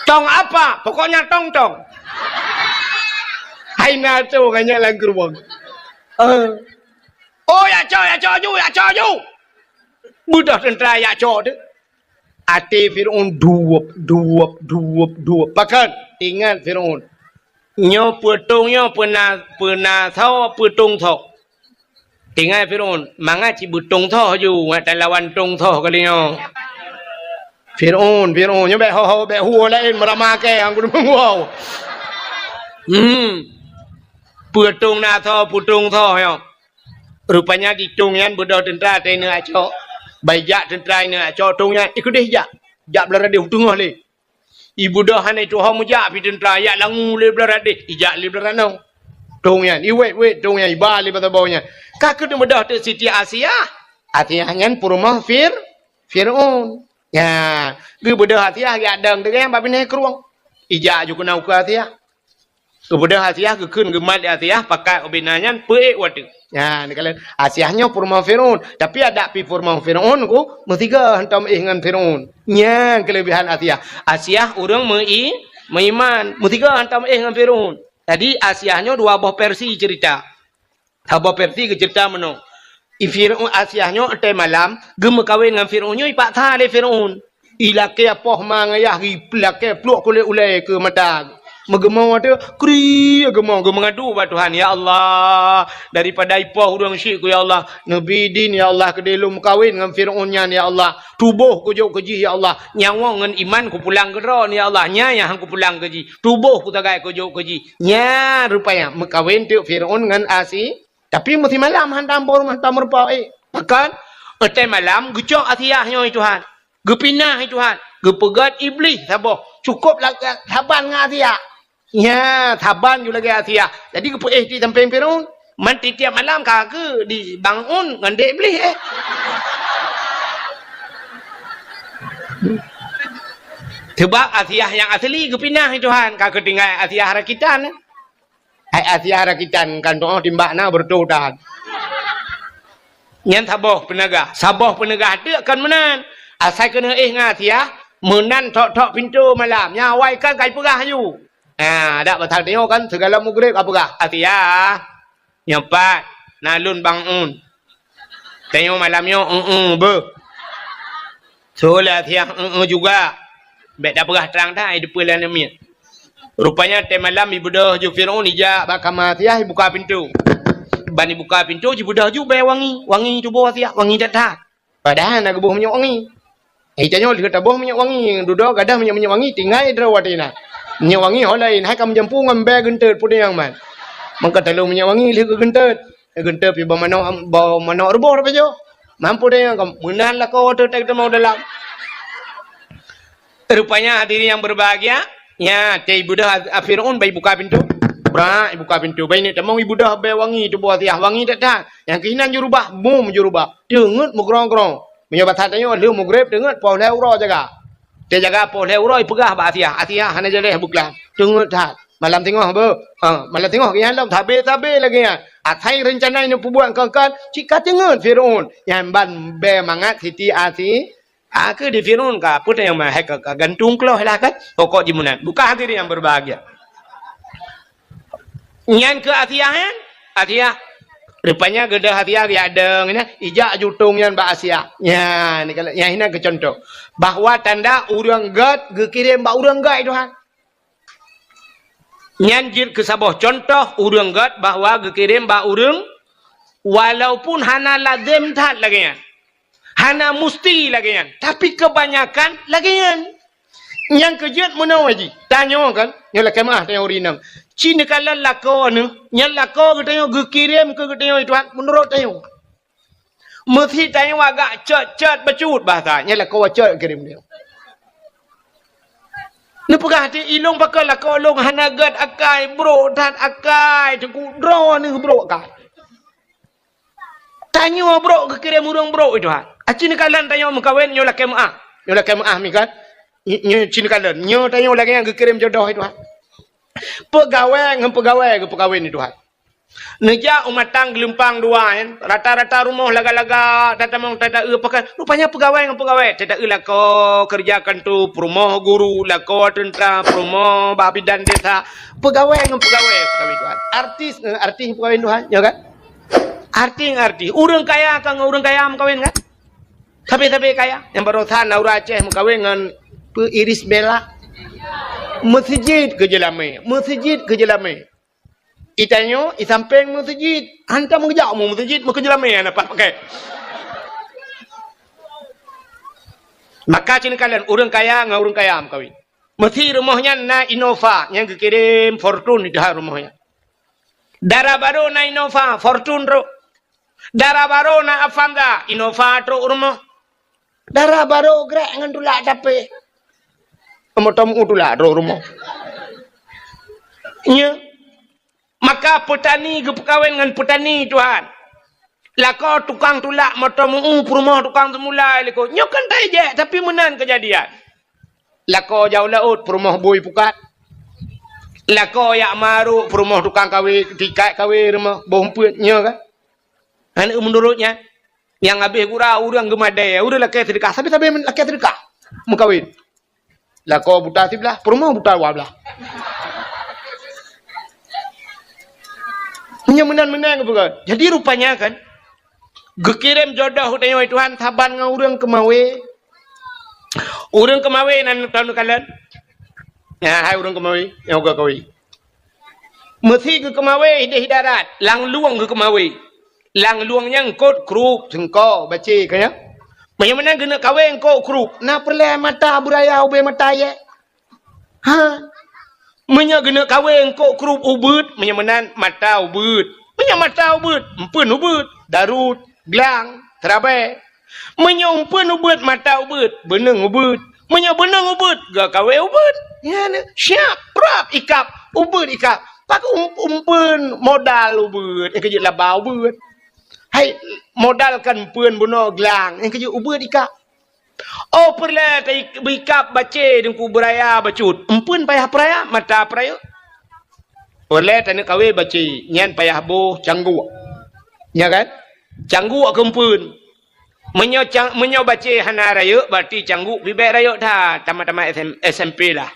"Tong apa? Pokoknya tong-tong." Hai na tong, hanyeut lam krueng. Eh. "Oh, jak cok, jak cok ju, jak cok ju." Beudôh teuntra jak cok teuh. Até Firaun duep, duep, duep, duep. Pakon? Ingat Firaun. Nyoe peue tong nyoe, peue na, peue na soe, peue tong soe. Tinggai Firaun, mangat cit beutong soe ju, ngat talawan tong soe kali nyoe. Firaun, Firaun, nyoe bèk ho-ho, bèk huwa laén meurama kèe, han kudeungoe. Hmm. Peue tong na soe, peue tong soe nyoe. Rupanya di tong nyan beudôh teuntra teuh ineuk jak cok. Ban ijak teuntra ineuk jak cok tong nyan, ikeudeh jak. Jak blah radeh u teungoh lé. Ibeudôh hana ituho meujak pih teuntra, jak langue lé blah radeh, ijak lé blah ranoe. Tong nyan, iwét-wét tong nyan, iba lé bak saboh nyan. Ka keuneuk beudôh teuk Siti Asiah. Asiah nyan peurumoh Fir-, Firaun. Nya, geubeudôh Asiah geujak dong teugèe bak binéh krueng. Ijak ju keunan ukeue Asiah. Geubeudôh Asiah, geukheun geumat lé Asiah, pakat ubena nyan, peuék u ateueh. Nyan, neukalon Asiah nyoe peurumoh Firaun. Tapi adak pih peurumoh Firaun ku, meusigoe hantom éh ngon Firaun. Nyan keuleubehan Asiah. Asiah ureueng meu-i-, meuiman, meusigoe hantom éh ngon Firaun. Jadi, Asiah nyoe dua boh versi ceurita. Saboh versi geuceurita meunoe. I Firaun, Asiah nyoe watèe malam geumeukawen ngon Firaun nyoe ipaksa lé Firaun. Ilakèe poh ma ngon ayah, ilakèe pluek kulét ulèe keu mata. Meugeumoe teuh, kri geumoe, geumeungadu bak Tuhan, "Ya Allah, daripada ipoh ureueng syik ku, ya Allah, neubi idin, ya Allah, keudéh lôn meukawen ngon Firaun nyan, ya Allah. Tuboh kujok keu jih, ya Allah. Nyawa ngon iman kupulang keu droe, ya Allah. Nyan nyang han kupulang keu jih. Tuboh kusagai kujok keu jih." Nyan rupanya meukawen teuk Firaun ngon Asi-, Tapi meusimalam hantom boh rumoh, hantom rupa, eh. Pakon? Watèe malam geucok Asiah nyoe, hai Tuhan. Geupinah, hai Tuhan. Geupeugöt Iblih saboh. Cukôp la-, saban ngon Asiah. Nya, saban ju lagèe Asiah. Jadi geupeuéh di sampéng Firaun. Man tiep-tiep malam ka keu di bangun ngon dek Iblih, eh. Sebab Asiah nyang asli geupinah, hai Tuhan. Ka keu tinggai Asiah rakitan, eh. Hai Asiah rakitan kan, toh timbak na beureutoh that. Nyan saboh peuneugah. Saboh peuneugah teuk kon meunan. Asai keuneuk éh ngon Asiah, meunan thok-thok pintoe malam. Nyan awai kan ka ipeugah laju. Ha, dak pasal tanyoe kan, sigohlom mugreb ka peugah, "Asiah, nyoe pat, na lôn bangun." Tanyoe malam nyoe, eu-eu beuh. Soe lé Asiah, eu-eu juga. Bèk tapeugah trang that, ai depan lam miet. Rupanya watèe malam ibeudôh ju Firaun ijak bak kama Asiah, ibuka pintoe. Ban ibuka pintoe, jibeudôh ju bèe wangi. Wangi tuboh Asiah, wangi that-that. Padahai na geuboh minyeuk wangi. Eh, tanyoe lheueh taboh minyeuk wangi, dudoe gadoh minyeuk-minyeuk wangi, tinggai droe watèe na. Minyeuk wangi ho laén, hai ka meujampu ngon bèe geunteut, peue nyang man. Mangka talo minyeuk wangi lheueh geugeunteut. Geunteut pih bak manok, bak manok ruboh tapajoh. Mampu deh, meunan lakoe teuh teuma dalam. Rupanya hadirin yang berbahagia, nya, watèe ibeudôh Firaun ban ibuka pintoe. Brak, ibuka pintoe. Ban ineuk tamong ibeudôh bèe wangi tuboh Asiah, wangi that-that. Nyang keuh inan jurubah, bum jurubah. Teungeut meugrong-grong. Meunyoe basa tanyoe lheueh mugreb teungeut poh lhèe uroe jaga. Watèe jaga poh lhèe uroe ipeugah bak Asiah, "Asiah, hana jaleh beuklam. Teungeut that. Malam singoh beuh." Ha, malam singoh geuh nyan lom, sabe-sabe lagèe nyan. Asai reuncana ineuk peubuet kon-kon, cit ka teungeut Firaun. Nyan ban bèe mangat Siti Asi-, Ah, keu di Firaun ka, peue teuh nyang ma-, hai ka, ka gantung kloh lah kan? Pokok jih meunan. Buka hadirin yang berbahagia. Nyan keu Asiah, kan? Asiah. Rupanya geudah Asiah geuyadeng nyan, ijak jutong nyan bak Asiah. Nyan, nyan inan keu contoh. Bahwa tanda ureuëng gét geukirém bak ureuëng gét, Tuhan. Nyan jeuet keu saboh contoh ureuëng gét bahwa geukirém bak ureuëng, walaupun hana lazem that lagée nyan. Hana musti lagée nyan, tapi keubanyakan lagée nyan. Nyang keujeuet meunoe jih, tanyoe kan, nyoe lakée meuáh tanyoe ureuëng inong. Ci neukalon lakoe neuh, nyan lakoe geutanyoe geukirém keu geutanyoe Tuhan meunurot tanyoe. Meusi tanyoe agak cot-cot bacut bahasa, nyan lakoe cot geukirém tanyoe. Neupeugah di ilong pakon lakoe lôn hana gét akai, brok that akai, teungku droeneuh brok akai. Tanyoe brok geukirém ureuëng brok, Tuhan. Aci neukalon tanyoe meukawen, nyoe lakée meuáh. Nyoe lakée meuáh mi kan. Ny-, nyoe ci neukalon. Nyoe tanyoe lagée nyang geukirém jodoh, Tuhan. Peugawée ngon peugawée geupeukawén, Tuhan. Neujak u matang geulumpang dua, kan. Rata-rata rumoh laga-laga, tatamong tata-eu pakon. Rupanya peugawée ngon peugawée. Tata-eu lakoe keureuja kanto, peurumoh guru, lakoe teuntra, peurumoh bak bidan desa. Peugawée ngon peugawée peukawén, Tuhan. Artis ngon artis peukawén, Tuhan. Ya kan? Artis ngon artis. Ureuëng kaya ka ngon ureuëng kaya meukawen, kan? Sabe-sabe kaya. Nyang barosan Laura Aceh meukawen ngon peu Iris Bella. Meuseujid keu jeulamé. Meuseujid keu jeulamé. Itanyoe, isampéng meuseujid. Hantom geujak u meuseujid, meukeujeulamé hana pat pakai. Maka ci neukalon ureuëng kaya ngon ureuëng kaya meukawen. Meusi rumoh nyan na Innova nyang geukirém Fortuner di rumoh nyan. Dara barô na Innova, Fortuner trok. Dara barô na Avanza, Innova trok u rumoh. Dara barô grek ngon tulak tapé. Moto meu tulak trok u rumoh. Nya. Maka peutani geupeukawen ngon peutani, Tuhan. Lakoe tukang tulak moto meu peurumoh tukang seumula likot. Nyoe kan tajak, tapi meunan keujadian. Lakoe jak u laôt peurumoh bui pukat. Lakoe jak marok peurumoh tukang kawé, tikai kawé rumoh boh peuet nyoe kan. Aneuk meunurot nyan, nyang habéh gura ureuëng geumadée, ureuëng lakée seudeukah, sabe-sabe lakée seudeukah meukawen. Lakoe buta siblah, peurumoh buta dua blah. Meunyoe meunan-meunan geupeugah. Jadi rupanya kan, geukirém jodoh u tanyoe Tuhan saban ngon ureuëng keumawé. Ureuëng keumawé nan tahu neukalon. Ya, hai ureuëng keumawé, nyang uga kawé. Meusi geukeumawé idéh darat, lam lueng geukeumawé. Lam lueng nyan eungkôt krup, seungko, bacé, ka nyan. Meunyoe meunan geuneuk kawé eungkôt krup, na peureulée mata beuraya ubé mata yé? Ha? Meunyoe geuneuk kawé eungkôt krup ubeuet, meunyoe meunan mata ubeuet. Meunyoe mata ubeuet, eumpeuen ubeuet, darut, glang, teurabée. Meunyoe eumpeuen ubeuet, mata ubeuet, beuneueng ubeuet. Meunyoe beuneueng ubeuet, geukawé ubeuet. Nyan, siap, prap, ikab, ubeuet ikab. Pakon um-, eumpeuen modal ubeuet, nyang keujeuet laba ubeuet. Hai, modal kan eumpeuen bunoe glang, nyang keujeuet ubeuet ikab. Oh, peureulée ta-, beuikab bacé teungku beuraya bacut. Eumpeuen payah peuraya, mata peurayeuk. Peureulée taneuk kawé bacé, nyan payah boh cangguek. Nya kan? Cangguek keu eumpeuen. Meunyoe cang-, meunyoe bacé hana rayeuk, berarti cangguek pih bék rayeuk that, tamat-tamat S M, S M P lah.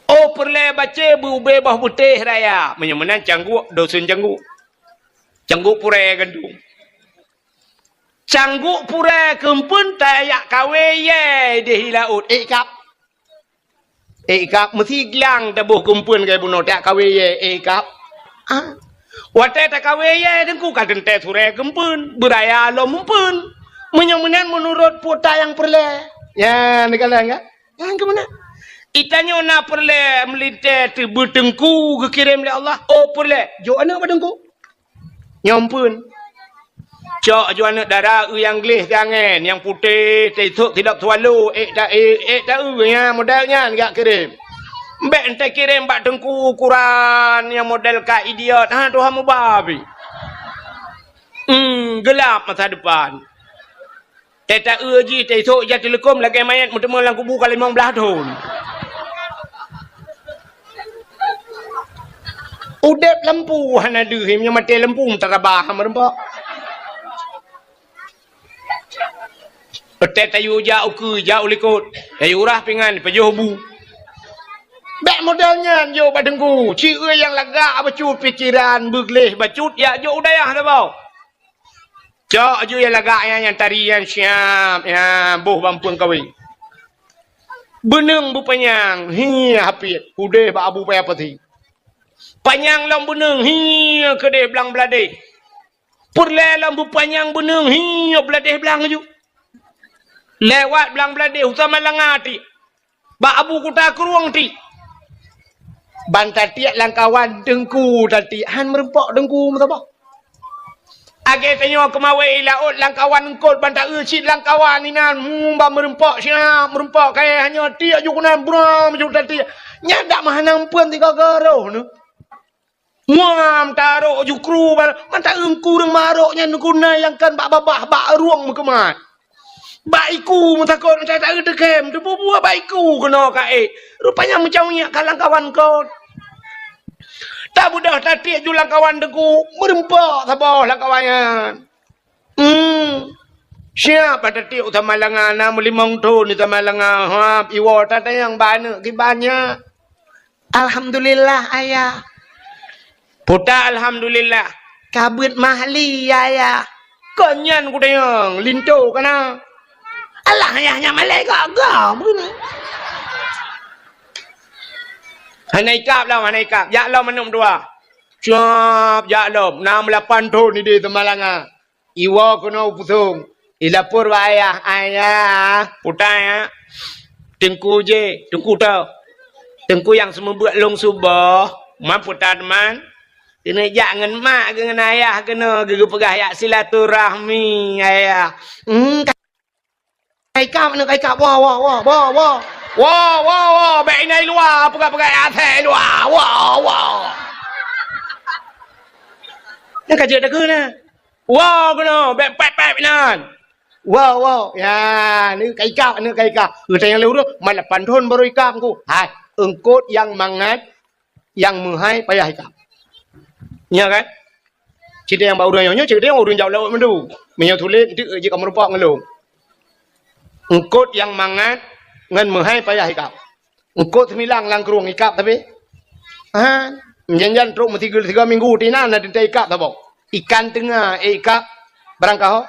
Oh, peureulée bacé beu-, ubé boh beutéh raya. Meunyoe meunan cangguek, dosen cangguek. Cangguek purée gandong. Cangguek purée keu eumpeuen tajak kawé yé idéh laôt, ék ikab. Ék ikab, meusi glang taboh keu eumpeuen keu bunoe tajak kawé yé, ék ikab. Ah. Watée takawé yé teungku ka teuntée surée keu eumpeuen, beuraya lom eumpeuen. Meunyoe meunan meunurot peue ta nyang peureulée. Nyan, neukalon kan? Nyan keu meunan. Itanyoe na peureulée meulintée teubeuteungku geukirém lé Allah. Oh, peureulée. Jok aneuk bak teungku. Nyoe eumpeuen. Cok ju aneuk dara eu nyang gleh siangén, nyang putéh, teusok sidop swallow, ék ta-, ék, ék ta-eu nyan model nyan geukirém. Bék entée kirém bak teungku ukuran nyang model ka idiot, ha, tuha muba pih. Hmm, gelap masa depan. Teuta-eu jih, teusok ija teuleukom lagée manyét meuteumé lam kubu ka limong blaih thon. Udeb lampu hana deuh, meunyoe maté lampu meutarabah meureumpok. Watèe tayue jak u keue, jak u likot, tayue rhah pingan, pajoh bu. Bèk model nyan jok bak teungku. Cit nyang lagak bacut pikeran, beugleh bacut, jak jok u dayah saboh. Cok aju nyang lagak nyan, nyang tari nyan siap, nyan boh bak eumpeuen kawé. Beuneung beupanyang, hi hapit, udeh bak Abu Paya Pati. Panyang lom beuneung, hi keudeh blang bladeh. Peureulèe lom beupanyang beuneung, hi bladeh blang aju. Lewat blang bladeh, u Samalanga tiek. Bak Abu Kuta Krueng tiek. Ban tatiek lam kawan teungku tatiek, han meureumpok teungku meusaboh. Lagèe tanyoe keumawé i laôt lam kawan eungkôt ban taeu cit lam kawan inan, mu ban meureumpok siap, meureumpok kayèe hanyoe tiek ju keunan bram ju tatiek. Nyan dak meuhana eumpeuen tiga garoh nyoe. Muam tarok ju kru ban, mantong ureueng marok nyan guna nyang kan bak babah, bak rueng meukeumat. Bak iku meutakot, mantong taeu teukem, teububuet bak iku keunoe ka ék. Rupanya meucaweuek ka lam kawan kon. Tabeudôh tatiek ju lam kawan teungku, meureumpok saboh lam kawan nyan. Hmm. Siap bak tatiek u Samalanga, na meulimong thon di Samalanga. Hap, iwoe tatanyong bak aneuk kiban nyan. Alhamdulillah, Ayah. Puta alhamdulillah. Ka beuet mahli, Ayah. Kon nyan kutanyong, linto kana. Alah, Ayah nyan malèe gagah, beuneuk. Hana ikab lom, hana ikab. Jak lom aneuk dua. Siap, jak lom. Na meulapan thon di Samalanga. Iwoe keunoe u Pusong. Ilapor bak ayah, "Ayah, puta ya. Teungku jih, teungku teuh. Teungku nyang seumeubeuet lôn suboh, man puta teuma. Keuneuk jak ngon mak geuh ngon ayah keunoe geupeugah jak silaturahmi, ayah." Hmm, ka ikab, aneuk ka ikab, woe, woe, woe, woe, woe. Woe, woe, woe, bèk inan i luwa, peugah-peugah asèe i luwa, woe, woe. Nyan ka jeuet takheun na. Woe keunoe, bèk pèp-pèp inan. Woe, woe. Ya, aneuk ka ikab, aneuk ka ikab. Geutanyong lé ureueng, "Man lapan thon barô ikab, Teungku?" Hai, eungkôt nyang mangat, nyang meuhai payah ikab. Nyo kan? Cit nyang bak ureueng nyoe, cit nyang ureueng jak laôt mandum. Meunyoe tuléh, eunteuk jeuet ka meurumpok ngon lôn. Eungkôt nyang mangat ngon meuhai payah ikab. Eungkôt seumilang lam krueng ikab tapi. Ha, jan-jan trok meusigoe-sigoe minggu, tinan na teuntèe ikab saboh. Ikan teunga, eh, ikab barangkaho.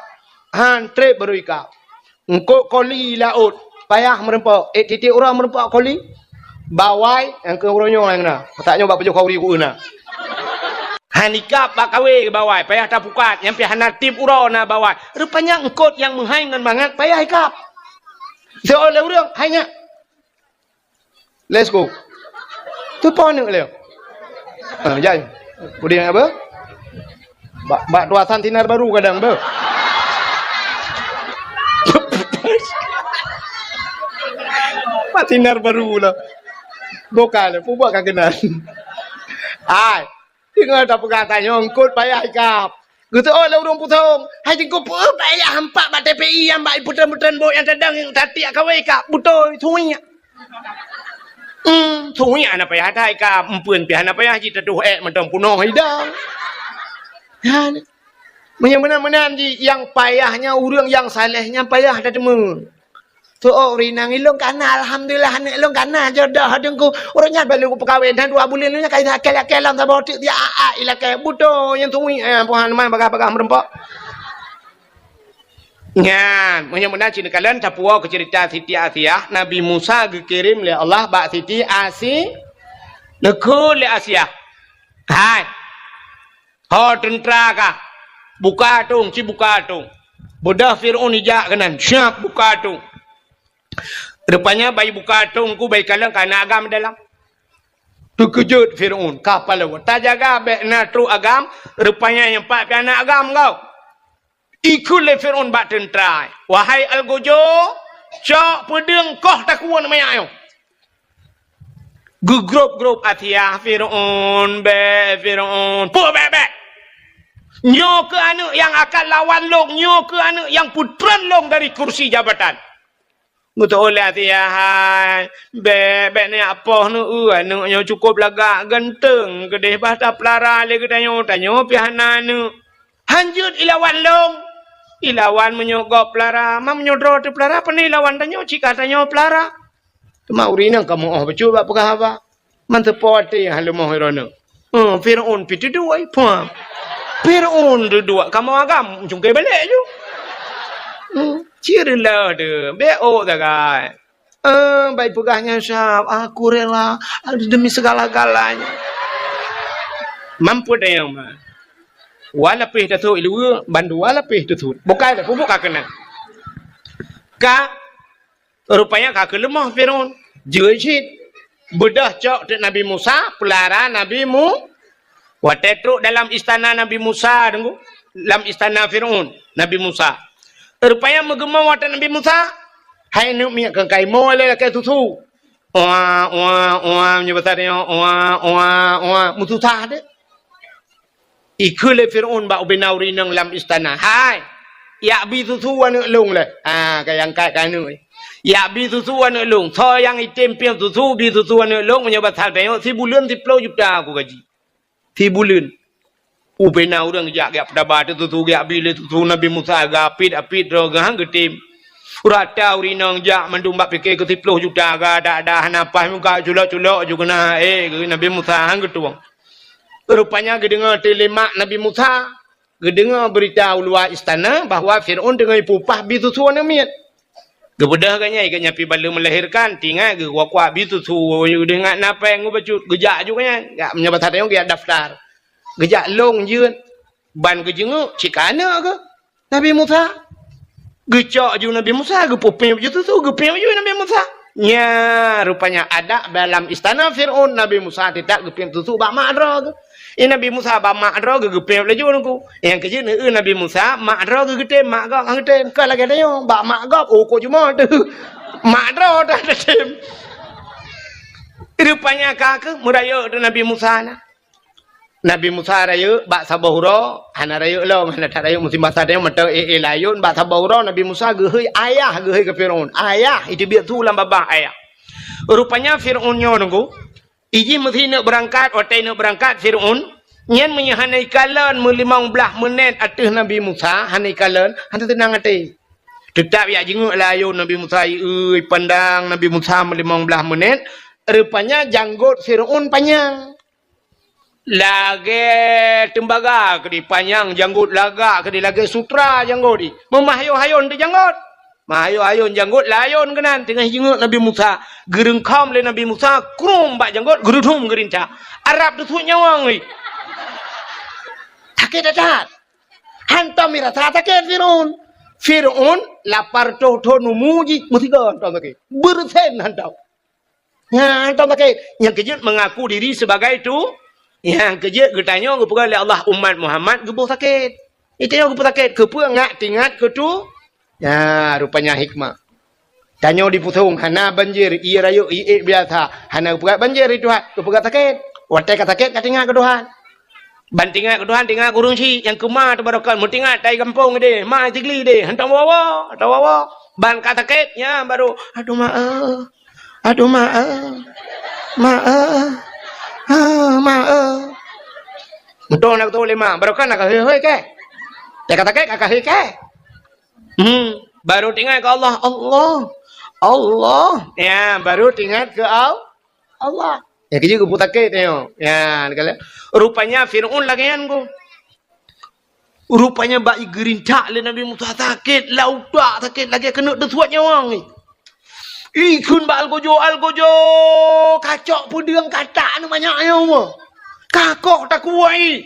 Han trép barô ikab. Eungkôt koli laôt, payah meurumpok. Eh, tiep-tiep uroe meurumpok koli. Bawai, nyang keu uroe nyoe nyang na. Masa nyoe bak pajoh khauri ku na. Han ikab bak kawé bawai, payah tapukat, nyang pih hana tiep uroe na bawai. Rupanya eungkôt nyang meuhai ngon mangat payah ikab. Seuôt lé ureueng, hai nyak. Let's go. Teupo aneuk lé. Ha, jai. Kemudian apa? Bak, bak tuasan sinar baru kadang, beuh. Bak sinar baru lah. Bukan, peubuet ka keunan. Ai, teungoh tapeugah tanyoe eungkôt payah ikab. Geuseuôt lé ureueng Pusong, "Hai Teungku, peue payah hampak bak T P I nyang bak ipeutren-peutren bot nyang tadong tatiek kawé ikab, beutôi, suiek." Hmm, suiek hana payah that ikab, eumpeuen pih hana payah jitatuh ék mantong punoh idang. Nyan. Meunyoe meunan-meunan jih, nyang payah nyan ureueng nyang saleh nyan payah that teuma. Tu'oh rinang ilôn kana, alhamdulillah, aneuk lôn kana jodoh Teungku. Ureueng nyan baru kupeukawén, dan dua buleuen nyan ka ilakée-lakée lam saboh teuk, dia a-a ilakée. Beutôi nyan tuwi, eh, Tuhan, man bagah-bagah meurumpok. Nyan, meunyoe meunan cit neukalon tapuwoe keu ceurita Siti Asiah, Nabi Musa geukirém lé Allah bak Siti Asi-, neukheun lé Asiah. Hai. Ho teuntra kah, buka atong, ci buka atong. Beudôh Fir'aun ijak keunan, siap buka atong. Rupanya bai buka atong ku bai kalon ka na agam dalam. Teukeujot Fir'aun, ka palau. Tajaga bèk na trok agam, rupanya nyang pat pih na agam kau. Ikheun lé Fir'aun bak teuntra, "Wahai Algojo, cok peudeueng koh takue manyak nyoe." Geugrôb-grôb Asiah, "Fir'aun, bèk, Fir'aun, peue bèk-bèk? Nyoe keuh aneuk nyang akan lawan lôn, nyoe keuh aneuk nyang peutreun lôn dari kursi jabatan." Geuteu'oh lé Asiah, "Hai, bèk, bèk neujak poh neueu, aneuk nyoe cukôp lagak ganteng, keudeh bah tapeulara lé geutanyoe, tanyoe pih hana aneuk. Han jeuet ilawan lôn." Ilawan meunyoe gob peulara, ma meunyoe droe teupeulara, pane ilawan tanyoe, cit ka tanyoe peulara. Teuma ureueng inong ka meu'oh bacut bak peugah haba. Man teupeue watèe han leumoh droeneuh. Hmm, Fir'aun pih teuduek, eh, puang. Fir'aun teuduek, kamoe agam cungke balek ju. Hmm, cit reuloh teuh, bèk ôk sagai. Eh, bai peugah nyan sab, "Aku rela demi segala-galanya." Mampu dayang ma. Wa lapéh tasut iluwa, bandua lapéh tasut. Bukai dah, pupuk ka keunan. Ka, rupanya ka keuleumoh Firaun. Jeuet cit. Beudôh cok teuk Nabi Musa, peulara Nabi Mu-, Watèe trok dalam istana Nabi Musa, deungö, lam istana Firaun, Nabi Musa. Rupanya meugeumong watèe Nabi Musa, hai neuk miet keu kaimoe lé lakèe susu. Oa, oa, oa, meunyoe basa tanyoe, oa, oa, oa, meususah deh. Ikheun lé Firaun bak ubena ureueng inong lam istana, "Hai, jak bi susu aneuk lôn lé." Ha, ka nyang angkat keu aneuk. "Jak bi susu aneuk lôn. Soe nyang item piep susu, bi susu aneuk lôn, meunyoe basa tanyoe, sibuleuen siplôh juta aku gaji." Sibuleuen. Ubena ureueng jak, jak peudaba teuh susu, jak bi lé susu Nabi Musa, geuapit-apit droe geuh han geutem. Rata ureueng inong jak mandum bak pike keu siplôh juta, geudak-dak hana paih muka culok-culok ju keunan, eh, keu Nabi Musa han geutueng. Rupanya geudeungoe teuk lé mak Nabi Musa, geudeungoe beurita u luwa istana bahwa Firaun teungoh ipeupah bi susu aneuk miet. Geubeudôh geuh nyan, geuh nyan pih ban lheueh meulahirkan, tingat geuh kuak-kuak bi susu, deuh ngat na péng ngon bacut, geujak ju geuh nyan. Gak meunyoe basa tanyoe geujak daftar. Geujak lôn jeuet, ban geujeunguk cit ka aneuk geuh, Nabi Musa. Geucok ju Nabi Musa, geupeupéng ju susu, geupiep ju Nabi Musa. Nyan rupanya adat dalam istana Firaun, Nabi Musa teutab geupiep susu bak mak droe geuh. Eh, Nabi Musa bak mak droe geuh geupiep laju nungku. Nyang keujeuet neueu Nabi Musa, mak droe geuh geutem, mak gob han geutem. Ka lagèe tanyoe, bak mak gob, oh, kok jumoe teuh. Mak droe dah geutem. Rupanya ka keuh meurayeuk teuh Nabi Musa na. Nabi Musa rayeuk bak saboh uroe, hana rayeuk lom, hana that rayeuk musim basa tanyoe meuteuk éh-éh layôn, bak saboh uroe Nabi Musa geuhôi ayah, geuhôi keu Firaun. Ayah, iteubiet su lam babah ayah. Rupanya Firaun nyoe nungku, Ijih meusineuk beurangkat, watèe neuk beurangkat Firaun, nyan meunyoe hana ikalon meulimong blaih meunét ateueh Nabi Musa, hana ikalon, hana teunang até. Teutab jak jingeuk layôn Nabi Musa, ieu ipandang Nabi Musa meulimong blaih meunét, rupanya janggot Firaun panyang. Lagèe teumbaga keudéh panyang janggot, lagak keudéh lagèe sutra janggot jih. Meumahayôn-hayôn teuh janggot. Meuhayôn-hayôn janggot layôn keunan teungoh jingeuk Nabi Musa. Geureungkhom lé Nabi Musa, krum bak janggot, geurudum geurintak. Arab teusuet nyawöng jih. Sakét that-that. Hantom mirasa sakét Firaun. Firaun lapar toh-toh numu jih, meusigoe hantom sakét. Beureusen hantom. Nyan hantom sakét. Nyang keujeuet mengaku diri sebagai tu, nyang keujeuet geutanyoe geupeugah lé Allah umat Muhammad geuboh sakét. Geutanyoe geuboh sakét, keupeue ngat tingat keu tu? Nyan rupanya hikmah. Tanyoe di Pusong hana banjir, ié rayeuk, ié biasa. Hana geupeugah banjir di Tuhan, geupeugah sakét. Watèe ka sakét ka tingat keu Tuhan. Ban tingat keu Tuhan, tingat keu ureueng chik nyang keuma teubarokan, meutingat tai gampông idéh, ma Sigli idéh, hantom woe-woe, hantom woe-woe. Ban ka sakét, nyan baru, "Aduh ma eh, aduh ma eh, ma eh, ah, ma eh." Meutueng na geutôh lé ma, barokan na ka hôi-hôi kèe. Ka sakét ka hôi kèe. Hmm, baru tingat keu Allah, Allah, Allah. Ya, baru tingat keu Al-, Allah. Ya, keujeuet geupeusakét nyoe. Ya, rupanya Firaun lagèe nyan ko. Rupanya bak geurintak lé Nabi Musa sakét, lam utak sakét lagèe keuneuk teusuet nyawöng. Ikheun bak algojo, "Algojo, kacok peudeueng katak aneuk manyak nyoe." Kakoh takue.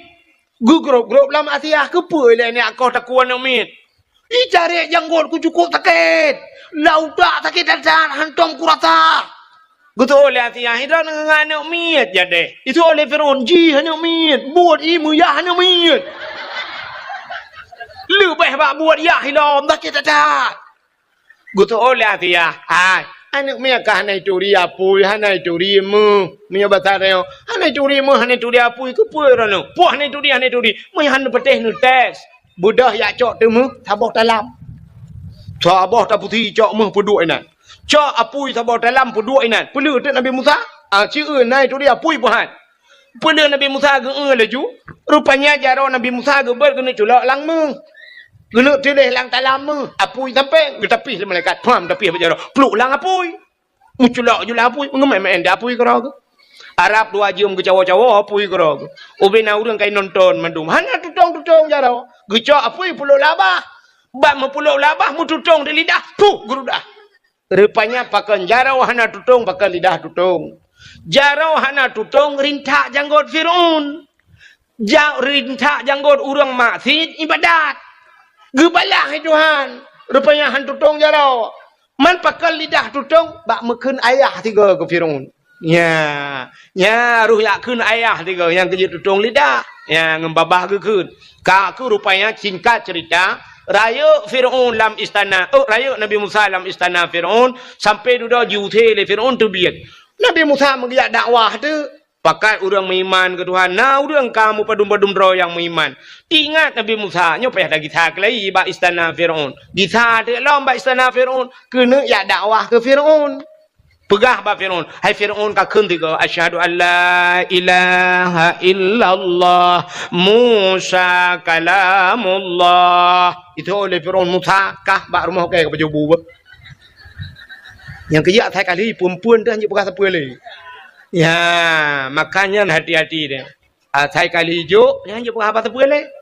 Geugrôp-grôp lam asiah, keupeue lé nyak koh takue aneuk miet. Icarek janggot ku cukôp sakét. Lam utak sakét that-that, hantom kurasa. Geutôh lé asiah, "Droeneuh ngon aneuk miet jadeh." Geutôh lé Firaun, "Jih aneuk miet, buet ie meuyah aneuk miet." Leubeh bak buet yah ilom, sakét that-that. Geutôh lé asiah, "Hai, aneuk miet ka hana ituri apui, hana ituri meuh." Meunyoe basa tanyoe, "Hana ituri meuh, hana ituri apui, keupeue droeneuh? Poh hana ituri, hana ituri. Meunyoe hana patéh neutés." Beudôh jak cok teumeuh saboh talam. Saboh tapeusi cok meuh peuduek inan. Cok apui saboh talam peuduek inan. Peuleueh teuk Nabi Musa, ah, ci eu na ituri apui peuhan. Peuleueh Nabi Musa geu-eu laju, rupanya jaroe Nabi Musa geubeuet keuneuk culok lam meuh. Geuneuk tiléh lam talam meuh, apui sampéng, geutapih lé malaikat. Pham, tapih bak jaroe. Pluek lam apui. Meuculok ju lam apui, meungeumé-mé di apui keudroe geuh. Arab dua jeuem geucawoe-cawoe apui keudroe geuh. Ubé na ureuëng ka inonton mandum. Hana tutong-tutong jaroe. Geucok apui pulok lam babah. Bak meupulok lam babah, meututong di lidah, puh, geurudah. Rupanya pakon jaroe hana tutong, pakon lidah tutong. Jaroe hana tutong, rintak janggot Fir'aun. Ja-, rintak janggot ureuëng maksiet ibadat. Geubalah lé Tuhan. Rupanya han tutong jaroe. Man pakon lidah tutong, bak meukheun ayah tiga keu Fir'aun. Nya, nya, roh jak kheun ayah tiga nyang keujeuet tutong lidah. Nya, ngon babah geukheun. Ka keuh rupanya singkat cerita, rayeuk Fir'aun lam istana, oh, rayeuk Nabi Musa lam istana Fir'aun, sampai dudoe jiusé lé Fir'aun teubiet. Nabi Musa meugeuyak dakwah teuk. Pakat ureuëng meuiman keu Tuhan, na ureuëng ka meupadum-padum droe nyang meuiman. Teuingat Nabi Musa, nyoe payah tagisa keulai bak istana Fir'aun. Gisa teuk lom bak istana Fir'aun, keuneuk jak dakwah keu Fir'aun. Peugah bak Fir'aun, "Hai Fir'aun, kakheun tiga, 'Asyhadu an la ilaha illallah, Musa kalamullah.'" Itu oleh Fir'aun, "Musa, kah bak rumoh kèe keu pajoh bu." Nyang keujak asai kali, phon-phon teuh hanjeuet peugah sapeue lé. Ya, makanya hati-hati deh. Asai kali jok, nyan jeuet peugah haba sapeue lé.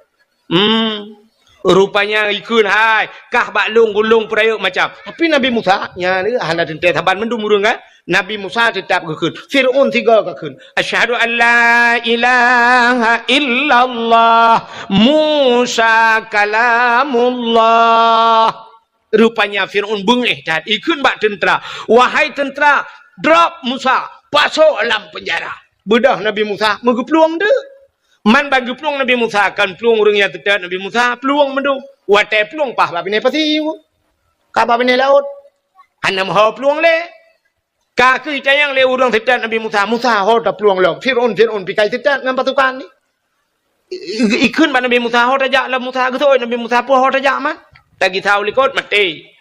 Hmm. Rupanya ikheun hai, kah bak lôn gulong peurayeuk macam. Tapi Nabi Musa, nyan hana teuntèe saban mandum ureuëng kan. Nabi Musa teutap geukheun. Fir'aun sigoe geukheun. "Asyhadu an la ilaha illallah, Musa kalamullah." Rupanya Fir'aun beungéh that, ikheun bak teuntra, "Wahai teuntra, drop Musa, pasoe lam peunjara." Beudôh Nabi Musa meugeuplueng deuk. Man ban geuplueng Nabi Musa, kon plueng ureuëng nyang teutot Nabi Musa, plueng mandum. Watèe plueng paih bak binéh pasi, ka bak binéh laôt. Hana meuho plueng lé. Ka keuh itanyong lé ureuëng teutot Nabi Musa, "Musa, ho taplueng lom. Fir'aun, Fir'aun pikai teutot ngon pasukan ni." I-, i-, ikheun bak Nabi Musa, "Ho tajak lom Musa." Geuseuôt Nabi Musa, "Peue ho tajak man?" Tagisa u likot, maté.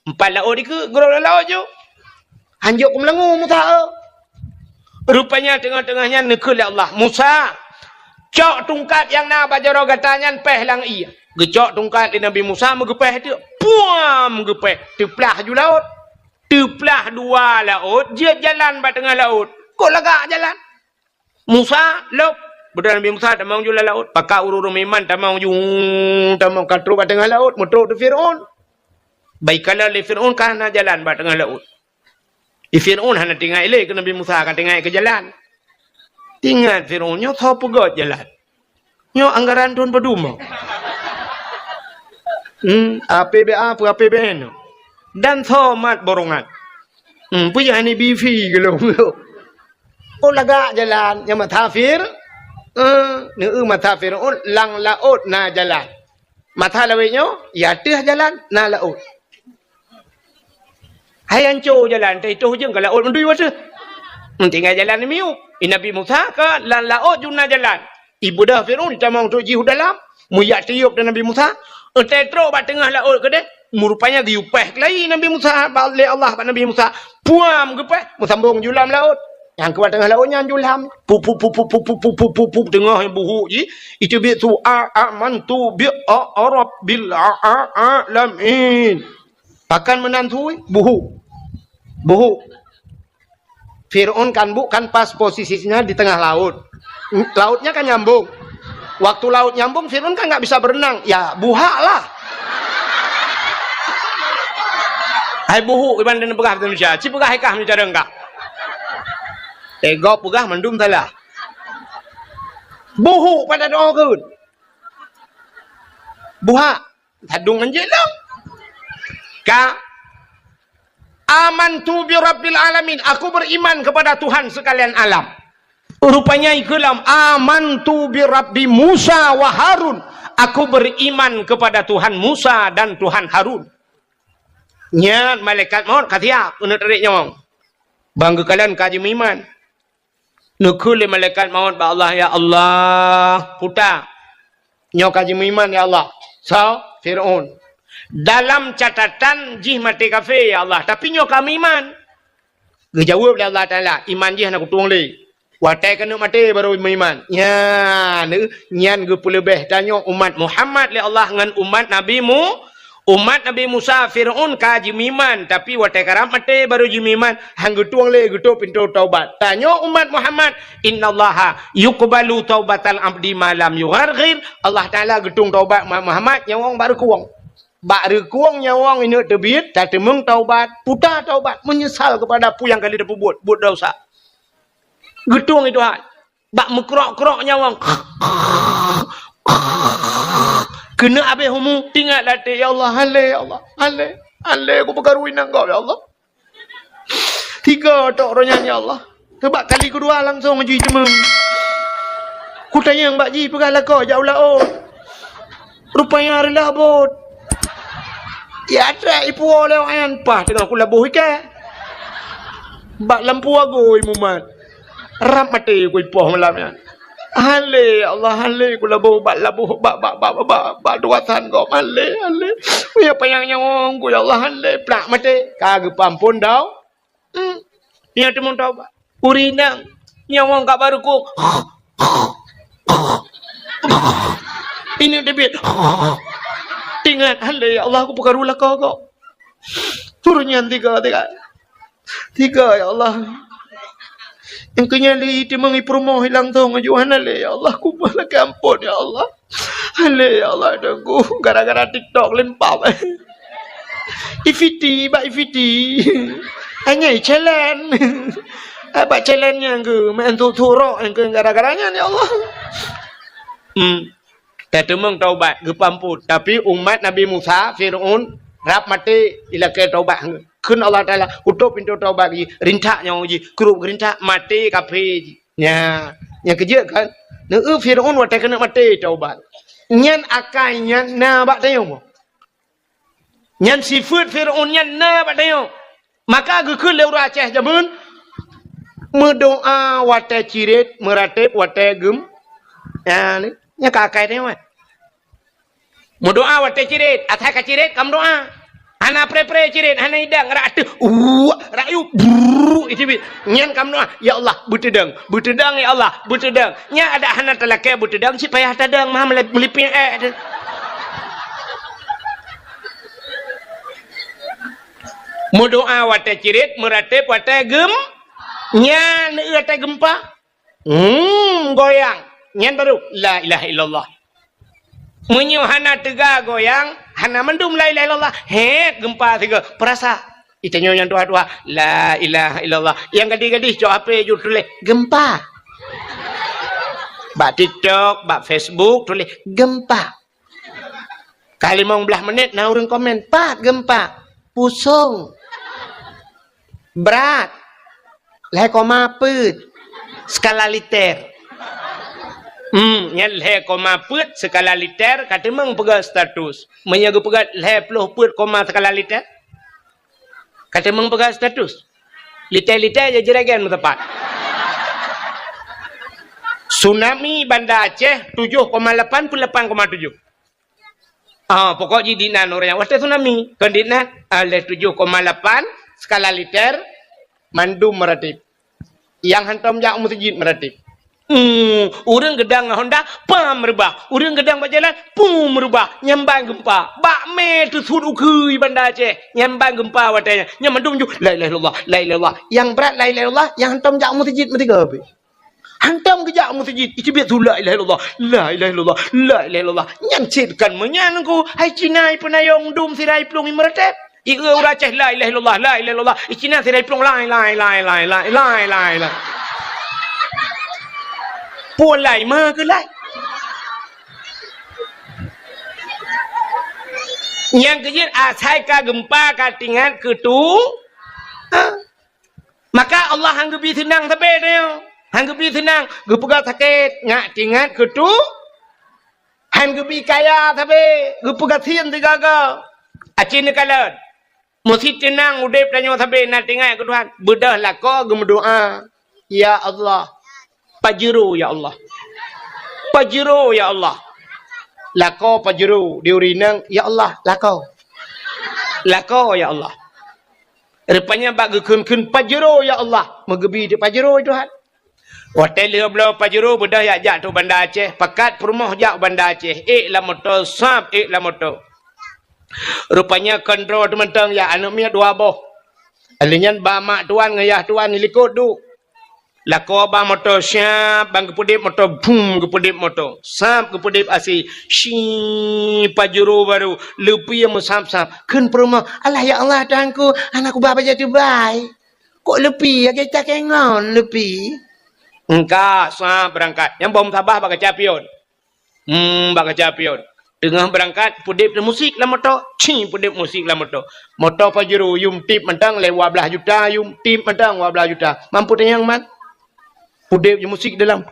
Empat laôt dikeue, geurôk lam laôt ju. Hanjeuet keumeulangô Musa, eh. Rupanya teungoh-teungoh nyan neukheun lé Allah, "Musa, cok tungkat nyang na bak jaroe gata nyan péh lam ié." Geucok tungkat lé Nabi Musa, meugeupéh teuk. Puam! Geupéh. Teuplah ju laôt. Teuplah dua laôt, jeuet jalan bak teungoh laôt. Kok lagak jalan? Musa, lôb. Beudôh Nabi Musa tamong ju lam laôt. Pakat ureuëng-ureuëng meuiman tamong ju, tamong ka trôk bak teungoh laôt, meutrôk di Fir'aun. Bak ikalon lé Fir'aun ka hana jalan bak teungoh laôt. Di Fir'aun hana teuingat lé keu Nabi Musa, ka teuingat keu jalan. Teuingat Fir'aun, nyoe soe peugöt jalan. Nyoe anggaran thôn padum? Hmm, A P B A peue A P B N? Dan soe mat borongan? Hmm, peue nyang hana bi fee geulong? Oh, lagak jalan nyang mata Fir-, eh, neu mata Fir'aun, lam laôt na jalan. Mata lawét nyoe, ya teuh jalan, na laôt. Hai anco jalan, tai toh jeueng ka laôt meudui wateuh. Tinggai jalan miyueb. I Nabi Musa ka lam laôt ju na jalan. Ibeudôh Fir'aun tamong trôk jih u dalam, meujak tiyôb di Nabi Musa. Entai trôk bak teungoh laôt keudeh, meurupanya geuyue péh keulayi Nabi Musa bak, lé Allah bak Nabi Musa. Puam geupéh, meusambong ju lam laôt. Nyang keu bak teungoh laôt nyan ju lam. Pup, pup, pup, teungoh buhuk jih. Iteubiet su a, amantu bi a, a rabbil a, a, alamin. Pakon meunan su, buhuk. Buhuk. Fir'aun kan bu-, kan pas posisinya di tengah laut. Lautnya kan nyambung. Waktu laut nyambung, Fir'aun kan nggak bisa berenang. Ya, buhak lah. Hai buhuk, iban dan peugah bahasa Indonesia. Ci peugah hai kah meucara engkah. Eh, gob peugah mandum salah. Buhuk pada doa keun. Buhak. Sadung anjeuk lom. Ka, "Amantu bi rabbil alamin." Aku beriman kepada Tuhan sekalian alam. Rupanya ikeu lom, "Amantu bi rabbi Musa wa Harun." Aku beriman kepada Tuhan Musa dan Tuhan Harun. Nyan malaikat maut ka siap keuneuk tarék nyawöng. Bang geukalon ka jimeuiman. Neukheun lé malaikat maut bak Allah, "Ya Allah, puta, nyoe ka jimeuiman, ya Allah." Soe? Fir'aun. "Dalam catatan jih maté kafé, ya Allah, tapi nyoe ka meuiman." Geujaweueb lé Allah Taala, "Iman jih hana kutueng lé. Watèe keuneuk maté barô meuiman. Nyan, nyan geupeuleubeh tanyoe umat Muhammad lé Allah ngon umat Nabi Mu-, umat Nabi Musa, Fir'aun ka jimeuiman, tapi watèe karab maté barô jimeuiman, han geutueng lé geutôp pintoe taubat. Tanyoe umat Muhammad, "Innallaha yuqbalu taubatal abdi ma lam yugharghir." Allah Taala geutueng taubat umat Muhammad nyang bak reukueng. Bak reukueng nyawöng ineuk teubiet, tateumeung taubat, puta taubat, meunyeusal keupada peue nyang ka lheueh tapeubuet, buet desya. Geutueng i Tuhan, bak meukrok-krok nyawöng. Keuneuk abéh umu, teuingat lam até, "Ya Allah, han lé, ya Allah, han lé, han lé, kupeukaru inong gob, ya Allah." Tiga tok roh nyan, ya Allah. Teubak kali keudua langsong jiteumeung. Kutanyong bak jih peugah lakoe jak u laôt. Rupanya reulah bot. Ya, trek ipuwoe lé awak nyan, paih teungoh kulaboh iké. Bak lampu agui mumat. Rab maté kuipoh malam nyan. "Han lé, ya Allah, han lé, kulaboh bak laboh, bak, bak, bak, bak, bak, bak tugasan gob, han lé, han lé. Meunyoe panyang nyawöng ku, ya Allah, han lé, plak maté." Ka geupeuamphon tau. Hmm. Nyang teumeung taubat. Ureueng inong, nyawöng ka bak reukueng. Ineuk teubiet. Teuingat, "Han lé, ya Allah, kupeukaru lakoe gob." Ureueng nyan tiga, tiga. Tiga, ya Allah. Nyang keu nyan lé teumeung i peurumoh i langsong aju, "Han lé, ya Allah, kumoh lakèe amphon, ya Allah. Han lé, ya Allah, Teungku, gara-gara TikTok lé pap." I Fiti, bak i Fiti. Anyai challenge. Bak challenge nyan keuh, main tu-, turok nyan keuh gara-gara nyan, ya Allah. Hmm. Tateumeung taubat, geupeuamphon. Tapi umat Nabi Musa, Fir'aun, rab maté, ilakèe taubat. Kheun Allah Taala, "Kutôp pintoe taubat jih, rintak nyawöng jih, krup geurintak, maté kafé jih." Nyan, nyang keujeuet kan? Neu-eu Fir'aun watèe keuneuk maté taubat. Nyan akai nyan na bak tanyoe. Nyan sifeuet Fir'aun nyan na bak tanyoe. Maka geukheun lé ureueng Aceh jameun, meudoa watèe cirét, meuratéb watèe geum-, nyan, nyan ka akai tanyoe, eh. Meudoa watèe cirét, asai ka cirét ka meudoa. Hana pré-pré cirét, hana idang, rak ateueh, uwak, rak yub, brrrr, iteubiet. Nyan ka meudoa, "Ya Allah, beuteudong, beuteudong, ya Allah, beuteudong." Nyan adak hana talakèe beuteudong, cit payah tadong, meuha meulip-, meulipéng èk teuh. Meudoa watèe cirét, meuratéb watèe geum-, nyan watèe geumpa. Hmm, goyang. Nyan baru, "La ilaha illallah." Meunyoe hana teuga goyang, hana mandum la ilaha illallah. Hét, geumpa sigoe. Peurasa. Itanyoe nyang tuha-tuha, "La ilaha illallah." Nyang gadih-gadih cok H P ju tuléh, "Geumpa." Bak TikTok, bak Facebook, tuléh, "Geumpa." Ka limong blaih menit na ureueng komen, "Pat geumpa?" "Pusong." "Brat." "Lhèe koma peuet skala liter." Hmm, nyan lhèe koma peuet skala liter ka teumeung peugah status. Meunyoe geupeugah lhèe ploh peuet koma skala liter, ka teumeung peugah status. Liter-liter ya juragan meusapat. Tsunami Banda Aceh tujoh koma lapan peuet lapan koma tujoh. Ah, pokok jih dinan ureueng watèe tsunami. Kon dinan, ah, lhèe tujoh koma lapan skala liter, mandum meuratéb. Nyang hantom jak u meuseujid meuratéb. Hmm, ureueng geudong ngon honda, pam reubah. Ureueng geudong bak jalan, pum reubah. Nyan ban geumpa. Bak mé teusuet ukeue Banda Aceh. Nyan ban geumpa watèe nyan. Nyan mandum ju, "La ilaha illallah, la ilaha illallah." Nyang brat la ilaha illallah, nyang hantom jak u meuseujid meusigoe pih. Hantom geujak u meuseujid, iteubiet su, "La ilaha illallah, la ilaha illallah, la ilaha illallah." Nyan cit kon meunyan ku, hai Cina ipeunayong dum sira iplueng imeuratéb. Ieu ureueng Aceh, "La ilaha illallah, la ilaha illallah." I Cina sira iplueng, "Lai, lai, lai." Pue lai ma keu lai. Nyang keujeuet asai ka geumpa ka teuingat keu tu. Ha? Maka Allah han geubi seunang sabe tanyoe. Han geubi seunang, geupeugah sakét, ngat teuingat keu tu. Han geubi kaya sabe, geupeugah sien sigaga. Aci neukalon. Meusi teunang udeb tanyoe sabe na teuingat keu Tuhan. Beudôh lakoe geumeudoa, "Ya Allah, pajero ya Allah. Pajero ya Allah." Lakoe pajero di ureueng inong, "Ya Allah, lakoe. Lakoe ya Allah." Rupanya bak geukheun-kheun, "Pajero ya Allah," meugeubi di pajero Tuhan. Watèe lheueh bloe Pajero beudôh jak, jak trok Banda Aceh, pakat peurumoh jak u Banda Aceh, ék lam moto, sab ék lam moto. Rupanya kondro teuh mantong jak, aneuk miet dua boh. Lheueh nyan ba mak tuan ngon yah tuan dilikot duek. Lakoe bak moto, sab, ban geupeudép moto, bum, geupeudép moto. Sab, geupeudép asi, shi, Pajero barô, leupie meusab-sab. Kheun peurumoh, "Alah ya Allah, Tuhanku, hana kuba bajèe teubai. Kok leupie, lagèe cakée ngon leupie?" Engka, sab, beurangkat. Nyang boh meusabah bak kaca pion. Hmm, bak kaca pion. Teungoh beurangkat, peudép musik lam moto. Ci, peudép musik lam moto. Moto Pajero, yum tip mantong lé dua blaih juta, yum tip mantong dua blaih juta. Mampu tanyong man? Peudép musik dalam.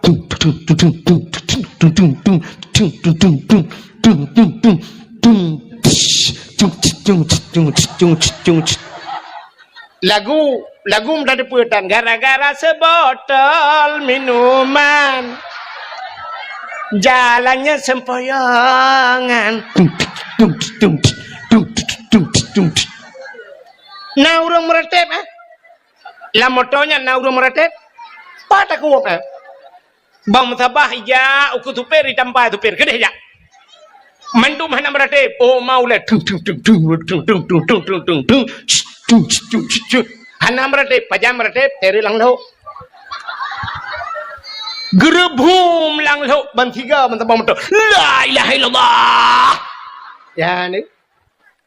Lagu, lagu meutateupeue tan, gara-gara seubotol minuman, jalannya sempoyongan. Na ureueng meuratéb, eh? Lam moto nyan na ureueng meuratéb? Pat takot, eh? Bang meusabah ijak ukeue supir, itampai supir, keudeh jak. Mandum hana meuratéb. Oh, maulai. Tung, tung, tung, tung. Hana meuratéb, pajan meuratéb, teureuk lam lhok. Geureubum lam lhok, ban tiga, ban tabang moto. La ilaha illallah. Ya, ni.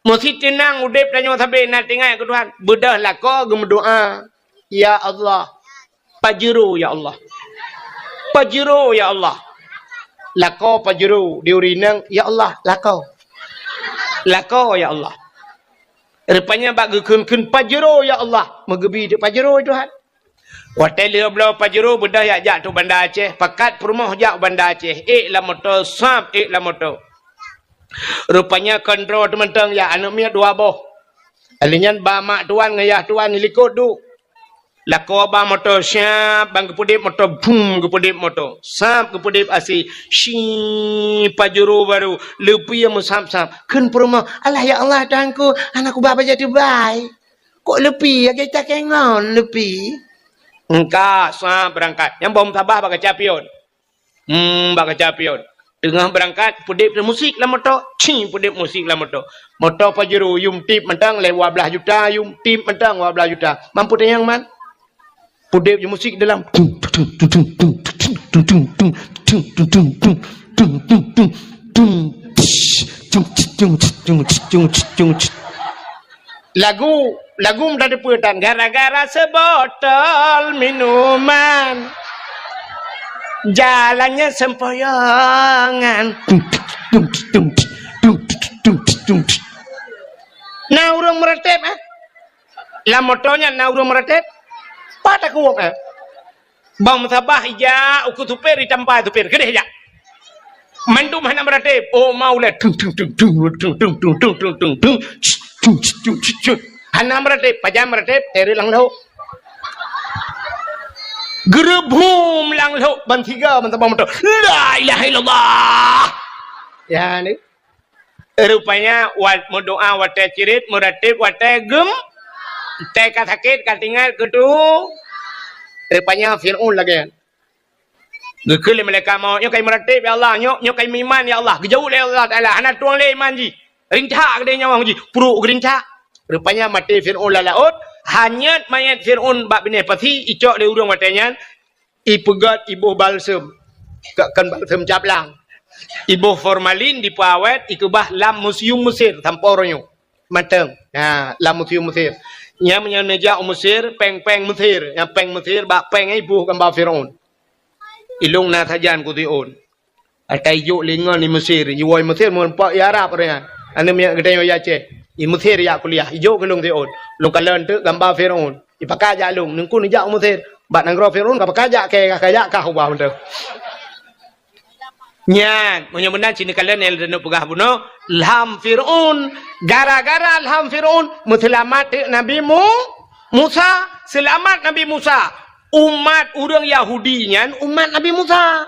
Meusti teunang udép tanyoe sabe na teuingat keu Tuhan. Beudôh lakoe geumeudoa, "Ya Allah, Pajero ya Allah. Pajero ya Allah." Lakoe Pajero di ureueng inong, "Ya Allah, lakoe. Lakoe ya Allah." Rupanya bak geukheun-kheun, "Pajero ya Allah," meugeubi teuk Pajero Tuhan. Watèe lheueh bloe Pajero beudôh jak, jak trok Banda Aceh, pakat peurumoh jak u Banda Aceh, ék lam moto, sab ék lam moto. Rupanya kondro teuh mantong jak, aneuk miet dua boh. Lheueh nyan ba mak tuan ngon yah tuan dilikot duek. Lakoe bak moto, sab, ban geupeudép moto, bum, geupeudép moto. Sab, geupeudép asi, shi, Pajero barô, leupie meusab-sab. Kheun peurumoh, "Alah ya Allah, Tuhanku, hana kuba bajèe teubai. Kok leupie, lagèe cakée ngon leupie?" Engka, sab, beurangkat. Nyang boh meusabah bak kaca pion. Hmm, bak kaca pion. Teungoh beurangkat, peudép musik lam moto. Ci, peudép musik lam moto. Moto Pajero, yum tip mantong lé dua blaih juta, yum tip mantong dua blaih juta. Mampu tanyong man? Peudép musik dalam. Lagu, lagu meutateupeue tan, gara-gara seubotol minuman, jalannya sempoyongan. Na ureueng meuratéb, eh? Lam moto nyan na ureueng meuratéb? Pat takot, eh? Bang meusabah ijak ukeue supir, itampai supir, keudeh jak. Mandum hana meuratéb. Oh, maulai. Tung, tung, tung. Hana meuratéb, pajan meuratéb, teureuk lam laôt. Geureubum lam laôt, ban tiga, ban tabang moto. La ilaha illallah. Ya, ni. Rupanya, wat meudoa watèe cirit, meuratéb watèe gem, watèe ka sakét, ka teuingat keu tu. Rupanya, Fir'aun lagèe nyan. Geukheun lé malaikat maut, "Nyoe kai meuratéb, ya Allah. Nyoe, nyoe kai meuiman, ya Allah." Geujaweueb lé Allah Taala, "Hana tueng lé iman jih. Rintak keudeh nyawöng jih." Pruek geurintak. Rupanya, maté Fir'aun lam laôt. Hanyot manyét Fir'aun bak binéh pasi, icok lé ureueng watèe nyan. Ipeugöt, iboh balsem. Ka-, kon balsem caplang. Iboh formalin, dipeuawét, ikeubah lam museum Mesir sampoe uroe nyoe. Mantong. Ha, lam museum Mesir. Nyan meunyoe neujak u Mesir, péng-péng Mesir. Nyang péng Mesir, bak péng nyan iboh gamba Fir'aun. Ilôn na sajan keu Fir'aun. Ata ijok lé ngon i Mesir, iwoe Mesir meureumpok i Arab ureueng nyan. Aneuk miet geutanyoe i Aceh. I Mesir jak kuliah, ijok keu lôn Fir'aun. Lôn kalon teuk gamba Fir'aun. Ipakat jak lôn, neungku neujak u Mesir. Bak nanggroe Fir'aun ka pakat jak kèe, ka jak kah ubah mantong. Nyan, meunyoe meunan cit neukalon nyang lôn peugah bunoe, lham Fir'aun. Gara-gara lham Fir'aun, meuseulamat teuk Nabi Mu-, Musa. Seulamat Nabi Musa. Umat ureueng Yahudi nyan umat Nabi Musa.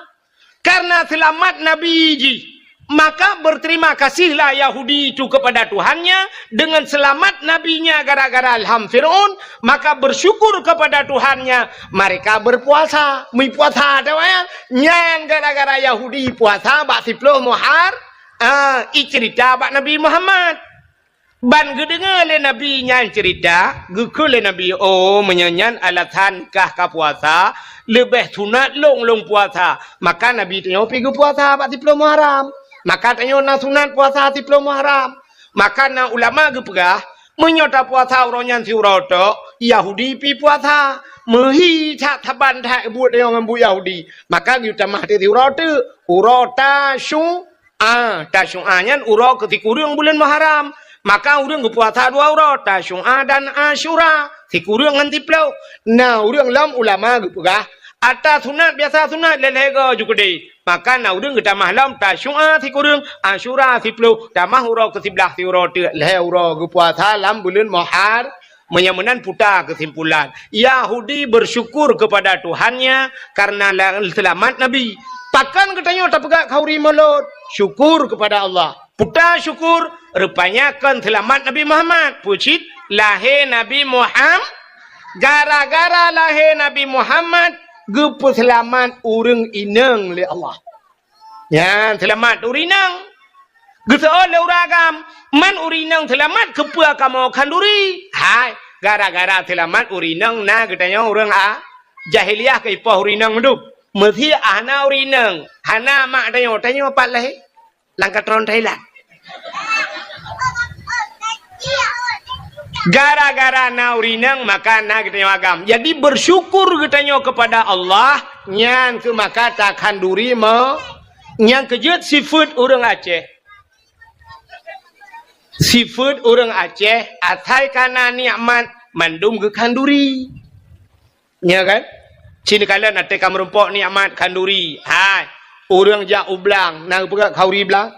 Kareuna seulamat nabi jih, Maka berterima kasihlah Yahudi itu kepada Tuhannya dengan selamat nabinya gara-gara ilham Fir'aun, maka bersyukur kepada Tuhannya, mereka berpuasa. Meupuasa ata wayang nyan gara-gara Yahudi puasa bak siploh Muhar, ah, icerita bak Nabi Muhammad. Ban geudeungoe lé Nabi nyan ceurita, geukheun lé Nabi, "Oh, meunyoe nyan alasan kah ka puasa, leubeh sunat lôn lôn puasa." Maka Nabi tanyoe pi geupuasa bak siploh Muharram. Maka tanyoe na sunat puasa siploh Muharram. Maka na ulama geupeugah, meunyoe tapuasa uroe nyan siuroe tok, Yahudi pi puasa. Meuhi that saban that buet tanyoe ngon buet Yahudi. Maka geutamah teuk siuroe teuk, uroe Tasyu-, Ah, Tasyu'a nyan uroe keu sikureueng buleuen Muharram. Maka ureueng geupuasa dua uroe, Tasyu'a dan Asyura, sikureueng ngon siploh. Na ureueng lom ulama geupeugah, ata sunat biasa sunat lhèe-lhèe go ju keudeh. Maka na ureueng geutamah lom Tasyu'a sikureueng, Asyura siploh, tamah uroe keu siblaih siuroe teuk lhèe uroe geupuasa lam buleuen Muhar-, Meunyoe meunan puta keusimpulan, Yahudi bersyukur kepada Tuhannya karena la-, seulamat Nabi. Pakon geutanyoe tapeugah khanduri mulod? Syukur kepada Allah. Puta syukur, rupanya kon seulamat Nabi Muhammad. Peue cit? Lahé Nabi Muham-, gara-gara lahé Nabi Muhammad, geupeuseulamat ureueng inong lé Allah. Nyan seulamat ureueng inong. Geuseuôt lé ureueng agam, man ureueng inong seulamat keupeue kamoe khanduri? Hai, gara-gara seulamat ureueng inong na geutanyoe ureueng a-, jahiliyah keu ipoh ureueng inong dum. Meusé hana ureueng inong, hana mak tanyoe, tanyoe pat lahé? Lam katron Thailand. Gara-gara na ureueng inong, maka na geutanyoe agam. Jadi, bersyukur geutanyoe kepada Allah, nyan keuh maka takhanduri mo-, nyang keujeuet sifeuet ureueng Aceh. Sifeuet ureueng Aceh, asai ka na nikmat, mandum geukhanduri. Nya kan? Cit neukalon até ka meurumpok nikmat khanduri. Hai, ureueng jak u blang, na geupeugah khanduri blang?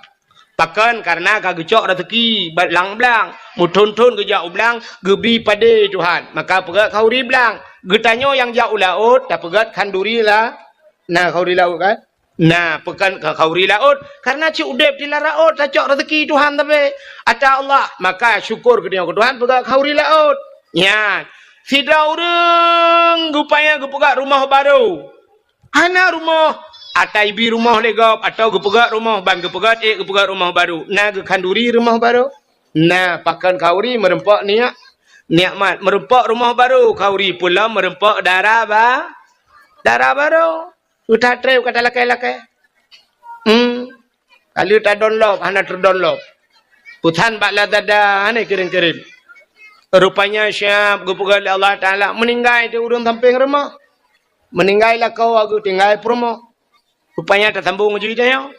Pakon? Karena ka geucok raseuki bak lam blang. Meuthon-thon geujak u blang, geubri padé Tuhan. Maka peugah khanduri blang. Geutanyoe nyang jak u laôt, tapeugah khanduri la-, na khanduri laôt kan? Na, pakon ka khanduri laôt? Karena cit udép di lam laôt tacok raseuki Tuhan tapi ata Allah. Maka syukur geutanyoe keu Tuhan peugah khanduri laôt. Nyan, sidroe ureueng geupaya geupeugah rumoh barô. Hana rumoh, ata ibi rumoh lé gob, atawa geupeugah rumoh, ban geupeugah ék geupeugah rumoh barô. Na geukhanduri rumoh barô? Na, pakon khanduri meurumpok niat, nikmat, meurumpok rumoh barô, khanduri pula meurumpok dara ba-, dara barô. Utak trép kata lakée-lakée. Hmm. Ka lheueh tadonlop, hana teudonlop. Peusan bak Lazada, hana kirém-kirém. Rupanya siab geupeugah lé Allah Taala, meuninggai di ureueng sampéng rumoh. Meuninggai lakoe geutinggai peurumoh. Rupanya tasambong jih tanyoe.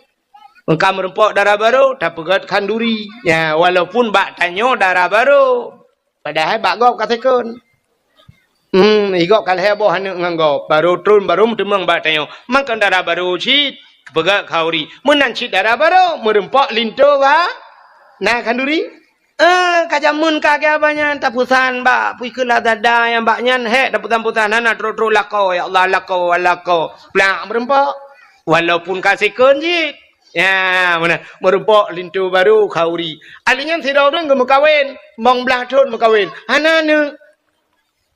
Meuka meurumpok dara barô, tapeugah khanduri. Ya, walaupun bak tanyoe dara barô. Padahai bak gob ka second. Hmm, i gob ka lhèe boh aneuk ngon gob. Barô tron, barô meuteumeung bak tanyoe. Maka dara barô cit, peugah khanduri. Meunan cit dara barô, meurumpok linto ba-, na khanduri. Eh, ka jameun ka geuh abah nyan, tapeusan bak, pih keu Lazada nyang bak nyan, hék, tapeusan-peusan, hana trok-trok lakoe, ya Allah, lakoe, lakoe. Plak meurumpok. Walaupun ka second cit. Ya, meunan. Meurumpok linto barô khanduri. Ahli nyan sidroe ureueng geumeukawen, limong blaih thon meukawen. Hana aneuk.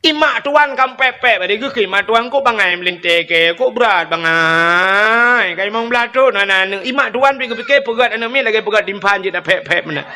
Imak tuan ka pép-pép, bak geukeue imak tuan kok bangai meulintèe kèe, kok brat bangai. Ka limong blaih thon hana aneuk. Imak tuan pih geupike peugöt aneuk miet lagèe peugöt timphan jeuet tapép-pép meunan.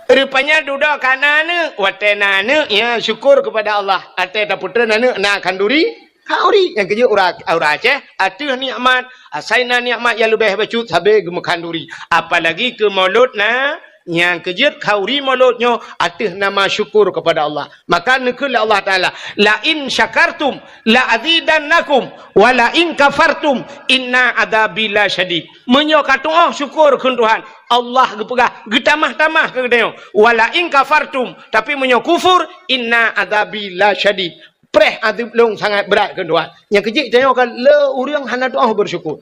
Rupanya dudoe ka na aneuk. Watèe na aneuk, ya syukur kepada Allah. Watèe tapeutreun aneuk na khanduri, khanduri. Nyang keujeuet ureueng, ureueng Aceh ateueh nikmat, asai na nikmat nyang leubeh bacut sabe geumeukhaduri. Apalagi keu Maulud na, nyang keujeuet khanduri Maulud nyoe ateueh nama syukur kepada Allah. Maka neukheun lé Allah Taala, "La in syakartum la azidannakum, wa la in kafartum inna adzabi lasyadid." Meunyoe ka tu'oh syukur kheun Tuhan, Allah geupeugah, geutamah-tamah keu geutanyoe, "Wa la in kafartum," tapi meunyoe kufur, "inna adzabi lasyadid." Preh azeub lôn sangat brat kheun Tuhan. Nyang keujeuet tanyoe ka le ureueng hana tu'oh beusyukur.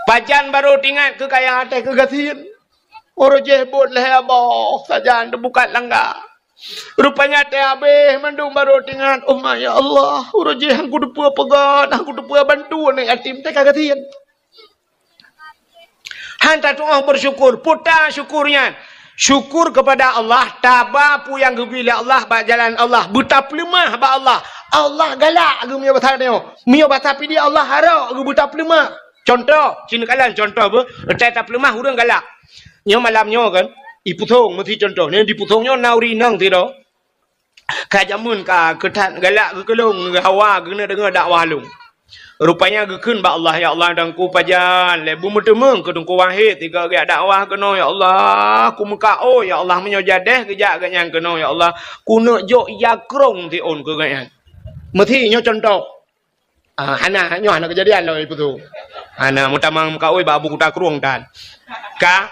Pajan barô teuingat keu kaya até keu gasien. Uroe jih bot lhèe boh sajan teubukat langga. Rupanya teuhabéh mandum barô teuingat, "Oh ma, ya Allah, uroe jih han kuteupeu peugöt, han kuteupeu bantu aneuk yatim, teuka gasien." Han tatu'oh beusyukur, puta syukur nyan. Syukur keupada Allah, taba peue nyang geubri lé Allah bak jalan Allah, beutapeuleumah bak Allah. Allah galak geuh meunyoe basa nyoe. Meunyoe basa Pidie, Allah harok geuh beutapeuleumah. Cuntoh, ci neukalon cuntoh beuh, teuka tapeuleumah ureuëng galak. Nyoe malam nyoe kan, ipusong meusi cuntoh. Nyoe dipusong nyoe na ureuëng inong sidroe. Ka jameun ka keu that galak geukeulong, geuhawa geuneuk deungoe dakwah lôn. Rupanya geukheun bak Allah, "Ya Allah, Teungku pajan lé beumeuteumeung keu Teungku Wahid sigoe geujak dakwah keunoe, ya Allah. Kumeukaôi, ya Allah, meunyoe jadeh geujak gobnyan keunoe, ya Allah, kuneuk jok ija krông siôn keu gobnyan." Meusi nyoe cuntoh. Ah, hana, nyoe hana keujadian lom ipusong. Hana, meutamong meukaôi bak Abu Kuta Krueng tan. Ka,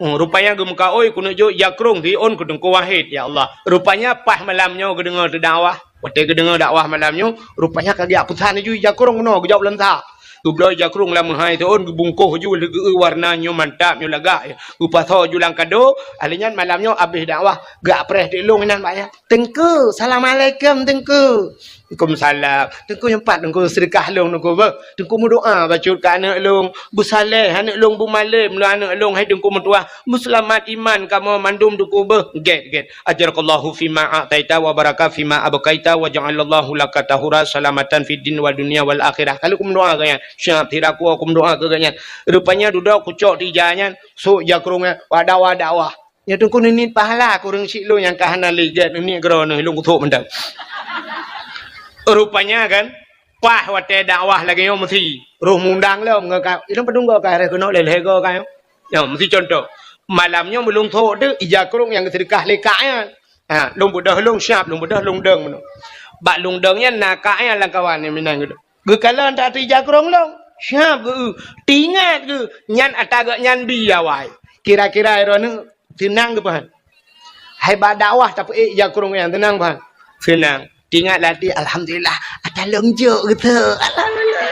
hmm, rupanya geumeukaôi kuneuk jok ija krông siôn keu Teungku Wahid, ya Allah. Rupanya paih malam nyoe geudeungoe teudakwah. Watée geudeungoe dakwah malam nyoe, rupanya ka geujak peusan laju ija krông keunoe, geujak u Lansa. Geubloe ija krông lam meuhai siôn, geubungkoh laju lé geu-eu warna nyoe mantap, nyoe lagak. Geupasoe laju lam kado, ahli nyan malam nyoe abéh dakwah, geupreh teuk lôn inan bak nyan. "Teungku, assalamualaikum, Teungku." "Waalaikumsalam." "Teungku, nyoe pat Teungku seudeukah lôn, Teungku, beuh. Teungku meudoa bacut keu aneuk lôn, beusaleh aneuk lôn, beumalém lôn aneuk lôn, hai Teungku meutuah, beuseulamat iman kamoe mandum, Teungku, beuh." "Gét, gét. Ajarakallahu fima a'taita wa baraka fima abqaita wa ja'alallahu laka tahura salamatan fid din wa dunya wal akhirah." Ka lheueh kumeudoa keu nyan. Siap, sira kue kumeudoa keu nyan. Rupanya dudoe kucok di ija nyan, sôk ija krông nyan, wada-wada wah. Nyoe Teungku neuniet pahala keu ureuëng syiek lôn nyang ka hana lé gét, neuniet keudroe neuh, lôn kuthok mantong. Rupanya kan, paih watée dakwah lagée nyoe meusi, roh mundang lom ngon ka, ilôn padum goe ka harôh keunoe lé lhée goe ka nyoe. Nyoe meusi cuntoh. Malam nyoe meulôn thok teuk ija krông nyang geuseudeukah lé kak nyan. Ha, lôn beudôh lôn siab, lôn beudôh lôn dong meunoe. Bak lôn dong nyan na kak nyan lam kawan nyang meunan geudoh. Geukalon that ija krông lôn, siab geu-eu. Teuingat geuh, nyan ata gobnyan bi awai. Kira-kira droeneuh seunang geuh pahan. Hai bak dakwah tapeuék ija krông nyan, seunang pahan. Seunang. Teuingat lam até, "Alhamdulillah, ata lôn jok geuh." Alhamdulillah.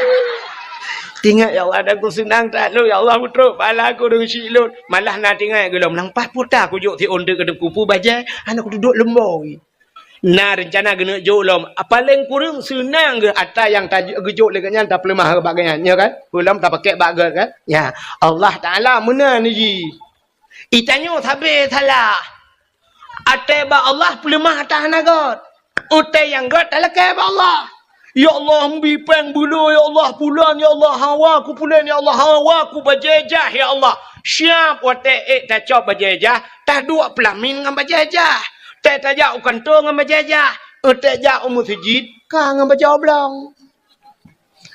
Teuingat, "Ya Allah, ata kuseunang that lôn, ya Allah, meutrok pahala keu ureuëng syiek lôn." Malah na teuingat geuh lom, "Nang pat puta kujok siôn teuk keu Teungku, peue bajée, hana kuteudok leumboi." Na reuncana geuneuk jok lom. Paleng kureueng seunang geuh ata nyang ta-, geujok lé gobnyan tapeuleumah bak gobnyan, nyo kan? Peue lom tapakèk bak gét kan? Ya, Allah Taala meunan jih. Itanyoe sabe salah. Até bak Allah peuleumah ata hana gét. Até nyang gét talakée bak Allah. Ya Allah, meubi péng beulo, ya Allah, pulan, ya Allah, hawa ku pulan, ya Allah, hawa ku bajée jah, ya Allah. Siab watée ék tacok bajée jah, taduek peulamin ngon bajée jah. Tée tajak u kantô ngon bajée jah. Tée jak u meuseujid, ka ngon bajée oblong.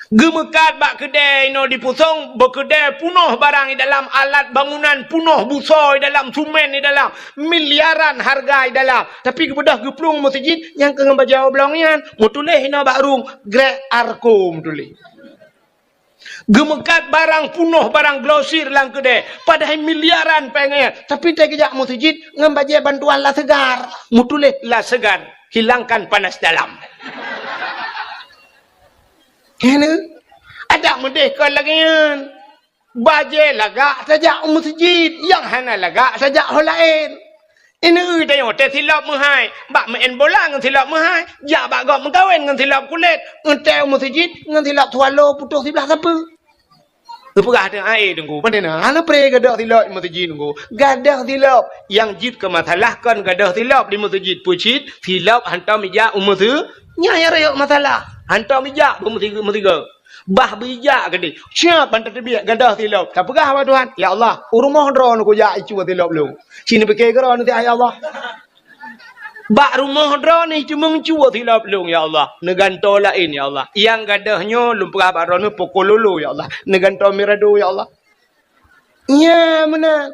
Geumeukat bak keudée inoe dipusong, beukeudée punoh barang di dalam, alat bangunan punoh, busoe di dalam, sumen di dalam, miliaran hareuga di dalam. Tapi geubeudôh geuplueng meuseujid nyang keu ngon bajée oblong nyan, meutuléh inoe bak rueng, Grek Arko meutuléh. Geumeukat barang punoh, barang glosir lam keudée, padahai miliaran péng nyan. Tapi tée geujak meuseujid ngon bajée bantuan La Segar, meutuléh La Segar, hilangkan panas dalam. Kena. Adak meudeh kon lagée nyan. Bajée lagak tajak u meuseujid, nyang hana lagak tajak ho laén. Ineue tanyoe tée silop meuhai, bak meu'en bola ngon silop meuhai, jak bak gob meukawen ngon silop kulét, eunteuk u meuseujid ngon silop swallow putôh siblah sapeue. Geupeugah teuh aé Teungku, pane na hana pre gadôh silop di meuseujid Teungku. Gadôh silop, nyang jeuet keu masalah kon gadôh silop di meuseujid, peue cit silop hantom ijak u meuseu-, nyan nyang rayeuk masalah. Hantom ijak u meusi-, meusigoe. Bah beujak keudeh. Siab ban tateubiet gadôh silop. Tapeugah bak Tuhan, "Ya Allah, u rumoh droeneuh kujak icue silop lôn." Ci neupike keudroe neuh, "Ya Allah, bak rumoh droeneuh cuma cue silop lôn, ya Allah. Neugantoe laén, ya Allah. Nyang gadôh nyoe lôn peugah bak droeneuh poko lolo, ya Allah. Neugantoe mirado, ya Allah." Nya meunan.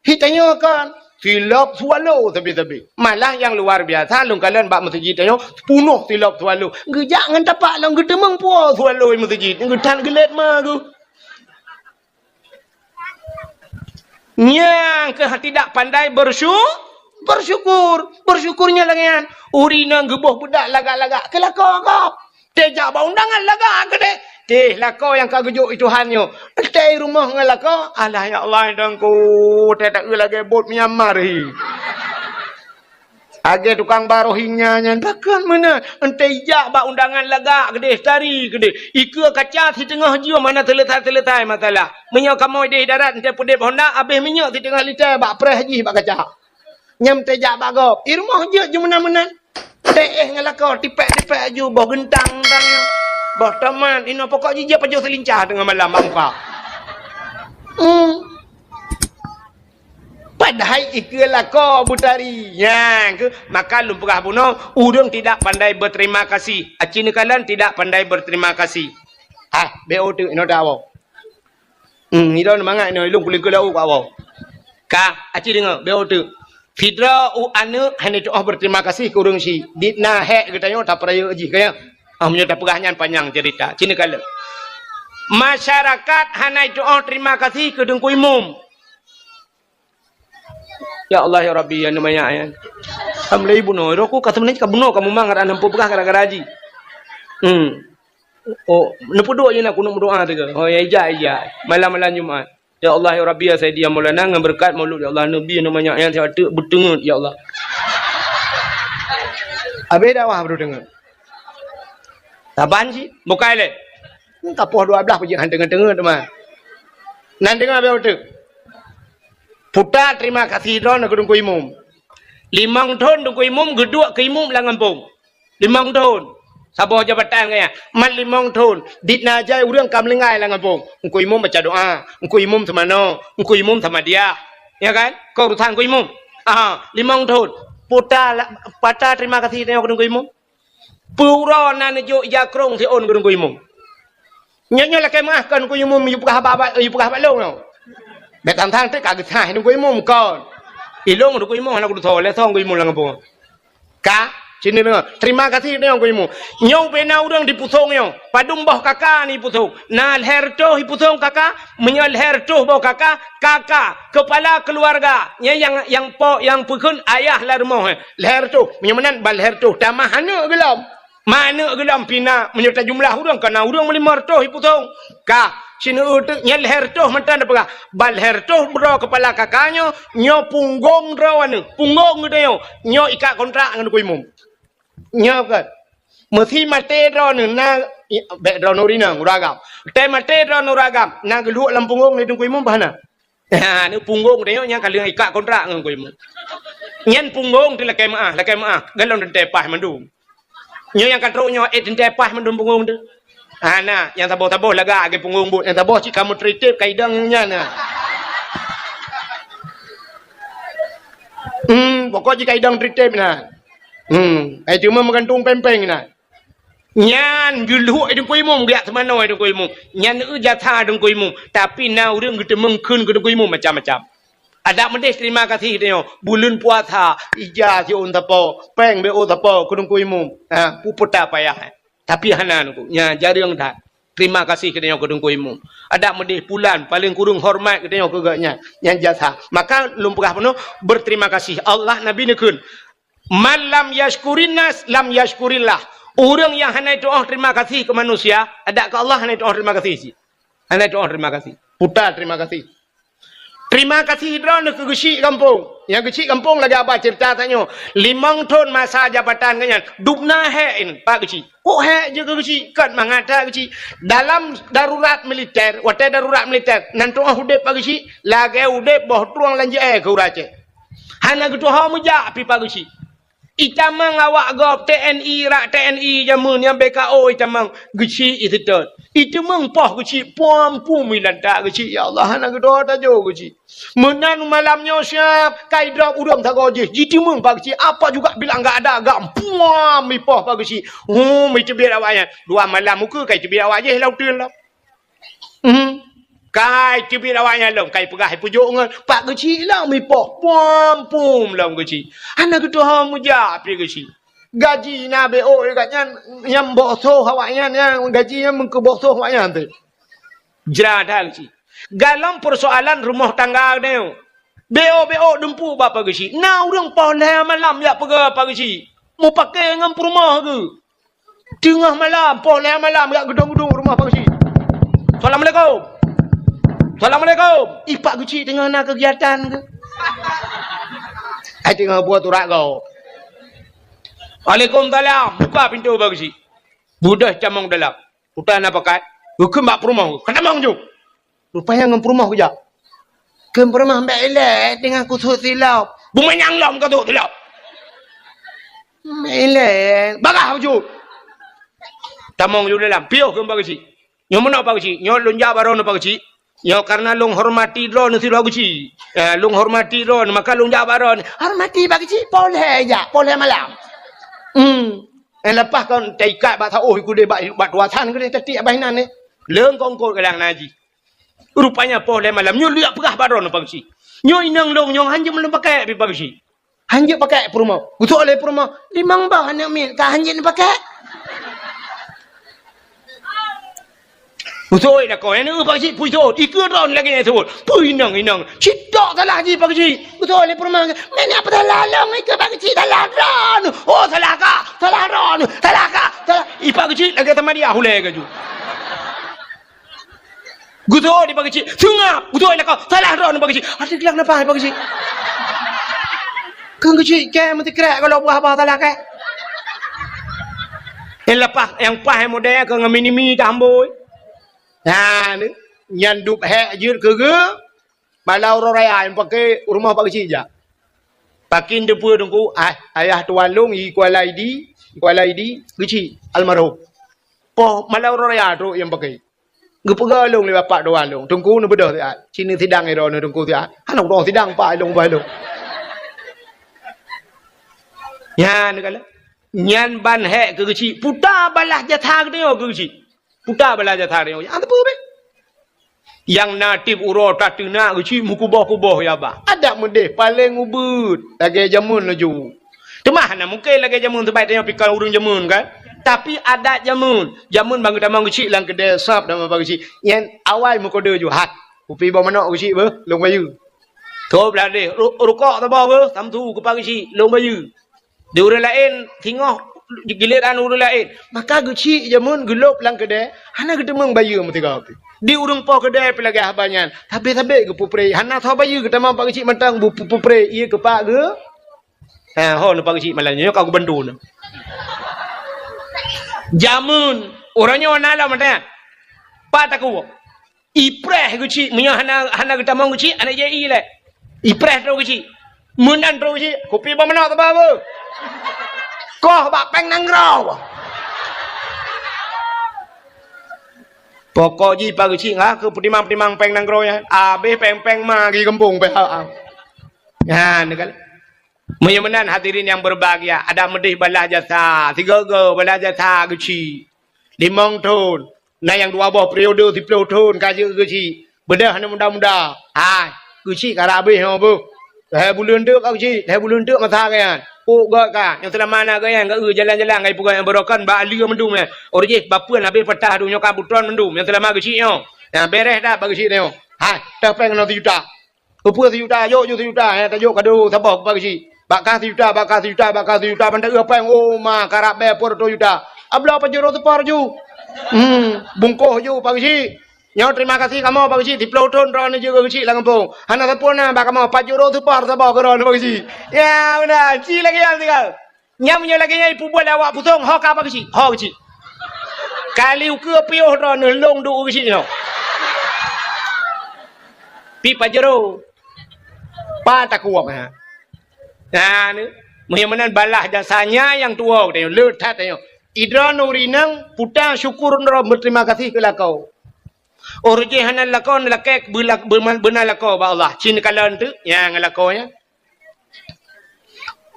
Hi tanyoe kon, silop swallow sabe-sabe. Malah nyang luar biasa, lôn kalon bak meuseujid tanyoe, punoh silop swallow. Geujak ngon tapak lom geuteumeung puwoe swallow di meuseujid. Geuthan geulét ma geuh. Nyang keuh tidak pandai bersyu-, bersyukur. Bersyukur nyan lagée nyan. Ureuëng inong geuboh beudak lagak-lagak, keu lakoe gob. Tée jak bak undangan lagak keudeh. Teh lakoe nyang ka geujok i Tuhan nyoe. Tée i rumoh ngon lakoe, alah ya Allah, Teungku, tée taeu lagée bot Myanmar hi. Lagèe tukang ba Rohingya nyan, pakon meunan. Enteuk ijak bak undangan lagak keudeh, tari keudeh. Ikeue kaca siteungoh jeuem hana seuleusai-seuleusai masalah. Meunyoe kamoe deh darat, enteuk peudeb honda, abéh minyeuk siteungoh liter bak preh jih bak kaca. Nyan teujak bak gob. I rumoh jeuet ju meunan-meunan. Teuéh ngon lakoe, tipék-tipék aju, boh geuntang-geuntang. Boh tomat, inoe pokok jih jeuet pajoh seulincah teungoh malam bak muka. Hmm. Padahai ikeue lakoe beutari. Nyan keuh, maka lôn peugah bunoe, ureueng tidak pandai berterima kasih. Aci neukalon tidak pandai berterima kasih. Ah, B O teuk, inoe tawoe. Hmm, ilôn mangat nyoe, ilôn kulingkeu laôt keu awak. Ka, aci deungoe, B O teuk. Sidroe u aneuk hana tu'oh berterima kasih keu ureueng syiek. Dit na hék geutanyoe tapeurayeuk jih, ka nyan? Ah, meunyoe tapeugah nyan panyang cerita. Sini kalon. Masyarakat hana tu'oh terima kasih keu Teungku Imum. Ya Allah, ya Rabbi, ya Numa, ya, ya. Alhamdulillah, bunoe. Roh ku ka sebenarnya ka bunoe, ka mumang, ada nampu peugah gara-gara haji. Hmm. Oh, neupeuduek je na kunut meudoa teuka. Oh, ya, ija, ija. Malam-malam Jumat. Ya Allah, ya Rabbi, ya Sayyidi, ya Maulana, ngon beureukat maulud, ya Allah, Nabi, nama nyak nyan siat teuk beuteungeut, ya Allah. Habéh dakwah beuteungeut. Saban cit, bukai lé. Ka poh dua blaih peujeuet han teungeut-teungeut teuma. Nan teungoh habéh uteuk. Puta terima kasih droeneuh keu Teungku Imum. Limong thon Teungku Imum geuduek keu imum lam gampông. Limong thon. Saboh jabatan gaya. Mat limong thon. Dit na jai ureueng ka meuninggai lam gampông. Teungku Imum baca doa. Teungku Imum seumanoe. Teungku Imum sama dia. Ya kan? Keu urusan Teungku Imum. Aha, limong thon. Puta la-, pata terima kasih tanyoe keu Teungku Imum. Peue uroe na neujok ija krông siôn keu Teungku Imum. Nyoe, nyoe lakèe meu'ah kon Teungku Imum, yue peugah bak, bak, yue peugah bak lôn nyoe. Bèk tang-tang teuk ka geusaih Teungku Imum kon. Ilôn Teungku Imum hana kutusoe, lé song Teungku Imum lam gampông. Ka, sini deungoe. Terima kasih tanyoe Teungku Imum. Nyoe ubé na ureueng dipusong nyoe. Padum boh kaka ni pusong. Na lhèe reutôh ipusong kaka, meunyoe lhèe reutôh boh kaka, kaka, kepala keluarga. Nyan nyang, nyang po, nyang peukheun ayah lam rumoh, eh. Lhèe reutôh. Meunyoe meunan ban lhèe reutôh, tamah aneuk geulom. Ma aneuk geulom pih na, meunyoe tajumlah ureueng, ka na ureueng meulimong reutôh ipusong. Ka, sineuk teuk nyan lhèe reutôh mantong tapeugah. Ban lhèe reutôh droe kepala kaka nyoe, nyoe punggong droe aneuk. Punggong geutanyoe, nyoe ikat kontrak ngon Teungku Imum. Nyoe kan. Meusi maté droeneuh na, bèk droeneuh ureueng inong, ureueng agam. Teuh maté droeneuh ureueng agam, na geulhok lam punggong lé Teungku Imum bah na. Ha, ni punggong teuh nyoe nyang ka lheueh ikat kontrak ngon Teungku Imum. Nyan punggong teuh lakèe meu'ah, lakèe meu'ah. Galom teuntèe paih mandum. Nyoe nyang ka trok nyoe, eh, teuntèe paih mandum punggong teuh. Ha, na, nyang saboh-saboh lagak lagèe punggong buet. Nyang saboh cit ka meutritép ka idong nyan na. Hmm, pokok jih ka idong tritép na. Hmm, ai cuma meugantung péng-péng na. Nyan geulhok Teungku Imum, geujak seumanoe Teungku Imum. Nyan eu jasa Teungku Imum. Tapi na ureueng geuteumeung kheun keu Teungku Imum macam-macam. Adak meudeh terima kasih tanyoe. Buleuen puasa, ija siôn sapo, péng B O sapo keu Teungku Imum. Ha, peue puta payah, eh. Tapi hana Teungku. Nyan jareueng that. Terima kasih keu tanyoe keu Teungku Imum. Adak meudeh pulan, paleng kureueng hormat keu tanyoe keu gobnyan. Nyan jasa. Maka lôn peugah bunoe, berterima kasih. Allah, Nabi neukheun. "Man lam yashkurin nas, lam yashkurillah." Ureueng nyang hana tu'oh terima kasih keu manusia, adak keu Allah hana tu'oh terima kasih cit. Hana tu'oh terima kasih. Puta terima kasih. Terima kasih droeneuh keu geuchik gampông. Nyang geuchik gampông lagèe haba cerita tanyoe. Limong thon masa jabatan geuh nyan, dum na hék nyan, Pak Geuchik. Oh, hék jeuet keu geuchik, kon mangat that geuchik. Dalam darurat militer, watèe darurat militer, nan tu'oh udép Pak Geuchik, lagèe udép boh trueng lam jeuet keu ureueng Aceh. Hana geutuho meujak pih Pak Geuchik. Itamong awak gob T N I, rak T N I jameun nyang B K O itamong geuchik iseutôt. Iteumeung poh geuchik, puam-puam ilantak geuchik, ya Allah, hana geutuho tajo geuchik. Meunan malam nyoe siap, ka idrop ureueng sagoe jih, jiteumeung Pak Geuchik, apa juga bilang gak ada gam, puam ipoh Pak Geuchik. Hum, iteubiet awaknyan. Dua malam ukeue ka iteubiet awak jih lam uteuen lom. Hmm. Ka iteubiet awaknyan lom, ka ipeugah ipeujok ngon Pak Geuchik lom ipoh, puam-puam lom geuchik. Hana geutuho meujak pih geuchik. Gaji na B O gobnyan, nyang boh soh awaknyan, nyang gaji nyan meukeu boh soh awaknyan teuh. Jra that geuchik. Galom peusoalan rumoh tangga geutanyoe. B O, B O dumpeue bak Pak Geuchik. Na ureueng poh lhèe malam jak peugah Pak Geuchik. Mupakè ngon peurumoh geuh. Teungoh malam, poh lhèe malam, jak geudong-geudong rumoh Pak Geuchik. "Assalamualaikum. Assalamualaikum." Ih, Pak Geuchik teungoh na keugiatan keuh. Ai teungoh buet urat gob. "Waalaikumsalam." Buka pintoe bak geuchik. Beudôh tamong dalam. Utai na pakat. Geukheun bak peurumoh. Ka tamong ju. Rupanya ngon peurumoh geujak. Kheun peurumoh, "Bèk ilèe, teungoh kusut silop." "Bumanyang lom kusut silop." "Bèk ilèe." Bagah ju. Tamong ju dalam. Piôh kheun bak geuchik. "Nyoe meunoe bak geuchik, nyoe lôn jak bak droeneuh bak geuchik. Nyoe kareuna lôn hormati droeneuh sidroe geuchik. Eh, lôn hormati droeneuh, maka lôn jak bak droeneuh." "Hormati bak geuchik, poh lhèe jak, poh lhèe malam." Hmm. Eh, leupah kon taikat bak saôh keudéh bak, bak tuasan keudéh tatiek bak inan nyan. Leung kongkot galang naji. Rupanya poh lhèe malam, nyoe lheueh peugah bak droeneuh bak geuchik. "Nyoe inong lôn, nyoe hanjeuet lôn pakèk pih bak geuchik." Hanjeuet pakèk peurumoh. Geuseuôt lé peurumoh, "Limong boh aneuk miet ka hanjeuet neupakék." Geuseuôt lakoe, aneuk bak geuchik pui seuôt, ikeue droeneuh lagèe nyan seuôt. Pui inong-inong, cit tok salah jih bak geuchik. Geuseuôt lé peurumoh, "Meunan peue salah lôn, ikeue bak geuchik salah droeneuh." "Oh, salah kah, salah droeneuh, salah kah, salah." Ipak geuchik lagèe tamadiah ulèe gaju. Geuseuôt di bak geuchik, seungab, geuseuôt lakoe, salah droeneuh bak geuchik. Adak geulaklak nafah bak geuchik. Keu geuchik kèe meusikrek kalau buah-buah salah kèe. Nyang leupah, nyang paih model keu ngon mini-mini tambôi. Nah, ni, nyan dub hék jeuet keu geu, malam uroe raya nyang paké rumoh bak geuchik jak. Pakin teupeue teungku, ah, ayah tuan lôn i Kuala Idi, Kuala Idi, geuchik, almarhum. Poh malam uroe raya trok nyang paké. Geupeugah lôn lé bapak dua lôn, "Teungku neubeudôh siat, ci neusidang droeneuh teungku siat." Hana udong sidang pak lôn bah lôn. Nyan kala. Nyan ban hék keu geuchik, puta balah jasa geutanyoe keu geuchik. Puta balah jasa geutanyoe. Nyang teupeue beh. Nyang na tiep uroe tateunak geuchik meukuboh-kuboh ya bah. Adak meudeh paleng ubeuet lagèe jameun laju. Teuma hana mungken lagèe jameun, sabab tanyoe pih kon ureueng jameun kan. Tapi adat jameun, jameun ban geutamong geuchik lam keudè sab dan ban geuchik. Nyan awai meukodeu ju hat. Kupi boh manok geuchik beuh, lôn bayeue. Tôb lah deh, ru-, rukok saboh beuh, samsu kupa geuchik, lôn bayeue. Di ureueng laén singoh giliran ureueng laén. Maka geuchik jameun geulôb lam keudè, hana geuteumeung bayeue meusigoe pih. Di ureueng po keudè pih lagèe haba nyan. Sabé-sabé geupeupreh, hana soe bayeue geutamong pak geuchik mantong bu-, peupreh, ié keupak geu. Ha, ho neupak geuchik malam nyoe ka geubantu nyoe. Jameun, uroe nyoe na lom mantong. Pat takue. Ipreh geuchik, meunyoe hana, hana geutamong geuchik, hana jai ilèe. Ipreh trok geuchik. Meunan trok geuchik, kupi boh manok teuba beuh. Koh bak péng nanggroe. Pokok jih pak geuchik, ha, keu peutimang-peutimang péng nanggroe nyan. Abéh péng-péng ma geuh gampông pih ha. Nyan kan. Meunyoe meunan hadirin yang berbahagia, adak meudeh balah jasa, sigoe-goe balah jasa geuchik. Limong thon, na nyang dua boh periode siplôh thon ka jeuet geuchik. Beudôh aneuk muda-muda. Hai, geuchik ka rab abéh nyoe beuh. Lhèe buleuen teuk ka geuchik, lhèe buleuen teuk masa geuyan. Pok gèt ka, nyang seulama na geuyan, geu jalan-jalan, geu peugah nyang beurokon, bak aleue mandum nyan. Ureueng jih, bapeuen abéh patah, donya ka butron mandum, nyang seulama geuchik nyoe. Nyang bèrèh that bak geuchik nyoe. Hai, teuh péng keunoe sijuta. Peue-peue sijuta, jok ju sijuta, eh, tajok kado saboh bak geuchik. Bak kah sijuta, bak kah sijuta, bak kah sijuta, ban ta-eu péng, oh, ma, karab bèe peuet reutôh juta. Abloe pajoh reutôh seupar ju. Hmm, bungkôh ju bak geuchik. Nyoe terima kasih kamoe bak geuchik, siplôh thon droeneuh jeuet keu geuchik lam gampông. Hana sapeue na bak kamoe, pajoh reutôh seupar saboh keu droeneuh bak geuchik. Ya, meunan, ci lagèe nyan tinggai. Nyan meunyoe lagèe nyan ipeubuet lé awak pusong, ho ka bak geuchik, ho geuchik. Kali ukeue piôh droeneuh lôn duek u geuchik nyoe. Pi pajero. Pa takuok, ha. Nah, ni. Meunyoe meunan balah jasa nyan nyang tuwoe geutanyoe, le that tanyoe. Idroeneuh ureueng inong, puta syukur droe, beuterima kasih keu lakoe. Ureueng jih hana lakoe, lakèe beula-, beuma-, beuna lakoe bak Allah. Ci neukalon teuk, nyan ngon lakoe nyan.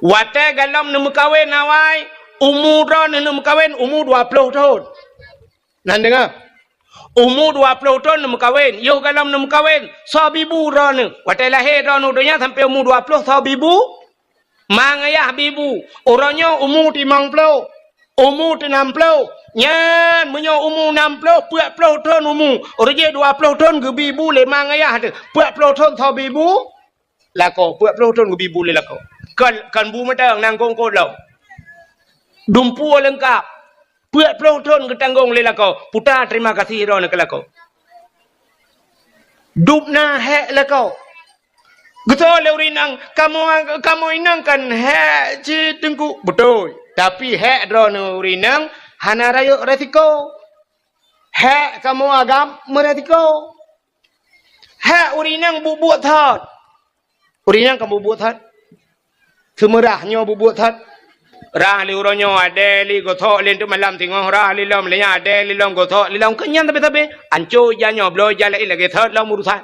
Watèe galom neumeukawen awai, umu droeneuh neumeukawen, umu dua ploh thon. Nan deungö. Umu dua ploh thon neumeukawen, yoh galom neumeukawen, soe bibu droeneuh. Watèe lahé droeneuh donya sampoe umu dua ploh, soe bibu? Ma ngayah bibu. Uroe nyoe umu limong ploh, umu teunam ploh. Nyan, meunyoe umu nam ploh, peuet ploh thon umu. Uroe jih dua ploh thon geubi bu lé ma ngayah teuh. Peuet ploh thon soe bibu? Lakoe, peuet ploh thon geubi bu lé lakoe. Kon, kon bu mantong, nangkong kot lom. Dumpeue leungkap. Peuet ploh thon geutanggong lé lakoe. Puta terima kasih droeneuh keu lakoe. Dub na hék lakoe. Geutanyoe lé ureueng inong, kamoe, kamoe inong kan hék cit teungku. Beutôi. Tapi hék droeneuh ureueng inong hana rayeuk resiko. Hék kamoe agam meuresiko. Hék ureueng inong buet-buet that. Ureueng inong kan buet-buet that. Seumeurah nyoe buet-buet that. Rah lé uroe nyoe, adèe lé gosok lé, teuk malam singoh rah lé lom, lé nyan adèe lé lom, gosok lé lom. Keu nyan sabe-sabe. Anco ija nyoe, bloe ija laén lagèe that lom urusan.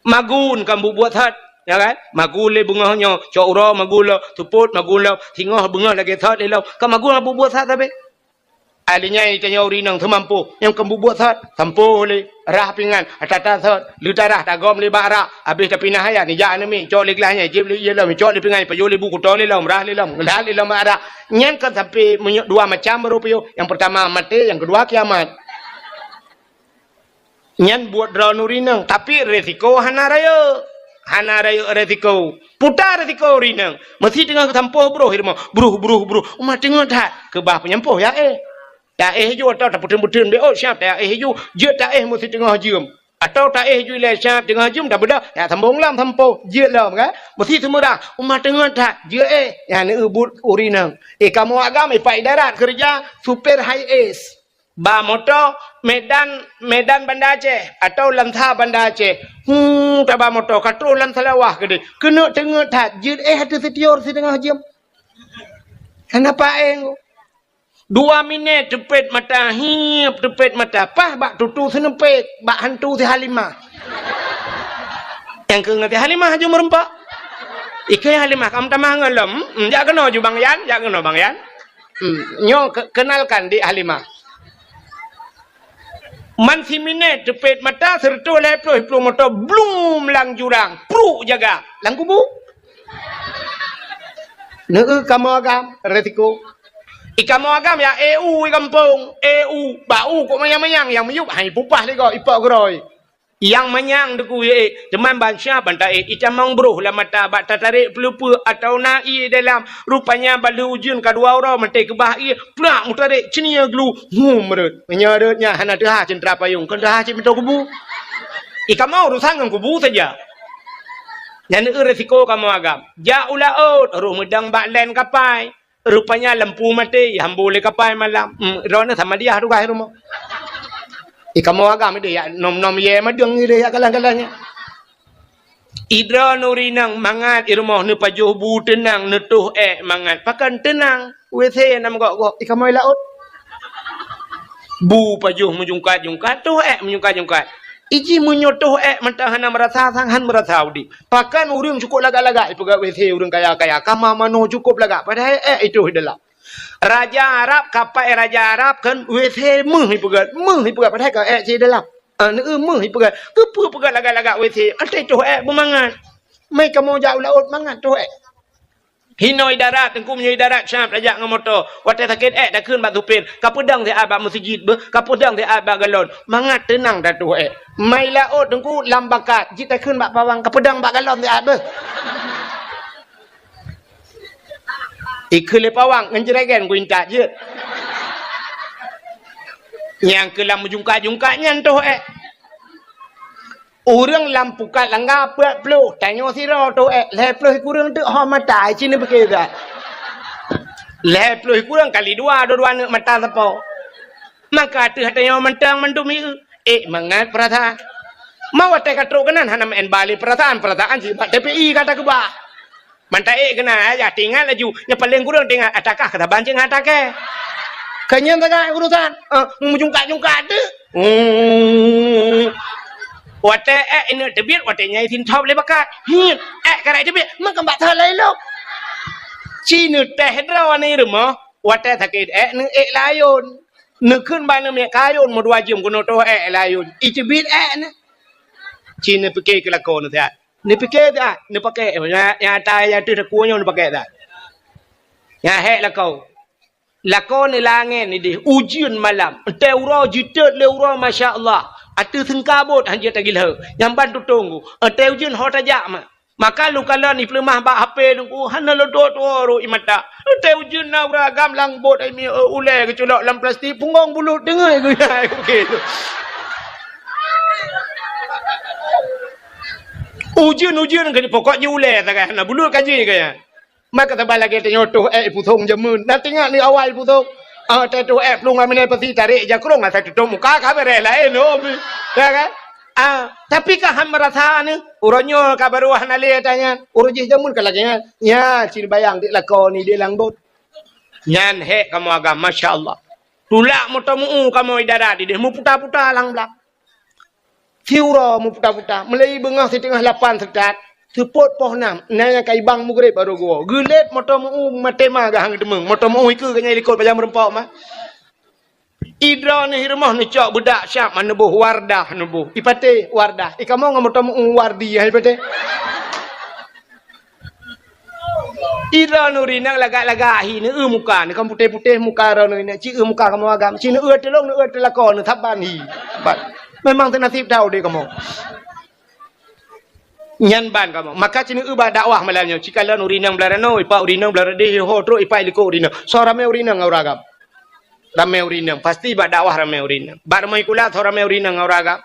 Magun kan buet-buet that, ya kan? Magun lé beungoh nyoe, cok uroe magun lom, seupôt magun lom, singoh beungoh lagèe that lé lom. Kan magun buet-buet that sabe. Ai lheueh nyan tanyoe ureueng inong seumampoh, nyang keu buet-buet that, sampoh lé, rah pingan, ata-ata that, lheueh tarah tagom lé bak rak, abéh tapinah ayat, nijak aneuk miet, cok lé glah nyan, jieb lé ié lom, cok lé pingan, pajoh lé bu, kuto lé lom, rah lé lom, ngeulat lé lom bak rak. Nyan kan sampoh meunyoe dua macam baru piôh, nyang peurtama maté, nyang keudua kiamat. Nyan buet droeneuh ureueng inong, tapi resiko hana rayeuk. Hana rayeuk resiko. Puta resiko ureueng inong. Meusi teungoh sampoh broh i rumoh. Broh, broh, broh. Uma teungoh that. Keubah peunyampôh ya éh. Taéh ju atawa tapeuteun-peuteun B O siap taéh ju. Jeuet taéh meusi teungoh jeuem. Atawa taéh ju ilèe siap teungoh jeuem tabeudôh. Ya sambông lom sampoh. Jeuet lom kan. Meusi seumeurah. Uma teungoh that. Jeuet éh. Nyan eu buet ureueng inong. Eh kamoe agam eh Pak Idarat keureuja supir high S. Ba moto Medan, Medan Banda Aceh atawa Lansa Banda Aceh. Hmm, taba moto ka troh lam Seulawah keudéh. Keuneuk teungeut that, jeuet éh ateueh sitior siteungoh jeuem. Kenapa éh? Dua minèt teupet mata, hiep teupet mata, paih bak tutu seuneupet, bak hantu si Halimah. Nyang keu ngon si Halimah aju meureumpok. Ikeu Halimah, kam tamah ngon lom. Hmm, jak keunoe ju Bang Yan, jak keunoe Bang Yan. Hmm, nyoe ke-, kenalkan Dik Halimah. Man siminèt teupet mata, seureutôh lhèe ploh iplueng moto, blum lam jurang, pruk jaga, lam kubu. Neu kamoe agam, resiko. I kamoe agam ya E U i gampông, E U, bak u kok manyang-manyang, nyang miyueb hai pupah lé gob, ipok geurôi. Nyang manyang Teungku, eh, teuma ban siap ban taéh, itamong broh lam mata bak tatarek peuleupeue atawa na ié dalam. Rupanya ban lheueh ujeuen ka dua uroe maté keubah ié, plak meutarek ceunie glu, hum rhot. Meunyoe rhot nyan hana teuhah ceuntra payong, kon teuhah cit meutoe kubu. I kamoe urusan ngon kubu saja. Nyan eu resiko kamoe agam. Jak u laôt, roh meudang bak lén kapai. Rupanya lampu maté, hambô lé kapai malam. Hmm, droeneuh sama dia tugaih rumoh. I kamoe agam ideh yak nom-nom yé madeueng ideh yak galan-galan nyan. I droeneuh ureueng inong mangat i rumoh neupajoh bu teunang, neutoh ék mangat. Pakon teunang? W C na meugok-gok. I kamoe laôt. Bu pajoh meujungkat-jungkat, toh ék meujungkat-jungkat. Iji meunyoe toh ék mantong hana meurasa sang, han meurasa udeb. Pakon ureueng cukôp lagak-lagak ipeugah W C ureueng kaya-kaya, kama manoe cukôp lagak, padahai ék itoh i dalam. Raja Arab, kapai raja Arab kan W C meuh ipeugah, meuh ipeugah, padahai ka ék cit dalam. Ah, neu meuh ipeugah, keupeue peugah lagak-lagak W C, até toh ék beumangat. Mai kamoe jak u laôt mangat toh ék. Hinoe i darat, Teungku, meunyoe i darat siap tajak ngon moto. Watée sakét ék takheun bak supir, "Kapeudong siat bak meuseujid beuh, kapeudong siat bak galon." Mangat teunang tatoh ék. Mai laôt, Teungku, lam bakat, jeuet takheun bak pawang, "Kapeudong bak galon siat beuh." Ikheun lé pawang, ngon jregen kuintat jeuet. Nyang keu lam meujungkat-jungkat nyan toh ék. Ureuëng lam pukat langga peuet ploh, tanyoe sidroe toh ék, lhée ploh kureueng teuk ho mata, ci neupiké that. Lhée ploh kureueng kali dua, dua-dua aneuk mata sapo. Maka ateueh tanyoe mantong mandum ié, ék mangat peurasaan. Ma watée ka trok keunan hana meu'en ba lé peurasaan, peurasaan jih bak T P I ka takeubah. Mantong ék keunan, ayah teuingat laju, nyang paleng kureueng teuingat, atakah keutaban cit ngon atakée. Ka nyan sagai urusan, eh, meujungkat-jungkat teuk. Hmm. Watée ék ineuk teubiet, watée nyan isinthop lé bakat. Hiet, ék karek teubiet, meukeubak that laén lom. Ci neutéh droe aneuk rumoh, watée sakét ék neuék layôn. Neukheun bak aneuk miet kayôn meudua jeuem keunoe toh ék layôn. Iteubiet ék nyan. Ci neupiké keu lakoe neusiat. Neupiké that, neupaké, nyang, nyang ata nyang ateueh takue nyoe neupaké that. Nyang hék lakoe. Lakoe neulangén ideh, ujeuen malam. Watée uroe jiteuet lé uroe, masya Allah. Ateueh seungkabot han jeuet tagilheu. Nyang ban tutong ku. Watée ujeuen ho tajak ma. Maka lôn kalon ipeuleumah bak H P lôn ku, hana lôn tuwoe-tuwoe rot i mata. Watée ujeuen na ureuëng agam lam bot ai mi, ulée geuculok lam plastik, punggong bulut deungoe geuya. Ujeuen-ujeuen ka jipokok ji ulée sagai hana bulut ka ji kaya. Maka saban lagèe tanyoe toh èk pusong jameun. Na teuingat ni awai pusong. Ah, teutoh èk plueng aminai pasi tarek jakrong asai tutup muka ka beureh laén, oh. Ya kan? Ah, tapi ka han meurasa ni, uroe nyoe ka barô hana lé ata nyan. Uroe jih jameun ka lagèe nyan. Nya, cit bayang di lakoe ni di lam bot. Nyan hék kamoe agam, masya Allah. Tulak moto meu kamoe di darat idéh, meuputa-puta lam blang. Siuroe meuputa-puta, mulai beungoh siteungoh lapan seutôt, seupôt poh nam, na nyang ka ibang mugreb barô geuwoe. Geulét moto meu maté ma geuhang teumeng, moto meu ikeue geunyai likot pajan meurumpok ma. Idroe neuh i rumoh neucok beudak siab ma neuboh Wardah neuboh. Ipatéh Wardah. Ikamoe ngon moto meu Wardi hai ipatéh. Idroe neuh rinang lagak-lagak hi neueu muka, neuh kan putéh-putéh muka droe neuh rinang, ci eu muka kamoe agam, ci neueu tulông, neueu teulako, neusaban hi. Saban. Memang teunasib that udép kamoe. Nyan ban kamoe. Maka ci neueu bak dakwah malam nyoe, ci kalon urinang blah ranoe, ipak urinang blah radeh, ho trok ipak likot urinang. Soe ramé urinang ngon ureueng agam? Ramé urinang. Pasti bak dakwah ramé urinang. Bak rumoh sikula soe ramé urinang ngon ureueng agam?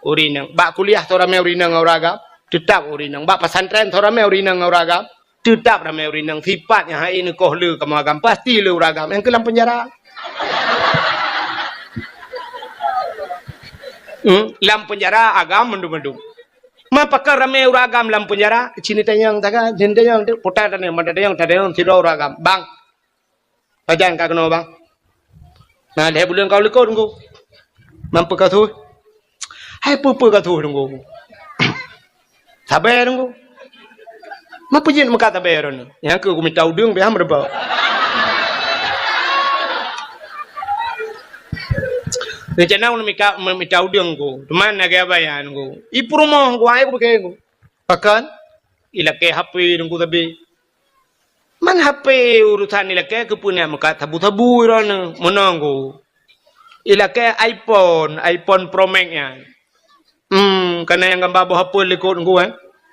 Urinang. Bak kuliah soe ramé urinang ngon ureueng agam? Teutap urinang. Bak pesantren soe ramé urinang ngon ureueng agam? Teutap ramé urinang. Sipat nyang hai neukoh le kamoe agam, pasti le ureueng agam. Nyang keu lam penjara. Hmm, lam penjara agam mandum-mandum. Ma pakon ramé ureueng agam lam penjara, ci neutanyong sagai, ci neutanyong tu, puta tanyong, mata tanyong, tanyong sidroe ureueng agam. Bang, pajan ka keunoe, Bang? Na lhèe buleuen ka u likot, Teungku. Man peue ka su? Hai peue-peue ka su, Teungku. Sabe, Teungku. Man peue jeuet meukat sabe droeneuh? Nyang keu kumita udeueng pih han meureubah. Rencana ulôn mika, meumita udeueng, Teungku. Teuma lagèe abaya, Teungku. I peurumoh, Teungku, hai kupike, Teungku. Pakon? Ilakèe H P, Teungku, sabe. Man H P urusan ilakèe keupeue na meukat sabu-sabu droeneuh, meunoe, Teungku. Ilakèe iPhone, iPhone Pro Max nyan. Hmm, ka na nyang gamba boh apel likot, Teungku, eh.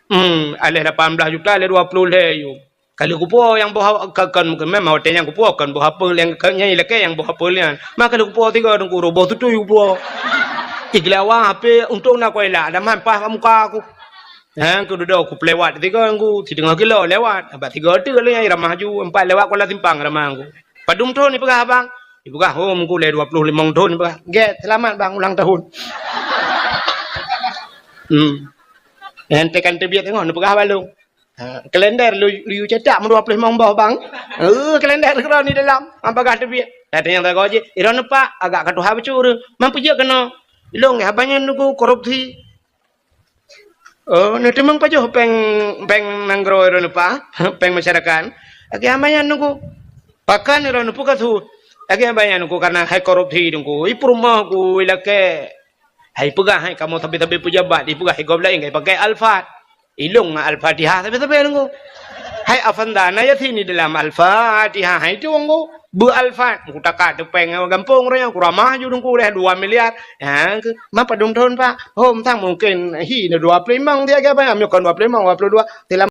Hmm, aléh lapan blah juta, aléh dua ploh lhèe yum. Ka lheueh kupuwoe nyang boh ha-, ka, kon, memang watèe nyan kupuwoe kon boh apel nyang, ka, nyan ilakèe nyang boh apel nyan. Ma ka lheueh kupuwoe sigoe, Teungku, roh boh tutui kupuwoe. Igeulawa H P untông na kuilak, dah man paih bak muka ku. Ha, kududoe kupeulewat sigoe, Teungku, siteungoh kilo lewat. Bak sigoe teuk lé nyang ramah ju, empat lewat Kuala Simpang ramah, Teungku. Padum thon ipeugah, Bang? Ipeugah, "Oh, Teungku, lé dua ploh limong thon," ipeugah. "Gèt, seulamat, Bang, ulang tahun." Hmm. Nyang tekan teubiet teungoh neupeugah bak lôn. Ha, kalender lu, lu cetak meudua ploh limong boh, Bang. Eh, kalender keudroe ni dalam, han peugah teubiet. Dah tanyong sagoe jih, "Droeneuh, Pak, agak ka tuha bacut ureueng. Man peue jeuet keunoe?" "Ilôn, haba nyan, Teungku, korupsi." "Oh, neuteumeung pajoh péng, péng nanggroe droeneuh, Pak? Péng masyarakat?" "Lagèe haba nyan, Teungku." "Pakon droeneuh, peue ka su?" "Lagèe haba nyan, Teungku, kareuna hai korupsi, Teungku. I peurumoh ku ilakèe." Hai peugah hai kamoe sabe-sabe peujabat, ipeugah hai gob laén ka ipakèe Alphard. Ilôn ngon Al-Fatihah sabe-sabe, Teungku. Hai Avanda, na Yasin di dalam Al-Fatihah hai tu, Teungku. Beu Alphard, Teungku, taka teupeng ngon gampông raya, Teungku, ramah ju, Teungku, lé dua miliar. Ha, Teungku, ma padum thon, Pak? Hom sang mungken hi na dua ploh limong dia, apa, ami kon dua ploh limong, dua puluh dua. Dalam